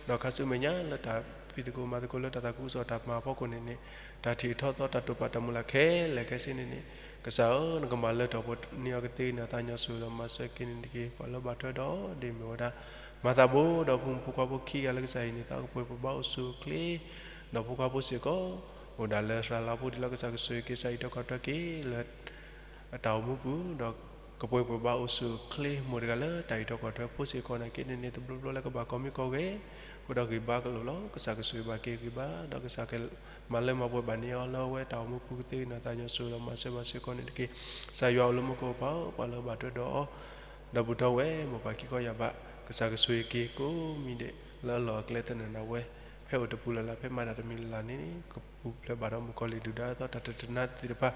ဒီးခါဆူမဲာ်ညါလၢတၢ်ဖံးသကိးမၤသကိးလၢတၢ်သးခုကစီၣ်တၢ်မၤအဖီခိၣ်န့ၣ်န့ၣ် တၢ်ထံၣ်အထီအသီတၢ်တိာ်ပာ်တၢ်မုၢ်လၢ်ခဲလၢာ်ခဲဆ့န့ၣ်န့ၣ် ကစၢ်ဧၢ နကမၤလၢထီၣ်ပှဲၤန့ၢ်အီၤကသ့အဂ့ၢ်န့ၣ် သးညီဆိၣ်ဂ့ၤဒီးမၤစၢၤက့ၤန့ၣ်တက့ၢ်. ပှၤလၢဘၣ်ထွဲဒီးအီၤဒ်မ့ၢ်ဝဲဒၣ် မၤသးဘိဒီးဖိမုၣ်ဖိခွါဖိခံဂၤလၢကစၢ်ဟ့ၣ်န့ၢ်သးကပှဲၤပှဲၤဘၣ်အိၣ်ဆူၣ်အိၣ်ချ့ ဒီးဖိခွါဖိစ့ၢ်ကီး အိၣ်ဒၣ်လၢသရၣ်လါဖိဒံးလီၤ ကစၢ်ကဆိၣ်ဂ့ၤက့ၤ ကစၢ်အံးထွဲကွၢ်ထွဲက့ၤလၢ အတၢ်အိၣ်မူပူၤ ဒီးကပှဲၤပှဲၤဘၣ်အိၣ်ဆူၣ်အိၣ်ချ့ မိၢ်တဂၤလၢတၢ်အံးထွဲကွၢ်ထွဲဖိစ့ၢ်ကီးနာ်က့န့ၣ်န့ၣ် တဘျီဘျီလၢကဘၣ်ကီမံကီဂဲၤ ဃိဒီးဂံၢ်ဘါကလိာ်လီၤ. ကစၢ်ကဆိၣ်ဂ့ၤဘၣ်က့ၤဂံၢ်ဘါ ဒီးကစၢ်ကမၤလၢမၤပှဲၤဘၣ်န့ၢ်အီၤလၢအဝဲတၢ်အိၣ်မူပူၤကသ့အဂ့ၢ်န့ၣ် သးညီဆိၣ်ဂ့ၤဒီးမၤစၢၤဘၣ်စ့ၢ်ကီးန့ၣ်တက့ၢ်. ကစၢ်ယွၤအိၣ်လၢမူခိၣ်ကပၤ ပှၤလၢဘၣ်ထွဲဒီးအီၤ ဒီးဘူၣ်ထီၣ်ဝဲမိၢ်ပၢ်ခံခီယၢ်ဘး ကစၢ်ကဆိၣ်ဂ့ၤက့ၤကိးမံၤဒဲး လၢအလီၢ်အကျဲသနၢၣ်ဒၣ်ဝဲ ဖဲအိၣ်တပူၤလၢ်လၢ် ဖဲမၤတၢ်တမံၤလၢ်လၢ်န့ၣ်န့ၣ် ကပူၤဖျဲးဘၣ်ဒီးမုၣ်ကီၤလံၢ်ဒုၣ်ဒါအသီတၢ်တတနါသ့ၣ်တဖၣ်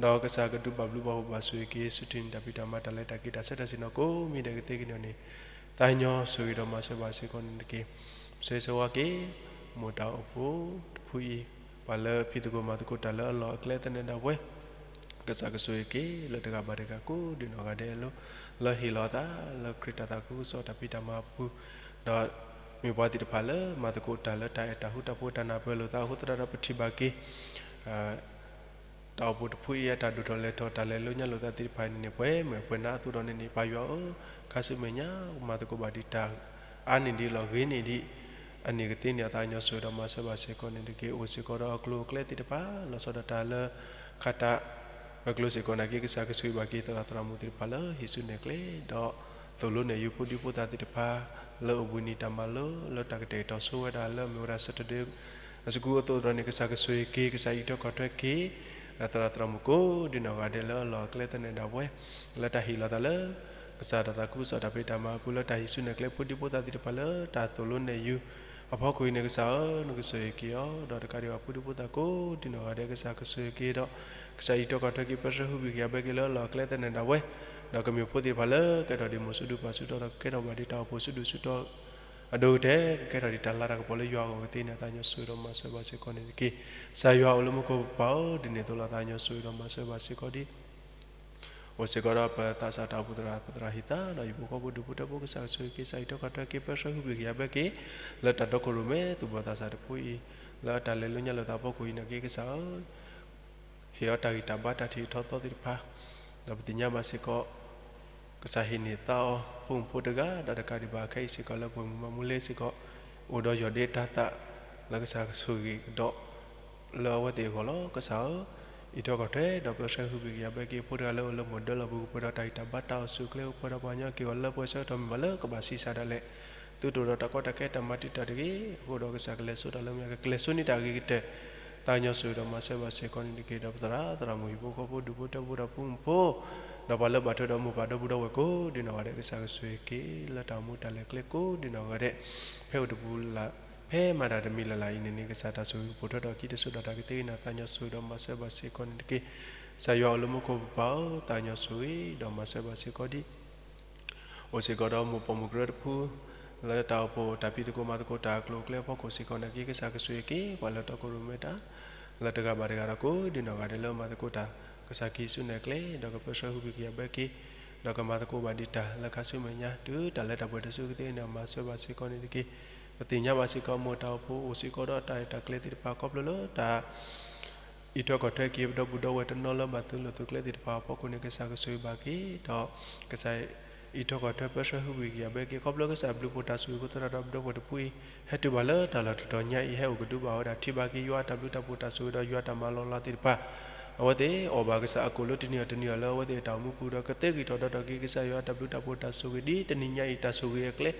ဒီးကစၢ်ကဒုးဘၣ်ဘျုးဘၣ်ဖှိၣ်ဘၣ်ဆိၣ်ဂ့ၤက့ၤ ဆူထံၣ်န့ၢ်တၢ်ဖံးတၢ်မၤတၢ်လဲၤတၢ်က့ၤတၢ်ဆဲးတၢ်ဆ့ၣ်နီၤကိးမံၤဒဲးကသ့ကန့ၢ်န့ၣ် သးညီဆိၣ်ဂ့ၤဒီးမၤစၢၤဘၣ်စ့ၢ်ကီးန့ၣ်တက့ၢ်. ဆၢဂ့ၤဆၢဝါက့ၤ မိၢ်တၢ်အိၣ်ဖှိၣ်တဖုအံၤ ပှၤလၢဖံးသကိးမၤသကိးတၢ်လၢအလီၢ်အကျဲသနၢၣ်ဒၣ်ဝဲ ကစၢ်ကဆိၣ်ဂ့ၤက့ၤလၢတဂၤဘၣ်တဂၤကိးဒ်နီၢ်ဂၤဒဲးလီၤ. လၢဟ့ၣ်လီၤအသးလၢခရံာ်တၢ်သးခုကစီၣ်တၢ်ဖံးတၢ်မၤအပူၤ ဒီးမ့ၢ်ပှၤသ့ၣ်တဖၣ်လၢမၤသကိးတၢ်လၢတၢ်အဲၣ်တၢ်ဃူတၢ်ဖိးတၢ်နၢ်ပၢၢ်လိာ်သးအဃိသတးဒီး ပထံၣ်ဘၣ်က့ၤ တၢ်အိၣ်ဖှိၣ်တဖုအံၤအတၢ်ဒိၣ်ထီၣ်လဲၤထီၣ် တၢ်လဲၤလိညါလိာ်သးသ့ၣ်တဖၣ်အံၤန့ၣ်န့ၣ် ပှဲၤမုာ်ပှဲၤနါအသိးဒီးန့ၣ်န့ၣ် ပၢ်ယွၤဧၢ, ခါဆူမဲာ်ညါ မၤသကိးဘၣ်ဒံးတၢ်အါန့ၢ်ဒံးလီၤ ဂ့ၤန့ၢ်ဒံး အန့ၣ်ကသ့န့ၣ် အသးကညီၤဆိၣ်ဂ့ၤဒီးမၤစၢၤဘၣ်စ့ၢ်ကီးန့ၣ်တက့ၢ်. အိၣ်စ့ၢ်ကီးဒီးအကျိၤအကျဲသ့ၣ်တဖၣ် လီၤဆီဒၣ်တၢ်လၢ ခါတၢ် အကျိၤစ့ၢ်ကီးနာ်က့ ကစၢ်ကဆိၣ်ဂ့ၤဘၣ်က့ၤသရၣ်သရၣ်မုၣ်သ့ၣ်တဖၣ်လၢဟံးစုနဲၣ်ကျဲ ဒီးသိၣ်လိနဲၣ်ယုၤဖိဒံဖိသၣ်သ့ၣ်တဖၣ် လၢအိၣ်ဘှံးနံၤတၢ်မၤလိ လၢတၢ်ကတဲာ်ကတီၤဆိဝဲဒၣ်လၢအမ့ၢ်ဝဲဒၣ် Saturday School အသိးဒီးန့ၣ် ကစၢ်ကဆိၣ်ဂ့ၤက့ၤ ကစၢ်အံးထွဲကွၢ်ထွဲက့ၤ သရၣ်သရၣ်မုၣ်ကိးဒ်နီၢ်ဂၤဒဲးလၢအလီၢ်အကျဲသနၢၣ်ဒၣ်ဝဲ လၢတၢ်ဟ့ၣ်လီၤသးလၢ ကစၢ်တၢ်သးခုကစီၣ်တၢ်ဖံးတၢ်မၤအပူၤ လၢတၢ်ဟံးစုနဲၣ်ကျဲဖိဒံဖိသၣ်သ့ၣ်တဖၣ်လၢတၢ်သိၣ်လိနဲၣ်ယုၤအဖီခိၣ်အံၤန့ၣ် ကစၢ်ဧၢ နကဆိၣ်ဂ့ၤက့ၤအီၤ ဒီးတကးဒံးဘၣ်ဖိဒံဖိသၣ်ကိးဒ်နီၢ်ဂၤဒဲး ကစၢ်ကဆိၣ်ဂ့ၤက့ၤဒီး ကစၢ်အံးထွဲကွၢ်ထွဲက့ၤ ပၢဆှၢဟုဘံၣ်ကယၤဘၣ်က့ၤလၢအလီၢ်အကျဲသနၢၣ်ဒၣ်ဝဲ ဒီးကမ့ၢ်ဖိသ့ၣ်တဖၣ်လၢကဲထီၣ်ဒ်မိၢ်ဆူၣ်ဒူပၢ်ဆူၣ်တီ ဒီးကကဲထီၣ်ဘၣ်ဒ်တၢ်အိၣ်ဖှိၣ်ဆူၣ်ဒူဆူၣ်တီ အဒိကတဲာ် ကကဲထီၣ်ဒ်တၢ်လၤတၢ်ကပီၤလၢယွၤအဂီၢ်ကသ့န့ၣ် အသးကညီၤဆိၣ်ဂ့ၤဒီးမၤစၢၤဘၣ်စ့ၢ်ကီးန့ၣ်တက့ၢ်. ကစၢ်ယွၤအိၣ်လၢမူခိၣ်ကပၤဧၢ, ဒ်န့ၣ်အသိးလီၤ အသးကညီၤဆိၣ်ဂ့ၤဒီးမၤစၢၤဘၣ်စ့ၢ်ကီးဒ် အိၣ်စ့ၢ်ကီးဒီးပသးစၢ်တၢ်အိၣ်ဖှိၣ်သရၣ် ပသရၣ်ဟံၣ်သါ ဒီးဟံၣ်ဖိဃီဖိဒူၣ်ဖိထၢဖိ ကစၢ်ကဆိၣ်ဂ့ၤက့ၤ ကစၢ်အံးထွဲကွၢ်ထွဲက့ၤ ပၢဆှၢဟုဘံၣ်ကယၤဘၣ်က့ၤ လၢတၢ်တီခိၣ်ရိၣ်မဲသူၣ်ဘီၣ်သးစၢ်တဖုအံၤ လၢအတၢ်လဲၤလိညါလိာ်သးအဖီခိၣ်အံၤနာ်က့ ကစၢ်ဧၢ ဟ့ၣ်အီၤတၢ်ဂံၢ်တၢ်ဘါတၢ်ထံၣ်ထီၣ်သီသ့ၣ်တဖၣ် ဒီးပသ့ၣ်ညါဘၣ်စ့ၢ်ကီး ကစၢ်ဟ့ၣ်န့ၢ်သါအီၤ ဖိမုၣ်ဖိတဂၤ ဒီးတကးဒံးဘၣ်ခဲအံၤစ့ၢ်ကီး လၢပှဲၤမုၢ်မၤမူလ့စ့ၢ်ကီး အိၣ်ဒီးယီၢ်ဒ့တၢ်သၣ် လၢကစၢ်ကဆိၣ်ဂ့ၤကဒီး လၢအဝဲသ့ၣ်အဂီၢ်လီၤ. ကစၢ်ဧၢ, အံးထွဲကွၢ်ထွဲ ဒီးပၢဆှၢဟုဘံၣ်ကယၤဘၣ်က့ၤ ဖိတဂၤလၢအိၣ်လၢမိၢ်ဒၢလီၢ်ပူၤ ကပှဲၤဒီးတၢ်ဂံၢ်တၢ်ဘါတၢ်အိၣ်ဆူၣ်အိၣ်ချ့ ကပှဲၤဒီးပှၤကညီက့ၢ်ဂီၤလၢပှဲၤဆၢကတီၢ်မ့ၢ်ဘၣ်လၢကဘၣ်ဆံးစၢ်ဒၣ်လဲာ် သုတအိၣ်ဒီးတၢ်ကီတၢ်ခဲတၢ်မၤတံာ်တာ်တဂ့ၤ အဃိဒီးကစၢ်ကလဲၤစိတၢ်လၢမ့ၢ် ကကလဲၤစိန့ၢ်တၢ်အဂ့ၤကတၢၢ် သးကညီၤဆိၣ်ဂ့ၤဒီးမၤစၢၤဘၣ်စ့ၢ်ကီးန့ၣ်တက့ၢ်. ဒီးပသရၣ်သရၣ်မုၣ်ဟံၣ်ဖိဃီဖိဒူၣ်ဖိထၢဖိဒီးဖိမုၣ်ဖိ ဒီးပှၤလၢဘၣ်ထွဲဒီးမိၢ်ပၢ်ဒီပုၢ်ဒီဝဲၢ်ကိးဒ်နီၢ်ဂၤဒဲး ကစၢ်ကဆိၣ်ဂ့ၤက့ၤ လၢတၢ်အိၣ်မူတၢ်လဲၤကျဲကိးဒ်နီၢ်ဂၤဒဲး ဖဲအိၣ်တပူၤလၢ် ဖဲမၤတၢ်တမံၤလၢ်လၢ်အံၤန့ၣ်န့ၣ် ကစၢ်တၢ်ဆိၣ်ဂ့ၤကပိာ်ထွဲထီၣ်အခံတစိၤဒီးတၢ်ကသ့ကန့ၢ် သးကညီၤဆိၣ်ဂ့ၤဒီးမၤစၢၤဘၣ်စ့ၢ်ကီးန့ၣ်တက့ၢ်. ကစၢ်ယွၤအိၣ်လၢမူခိၣ်ပပၢ်ဧၢ, သးကညီၤဆိၣ်ဂ့ၤ ဒီးမၤစၢၤဘၣ်စ့ၢ်ကီးဒံး အိၣ်စ့ၢ်ကီးဒီးမိၢ်ပိာ်မုၣ်ကရၢတဖု လၢတၢ်အိၣ်ဖှိၣ်တၢ်ဖံးသကိးမၤသကိးတၢ်အကျိၤအကျဲအဖီခိၣ်စ့ၢ်ကီးနာ်က့ ကစၢ်ကဆိၣ်ဂ့ၤက့ၤပှၤလၢတီခိၣ်ရိၣ်မဲတၢ် လၢတဂၤဘၣ်တဂၤဒီးကိးဒံနီၢ်ဂၤဒဲးလၢမၤသကိးတၢ် ကစၢ်ကဟံးစုနဲၣ်ကျဲ ဒီးကပၢဆှၢဟူးဘံၣ်ကယာ်ဘၢက့ၤ ဒီးကမၤသကိးဘၣ်ဒံးတၢ်လၢခါဆူမဲာ်ညါ တုၤတၢ်လၢတၢ်ပှဲၤတၢ်ဆူကသ့ၣ်န့ၣ် မၤစၢၤဘၣ်စ့ၢ်ကီးန့ၣ်တက့ၢ်. ပသ့ၣ်ညါဘၣ်စ့ၢ်ကီး မိၢ်တၢ်အိၣ်ဖှိၣ်အိၣ်စ့ၢ်ကီးဒီးတၢ်ရဲၣ်တၢ်ကျဲၤသ့ၣ်တဖၣ် ခီဖျိလၢတၢ် အံးထွဲကွၢ်ထွဲက့ၤပဒီပုၢ်ဒီဝဲၢ်တနီၤလၢဘၣ်သုးလိာ်သုးကျဲသ့ၣ်တဖၣ်အဖီခိၣ်န့ၣ် ကစၢ်ကဆိၣ်ဂ့ၤဘၣ်က့ၤ ဒီးကစၢ်အံးထွဲကွၢ်ထွဲပၢဆှၢဟူးဘံၣ်ကယာ်ဘၢက့ၤ ခီဖျိကစၢ်ဘျုးဖှိၣ်တၢ်ဆိၣ်ဂ့ၤအဃိသတးဒီး ပဒီပုၢ်ဝဲၢ်တဖုအံၤ ဟဲတုၤဘၣ်လၢတၢ်လီၢ်တတီၤညါအံၤ ဟဲအိၣ်ကဒုဘၣ်ဝဲဒၣ် ထံၣ်ဘၣ်က့ၤယွၤအတၢ်ဘျုးတၢ်ဖှိၣ်တၢ်ဆိၣ်ဂ့ၤဒီးယွၤတၢ်မၤလီၤလးသ့ၣ်တဖၣ် အဝဲသ့ၣ်အီၣ်ဘၣ်ကစၢ်အကိၣ်လၢတနံၤအီၤတနံၤအီၤလၢအဝဲသ့ၣ်အတၢ်အိၣ်မူပူၤဒီး ကသ့ဂံၢ်ထီၣ်ဒီးထီၣ်က့ၤကစၢ်ယွၤအတၢ်ဘျုးတၢ်ဖှိၣ်တၢ်ဆိၣ်ဂ့ၤ ဒ်တနံၤညါအံၤတၢ်ဆိၣ်ဂ့ၤအကျဲ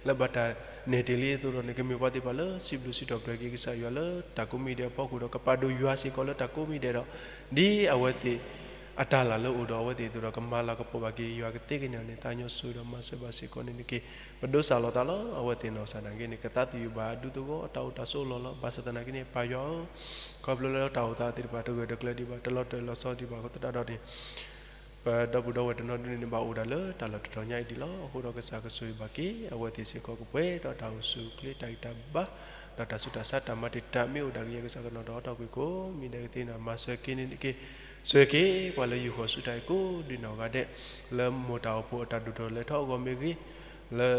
လၢဘၣ်တၢ်နဲၣ်တ့ၢ်လံအသိးဒီးန့ၣ် ကမ့ၢ်ပှၤသ့ၣ်တဖၣ်လၢစံးဘျုးစံးထီၣ်ပတြၢၤက့ၤကစၢ်ယွၤလၢတၢ်ကိးမံၤဒဲးအဖီခိၣ်ဒီး ကပာ်ဒိၣ်ယွၤစ့ၢ်ကီးလၢတၢ်ကိးမံၤဒဲးဒီး ဒ်အဝဲသ့ၣ် အတၢ်လၢ်လၢအိၣ်ဒီးအဝဲသ့ၣ်အသိးဒီး ကမၤလၤကပီၤဘၣ်က့ၤယွၤကသ့က့ၤန့ၣ်န့ၣ် သးကညီၤဆိၣ်ဂ့ၤဒီးမၤစၢၤဘၣ်စ့ၢ်ကီးန့ၣ်တက့ၢ်. ပဒိးစၢ်လီၤသးလီၤ အဝဲသ့ၣ်နီၢ်ကစၢ်ဒၣ်က့ၤန့ၣ် ကသးသယုၢ်ဘၣ်အဒူသဝီအတၢ်အိၣ်တၢ်ဆိးလီၢ်လီၤ. ဘၣ်ဆၣ်သနာ်က့န့ၣ် ပၢ်ယွၤဧၢ, ခီဖျိလၢတၢ်အိၣ်သးသ့ၣ်တဖၣ်တဂၢၢ်တကျၢၤဒံးဘၣ် တလီၤတၢၢ်လီၤဆီဒံးဘၣ်အဃိသတးဒီးန့ၣ် ပဒီပုၢ်ဒီဝဲၢ်တနီၤဒုန့ၣ်န့ၣ် ဘၣ်အိၣ်ဒၣ်လၢတၢ်လီၢ်တတီၤညါအံၤဒံးလီၤ. အဃိဒီးကစၢ်ကဆိၣ်ဂ့ၤဘၣ်က့ၤ အဝဲသ့ၣ်စ့ၢ်ကီးကပှဲၤဒီးတၢ်အိၣ်ဆူၣ်အိၣ်ချ့တၢ်ဂံၢ်တၢ်ဘါ ဒီးတၢ်ဆူးတၢ်ဆါတၢ်မၤတံာ်တာ်မ့ၢ်အိၣ်ဒၣ်ကယဲၢ်ကစၢ်ကနီၤဒီးအတီၢ်ကွံာ်ကိးမံၤဒဲးကသ့န့ၣ် မၤစၢၤက့ၤန့ၣ်တက့ၢ်. ဆိၣ်ဂ့ၤက့ၤပှၤလၢယူၢ်ဃီၤဆူတၢ်အံၤကိးဒုနီၢ်ဂၤဒဲး လၢမိၢ်တၢ်အိၣ်ဖှိၣ်အတၢ်ဒိၣ်ထီၣ်လဲၤထီၣ်အဂီၢ်မ့ၢ်ဂ့ၤ, လၢ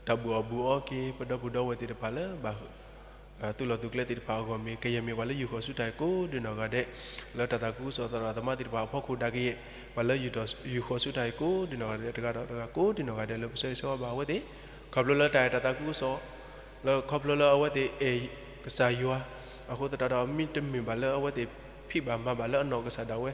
တၢ်ဘူၣ်အီၣ်ဘူၣ်အီက့ၤ ပဒီပုၢ်ဒီဝဲၢ်သ့ၣ်တဖၣ်လၢ ဘၣ် သုးလီၢ်သုးကျဲသ့ၣ်တဖၣ်အဂီၢ်မ့ၢ် ကယဲၢ်မ့ၢ်ပှၤလၢယူၢ်ဃီၤဆူတၢ်အံၤကိးဒုနီၢ်ဂၤဒဲး လၢတၢ်သးခုကစီၣ်သရၣ်သမါသ့ၣ်တဖၣ်အဖီခိၣ်ဒၣ်ကယဲၢ် ပှၤလၢယူၢ်ဃီၤဆူတၢ်အံၤကိးဒုနီၢ်ဂၤဒဲး တဂၤဒီးတဂၤကိးဒုနီၢ်ဂၤဒဲးလၢပဆၢဂ့ၤဆၢဝါဘၣ်အဝဲသ့ၣ် ခီဖျိလၢတၢ်အဲၣ်တၢ်သးခုကစီၣ် လၢခီဖျိလၢအဝဲသ့ၣ်အဲၣ်ကစၢ်ယွၤ အဃိသတးဒီး မ့တမ့ၢ်ဘၣ်လၢအဝဲသ့ၣ်ဖံးဘၣ်မၤဘၣ်လၢအနီၢ်ကစၢ်ဒၣ်ဝဲ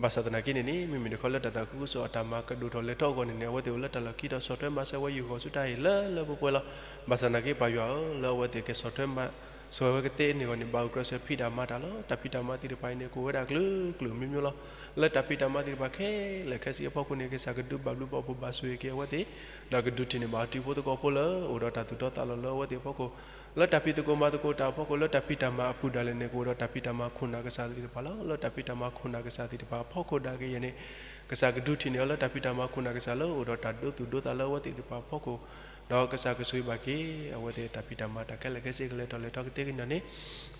ဘၣ်ဆၣ်သနာ်က့န့ၣ်န့ၣ် မ့မ့ၢ်တခီလၢတၢ်သးခုကစီၣ်အတၢ်မၤကဒိၣ်ထီၣ်လဲၤထီၣ်အဂီၢ်န့ၣ်န့ၣ် အဝဲသ့ၣ်အိၣ်လၢတၢ်လီၢ်ခံဒီးဆီၣ်ထွဲမၤစၢၤဝဲယူၢ်ဃီၤဆူတၢ်အံၤလၢလၢပှဲၤပှဲၤလီၤ. ဘၣ်ဆၣ်သနာ်က့ပၢ်ယွၤဧၢ လၢအဝဲသ့ၣ်ကဆီၣ်ထွဲမၤစၢၤဝဲကသ့န့ၣ်အဂီၢ်န့ၣ် ဘၣ်အိၣ်ကြၢးစၢၤဖံးတၢ်မၤတၢ်လီၤ. တၢ်ဖံးတၢ်မၤသ့ၣ်တဖၣ်အံၤန့ၣ် ကအိၣ်ဝဲဒၣ်ကျၢၤကျၢၤမံၤမံၤလီၤ. လၢတၢ်ဖံးတၢ်မၤသ့ၣ်တဖၣ်ခဲလၢာ်ခဲဆ့အဖီခိၣ်န့ၣ် ကစၢ်ကဒုးဘၣ်ဘျုးဘၣ်ဖှိၣ်ဘၣ်ဆိၣ်ဂ့ၤက့ၤအဝဲသ့ၣ် ဒီးကဒုးထံၣ်န့ၢ်ဘၣ်အတံၤဖိသကိးဖိလၢ အိၣ်ဒီးတၢ်သူၣ်တီသးလီၤလၢအဝဲသ့ၣ်အဖီခိၣ် လၢတၢ်ဖံးသကိးမၤသကိးတၢ်အဖီခိၣ် လၢတၢ်ဖံးတၢ်မၤအပူၤဒၣ်လဲာ်န့ၣ် ကအိၣ်ဒီးတၢ်ဖံးတၢ်မၤခိၣ်နၢ်ကစၢ်သ့ၣ်တဖၣ်လီၤ. လၢတၢ်ဖံးတၢ်မၤခိၣ်နၢ်ကစၢ်သ့ၣ်တဖၣ်အဖီခိၣ်ဒၣ်ကယဲၢ်န့ၣ် ကစၢ်ကဒုးထံၣ်န့ၢ်အီၤလၢတၢ်ဖံးတၢ်မၤခိၣ်နၢ်ကစၢ်လၢအိၣ်ဒီးတၢ်ဒိသူၣ်ဒိသးလၢအဝဲသ့ၣ်တဖၣ်အဖီခိၣ် ဒီးကစၢ်ကဆိၣ်ဂ့ၤဘၣ်က့ၤ အဝဲသ့ၣ်တၢ်ဖံးတၢ်မၤတၢ်ခဲလၢာ်ခဲဆ့ကလဲၤထီၣ်လဲၤထီၣ်ကသ့ကန့ၣ်န့ၣ်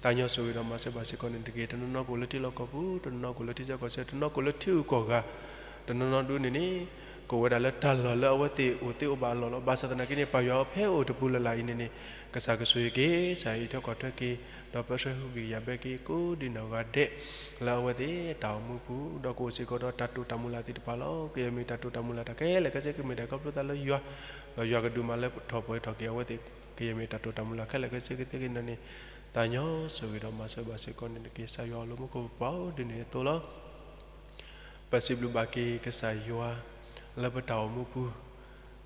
သးကညီၤဆိၣ်ဂ့ၤဒီးမၤစၢၤဘၣ်စ့ၢ်ကီးန့ၣ်တက့ၢ်. တနီၤနီၤကအိၣ်လၢထံလီၢ်ကီၢ်ပူၤ တနီၤနီၤကအိၣ်လၢထံဆၢကီၢ်ဆၢ တနီၤကအိၣ်လၢထံဂုၤကီၢ်ဂၤ တနီၤနီၤဒုန့ၣ်န့ၣ် ကအိၣ်ဝဲဒၣ်လၢတၢ်လီၢ်လၢအဝဲသ့ၣ်အိၣ်သ့အိၣ်ဘၣ်အလီၢ်လီၤ. ဘၣ်ဆၣ်သနာ်က့န့ၣ် ပၢ်ယွၤဧၢ ဖဲအိၣ်တပူၤလၢ်လၢ်အံၤန့ၣ်န့ၣ် ကစၢ်ကဆိၣ်ဂ့ၤက့ၤ ကစၢ်အံးထွဲကွၢ်ထွဲက့ၤ ဒီးပၢဆှၢဟူးဘံၣ်ကယာ်ဘၢက့ၤကိးဒုနီၢ်ဂၤဒဲး လၢအဝဲသ့ၣ်တၢ်အိၣ်မူပူၤ ဒီးကအိၣ်စ့ၢ်ကီးဒီးတၢ်တိာ်တၢ်မုၢ်လၢ်သ့ၣ်တဖၣ်လီၤ. ကယဲၢ်မ့ၢ်တၢ်တိာ်တၢ်မုၢ်လၢ်တၢ်ခဲလၢာ်ခဲဆ့ ကမ့ၢ်တၢ်ခီဖျိသးလၢယွၤ ဒီးယွၤကဒုးမၤလၢထီၣ်ပှဲၤထီၣ်က့ၤအဝဲသ့ၣ် ကယဲၢ်မ့ၢ်တၢ်တိာ်တၢ်မုၢ်လၢ်ခဲလၢာ်ခဲဆ့ကသ့ကန့ၣ်န့ၣ် သးကညီၤဆိၣ်ဂ့ၤဒီးမၤစၢၤဘၣ်စ့ၢ်ကီးန့ၣ်တက့ၢ်. ကစၢ်ယွၤအိၣ်လၢမူခိၣ်ပပၢ်အိၣ်ဒ်န့ၣ်အသိးလီၤ. ပစံးဘျုးဘၣ်က့ၤကစၢ်ယွၤ လၢပတၢ်အိၣ်မူပူၤ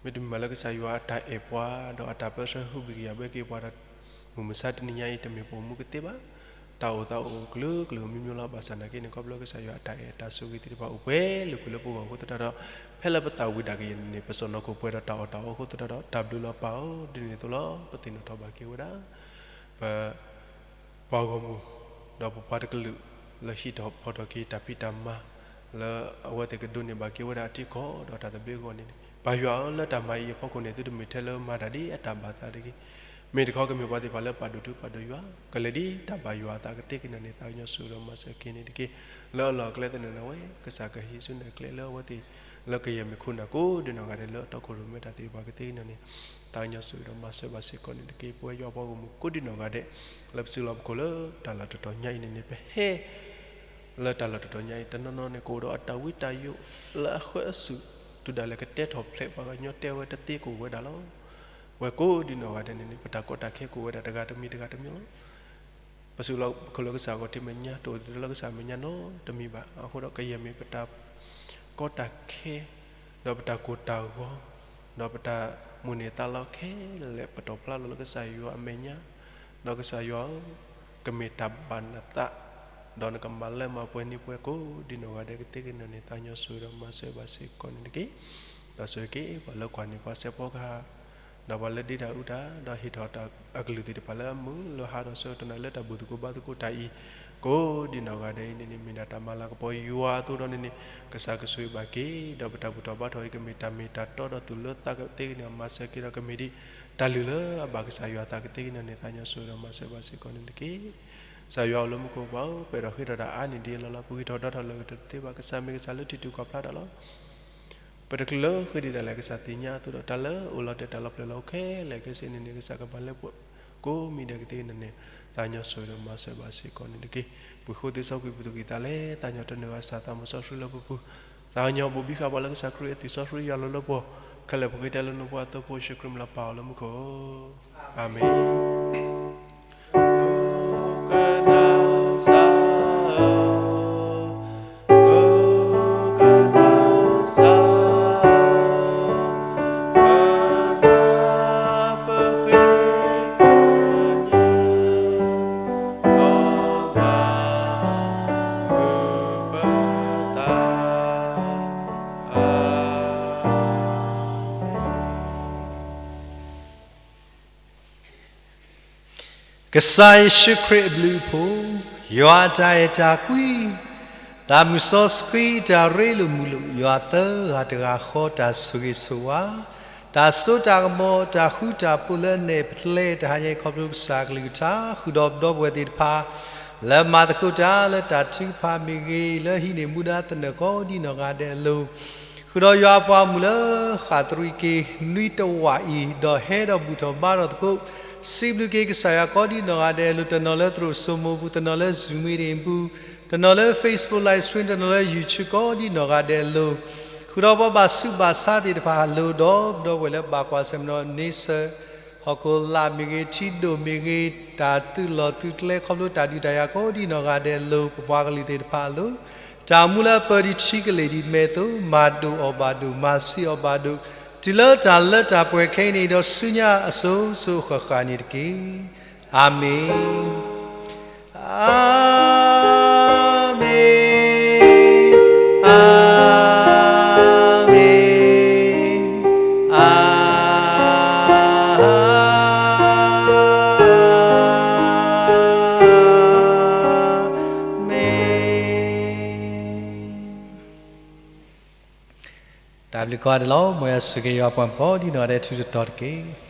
မ့တမ့ၢ်လၢကစၢ်ယွၤအတၢ်အဲၣ်ပှၤ ဒီးအတၢ်ပၢဆှၢဟူးဘံၣ်ကယာ်ဘၢက့ၤပှၤဒီး မုၢ်မဆါတနံၤညါအံၤ တမ့ၢ်ပအိၣ်မူကသ့ဘၣ်. တၢ်အိၣ်သးအိၣ်ကျၢၤကျၢၤမံၤမံၤလီၤ. ဘၣ်ဆၣ်သနာ်က့န့ၣ် ခီဖျိကစၢ်ယွၤအတၢ်အဲၣ်အတၢ်ဆိၣ်ဂ့ၤသ့ၣ်တဖၣ်အိၣ်ပှဲၤလုာ်ကွံာ်လၢပဂီၢ်အဃိသတးဒီး ဖဲလၢပသးဝံၣ်ဒၣ်ကယဲၢ်န့ၣ်န့ၣ် ပစီၢ်နီၤခိၣ်ပှဲၤဒီးတၢ်အီၣ်တၢ်အီအဃိသတးဒီး တၢ်ဘျုးလီၤပၢ်အိၣ်ဒ်န့ၣ်အသိးလီၤ. ပသ့ၣ်နီၣ်ထီၣ်ဘၣ်က့ၤဝဲဒၣ် ပ ပှၤဂီၢ်မုၢ် ဒီးပပှၤတကလုာ် လၢဟံးထီၣ်ဖီၣ်ထီၣ်က့ၤတၢ်ဖံးတၢ်မၤ လၢအဝဲသ့ၣ်ကဒိးန့ၢ်ဘၣ်က့ၤဝဲဒၣ်အထံအကီၢ်ဒီးတၢ်သဘျ့အဂီၢ်န့ၣ်န့ၣ် ပၢ်ယွၤဧၢ လၢတၢ်မၤအံၤအဖီခိၣ်န့ၣ် သုတမ့ၢ်ထဲလၢမၤတၢ်ဒ်အတၢ်ဘၣ်သးတဂ့ၤ. မ့ၢ်တခီကမ့ၢ်ပှၤသ့ၣ်တဖၣ်လၢပာ်ဒိၣ်ထူပာ်ဒိၣ်ယွၤ ကလဲၤဒ်တၢ်ဘၣ်ယွၤအသးကသ့ကန့ၣ်န့ၣ် သးကညီၤဆိၣ်ဂ့ၤဒီးမၤစၢၤက့ၤန့ၣ်တက့ၢ်. လၢအလီၢ်အကျဲသနၢၣ်ဝဲ ကစၢ်ကဟံးစုနဲၣ်ကျဲလၢအဝဲသ့ၣ် လၢကယဲၢ်မ့ၢ်ခိၣ်နၢ်ကိးဒုနီၢ်ဂၤဒဲးလၢအတီခိၣ်ရိၣ်မဲတၢ်သ့ၣ်တဖၣ်ကသ့ကန့ၣ်န့ၣ် သးကညီၤဆိၣ်ဂ့ၤဒီးမၤစၢၤဘၣ်စ့ၢ်ကီးန့ၣ်တက့ၢ်. ပဝဲယွၤပှၤဂီၢ်မုၢ်ကိးဒုနီၢ်ဂၤဒဲး လၢပစုလီၢ်ပခိၣ်လၢတၢ်လီၢ်တတီၤညါအံၤန့ၣ်န့ၣ် ပဟဲ လၢတၢ်လီၢ်တတီၤညါအံၤ တနီၤနီၤန့ၣ် ကအိၣ်ဒီးအတၢ်ဝံတၢ်ယိး လၢအဃၢအစုး တုၤဒၣ်လဲာ်ကတဲထီၣ်ဖျဲးပှၤကညီတဲဝဲတသ့ကအိၣ်ဝဲဒၣ်လီၤ. ပဝဲကိးဒုနီၢ်ဂၤဒဲးန့ၣ်န့ၣ် ပတၢ်ကီတၢ်ခဲကအိၣ်ဝဲဒၣ်တဂၤတမံၤတဂၤတမံၤလီၤ. ပစုလီၢ်ပခိၣ်လၢကစၢ်ဂီၢ်ထံးမဲာ်ညါ တအိၣ်သးလၢကစၢ်မဲာ်ညါနီတမံၤဘၣ်. အဃိဒီးကယဲၢ်မ့ၢ်ပတၢ်ကီတၢ်ခဲ ဒီးပတၢ်ကိၢ်တၢ်ဂီၤ ဒီးပတၢ်မိၣ်န့ၢ်သးလီခဲလၢာ် ပတီၢ်ဖျါလီၤလၢကစၢ်ယွၤအမဲာ်ညါ ဒီးကစၢ်ယွၤဧၢ ကမ့ၢ်တၢ်ဘၣ်နသး ဒီးနကမၤလၢမၤပှဲၤန့ၢ်ပှၤကိးဒုနီၢ်ဂၤဒဲးကသ့ကန့ၣ်န့ၣ် သးကညီၤဆိၣ်ဂ့ၤဒီးမၤစၢၤဘၣ်စ့ၢ်ကီးန့ၣ်တက့ၢ်. ဒီးဆိၣ်ဂ့ၤက့ၤပှၤလၢကွၢ်န့ၢ်ပှၤစဲးဖီကဟၣ် ဒီးပှၤလၢဒ့တၢ်အုၣ်တၢ် ဒီးဟ့ၣ်ထီၣ်တၢ်အကလုၢ်သ့ၣ်တဖၣ်လၢအမုာ်လၢဟါဒီးဆၢကတီၢ်နၣ်ရံၣ်လၢတၢ်ဘူၣ်သကိးဘါသကိးတၢ်အံၤ ကိးဒံနီၢ်ဂၤဒဲးအံၤန့ၣ်န့ၣ် မ့ၢ်ဒၣ်တၢ်မၤလၤကပီၤယွၤအသိးဒီးန့ၣ်န့ၣ် ကစၢ်ကဆိၣ်ဂ့ၤဘၣ်က့ၤ ဒီးပတၢ်ဘူၣ်ထီၣ်ဘါထီၣ်အံၤ ကမ့ၢ်တၢ်မ့ၢ်တၢ်တီဒီးသူၣ်လၢသးကသ့ကန့ၣ် မၤစၢၤက့ၤဒီးကမ့ၢ်ဒ်တၢ်လုၢ်လၢအဘၣ်ကစၢ်ယွၤအသးကသ့ကန့ၣ်န့ၣ် သးညီဆိၣ်ဂ့ၤဒီးမၤစၢၤဘၣ်စ့ၢ်ကီးန့ၣ်တက့ၢ်. ကစၢ်ယွၤအိၣ်လၢမူခိၣ်ပှၤဧၢ, ပအဲၣ်ဒိးဃ့ထီၣ်တၢ်အါန့ၢ်ဒ်အံၤလီၤလီၤ. ပဂံၢ်ထီၣ်ဒီးထီၣ်လၢဂ့ၤတသ့ဘၣ်. ကစၢ်မ့ၢ်ကစၢ်လၢထံတူၢ်ကီၢ်ဖျါတၢ်လီၤ. ပတချုးလၢဃ့ဒံးဒၣ်လဲာ်ကစၢ်သ့ၣ်ညါအသိးဒီး တၢ်လၢအိၣ်လီၤတဲာ်တၢ်လီၤပျၢၤလီၤအိၣ်ခဲလၢာ်ခဲဆ့န့ၣ်န့ၣ် ကစၢ်ကမၤလၢပှဲၤကိးမံၤဒဲးကသ့ကန့ၣ်န့ၣ် သးညီဆိၣ်ဂ့ၤဒီးမၤစၢၤဘၣ်စ့ၢ်ကီးန့ၣ်တက့ၢ်. ပှၤဃိသ့စီကွံာ်ပသူၣ်ကံၢ်သးလဲ, သးညီတနုာ်ဘၣ်ကစၢ်သးမုၢ်စီဆှံလၢပပူၤ, သးညီဘိၣ်ဘံဃာ်ပှၤလၢကစၢ်ခရံာ်အသွံၣ်စီဆှံယွၤလိၤလၢပှၤ, ခဲလၢာ်ပဃ့တဲလၢနဖိအသိဖိ ယ့ၣ်ၡူးခရံာ်မံၤလီၤပၢ်အီၤလၢမူခိၣ်, အၤမ့ၣ်. ကစၢ်ယ့ၣ်ၡူးခရံာ်အဘျုးအဖှိၣ်, ယွၤအတၢ်အဲၣ်တၢ်ကွံ, သးမုၢ်စီဆှံတၢ်ရ့လိာ်မုာ်လိာ်, ယွၤသၢဂၤတဂၤဃီတၢ်ဆိၣ်ဂ့ၤဆိၣ်ဝါ, တၢ်စိတၢ်ကမီၤ, တၢ်ဃူတၢ်ဖိးလၢအနဲၣ်ပသလဲတဟါညါအံၤ ခီဖျိကစၢ်အကလုၢ်ကထါ ဃုာ်ဒီးပဒီပုၢ်ဝဲၢ်သ့ၣ်တဖၣ် လၢမၤသကိးတၢ်လၢတၢ်ထုကဖၣ်မ့ၢ်ဂ့ၤ, လၢဟံးန့ၢ်မူဒါသနၢၣ်ကိးဒံနီၢ်ဂၤဒဲးအလိၤ ဃုာ်ဒီးယွၤအပှၤမုၣ်လၢဃၣ်သရံးက့ၤနွံတဝာ်အံၤ, ဒီးဟဲဒီးဘူၣ်ထီၣ်ဘါထီၣ်သကိး, စံးဘျုးက့ၤကစၢ်ယွၤကိးဒံနီၢ်ဂၤဒဲးအလိၤ, တနီၤလၢသရိာ်စိမိၤပူၤ, တနီၤလၢ Zoom meeting ပူၤ, တနီၤလၢ Facebook live stream, တနီၤလၢ YouTube ကိးဒံနီၢ်ဂၤဒဲးအလိၤ, ဃုာ်ဒီးပှၤဘၣ်ဆူးဘၣ်ဆါသ့ၣ်တဖၣ်အလိၤ, ဒီးပဒီပုၢ်ဝဲၢ်လၢဘၣ်ကွၢ်ဆၢၣ်မဲာ်ဒီးန့ဆၢၣ် ဟီၣ်ခိၣ်လာ်မ့ၢ်ဂ့ၤ, ထံဒိၣ်မ့ၢ်ဂ့ၤ, တၢ်သုးလီၢ်သုးကျဲ ခီဖျိတၢ်ဒုးတၢ်ယၤကိးဒံနီၢ်ဂၤဒဲးအလိၤ, ပပှၤကလုာ်သ့ၣ်တဖၣ်အလိၤ, တၢ်မူလၢအပၢၤဒံးထံကလ့ၢ်ဒံးမဲာ်သိး, မၤဒိၣ်အီၣ်ဘၣ်ဒိၣ်, မၤဆံးအီၣ်ဘၣ်ဒိၣ်, တုၤလၢတၢ်လၢတၢ်ပှဲၤခဲအံၤန့ၣ်, ဒီးဆူညါအစိၤစိၤအဃၣ်ဃၣ်န့ၣ်တက့ၢ်. အၤမ့ၣ်, အၤမ့ၣ်, အၤမ့ၣ်, အၤ မ့ၣ်. တၢ်ဘျုးကိးဂၤဒဲးလီၤ. မ်ယွၤဆိၣ်ဂ့ၤယွၤပှၤကိးဒံနီၢ်ဂၤဒဲးထူးတတီၤတက့ၢ်.